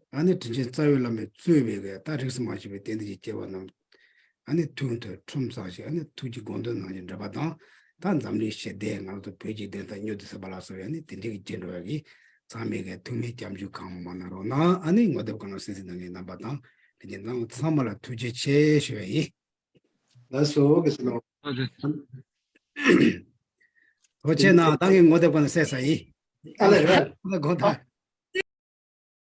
ཨ་ནི་དྲིན་ཅན་རྩ་བའི་བླ་མས་གཙོས་པའི་གི་ད་རིས་སུ་མ་ཆད་པའི་བསྟན་འཛིན་གྱི་སྐྱེས་པ་རྣམས་ཨ་ནི་ཐུགས་མཐུན་ཁྲོམ་བསགས་ཤིང་། ཨ་ནི་ཐུགས་ཀྱི་དགོངས་དོན་ནང་བཞིན་འགྲུབ་པ་དང་ ད་འཛམ་གླིང་ཞི་བདེ། ང་ཚོ་བོད་ཀྱི་བདེན་མཐའ་མྱུར་དུ་གསལ་བ་ལ་སོགས་པའི་ནི་དེ་འདྲའི་གི་རྗེས་འགྲོ་བ་གི་ཚང་མས་གི་ཐུགས་སྨོན་སྐྱབས་འཇུག་གང་མང་མང་གནང་རོགས་གནང་། ཨ་ནི་ངོ་དེབ་གང་ལ་གསན་གཟིགས་གནང་མཁན་རྣམ་པ་དང་དེ་རྗེས་འཛོམས་ཚང་མ་ལ་ཐུགས་རྗེ་ཆེ་ཞུ་བ་ཡིན། ལགས་སོ། དགེ་བསོད་ནོར། ཐུགས་རྗེ་ཆེ་གནང་། ད་ངས་ངོ་དེབ་གང་ལ་གསན་ས་ཡིན། ཨ་ལ་ར། ཨ་ལ་དགོངས་དག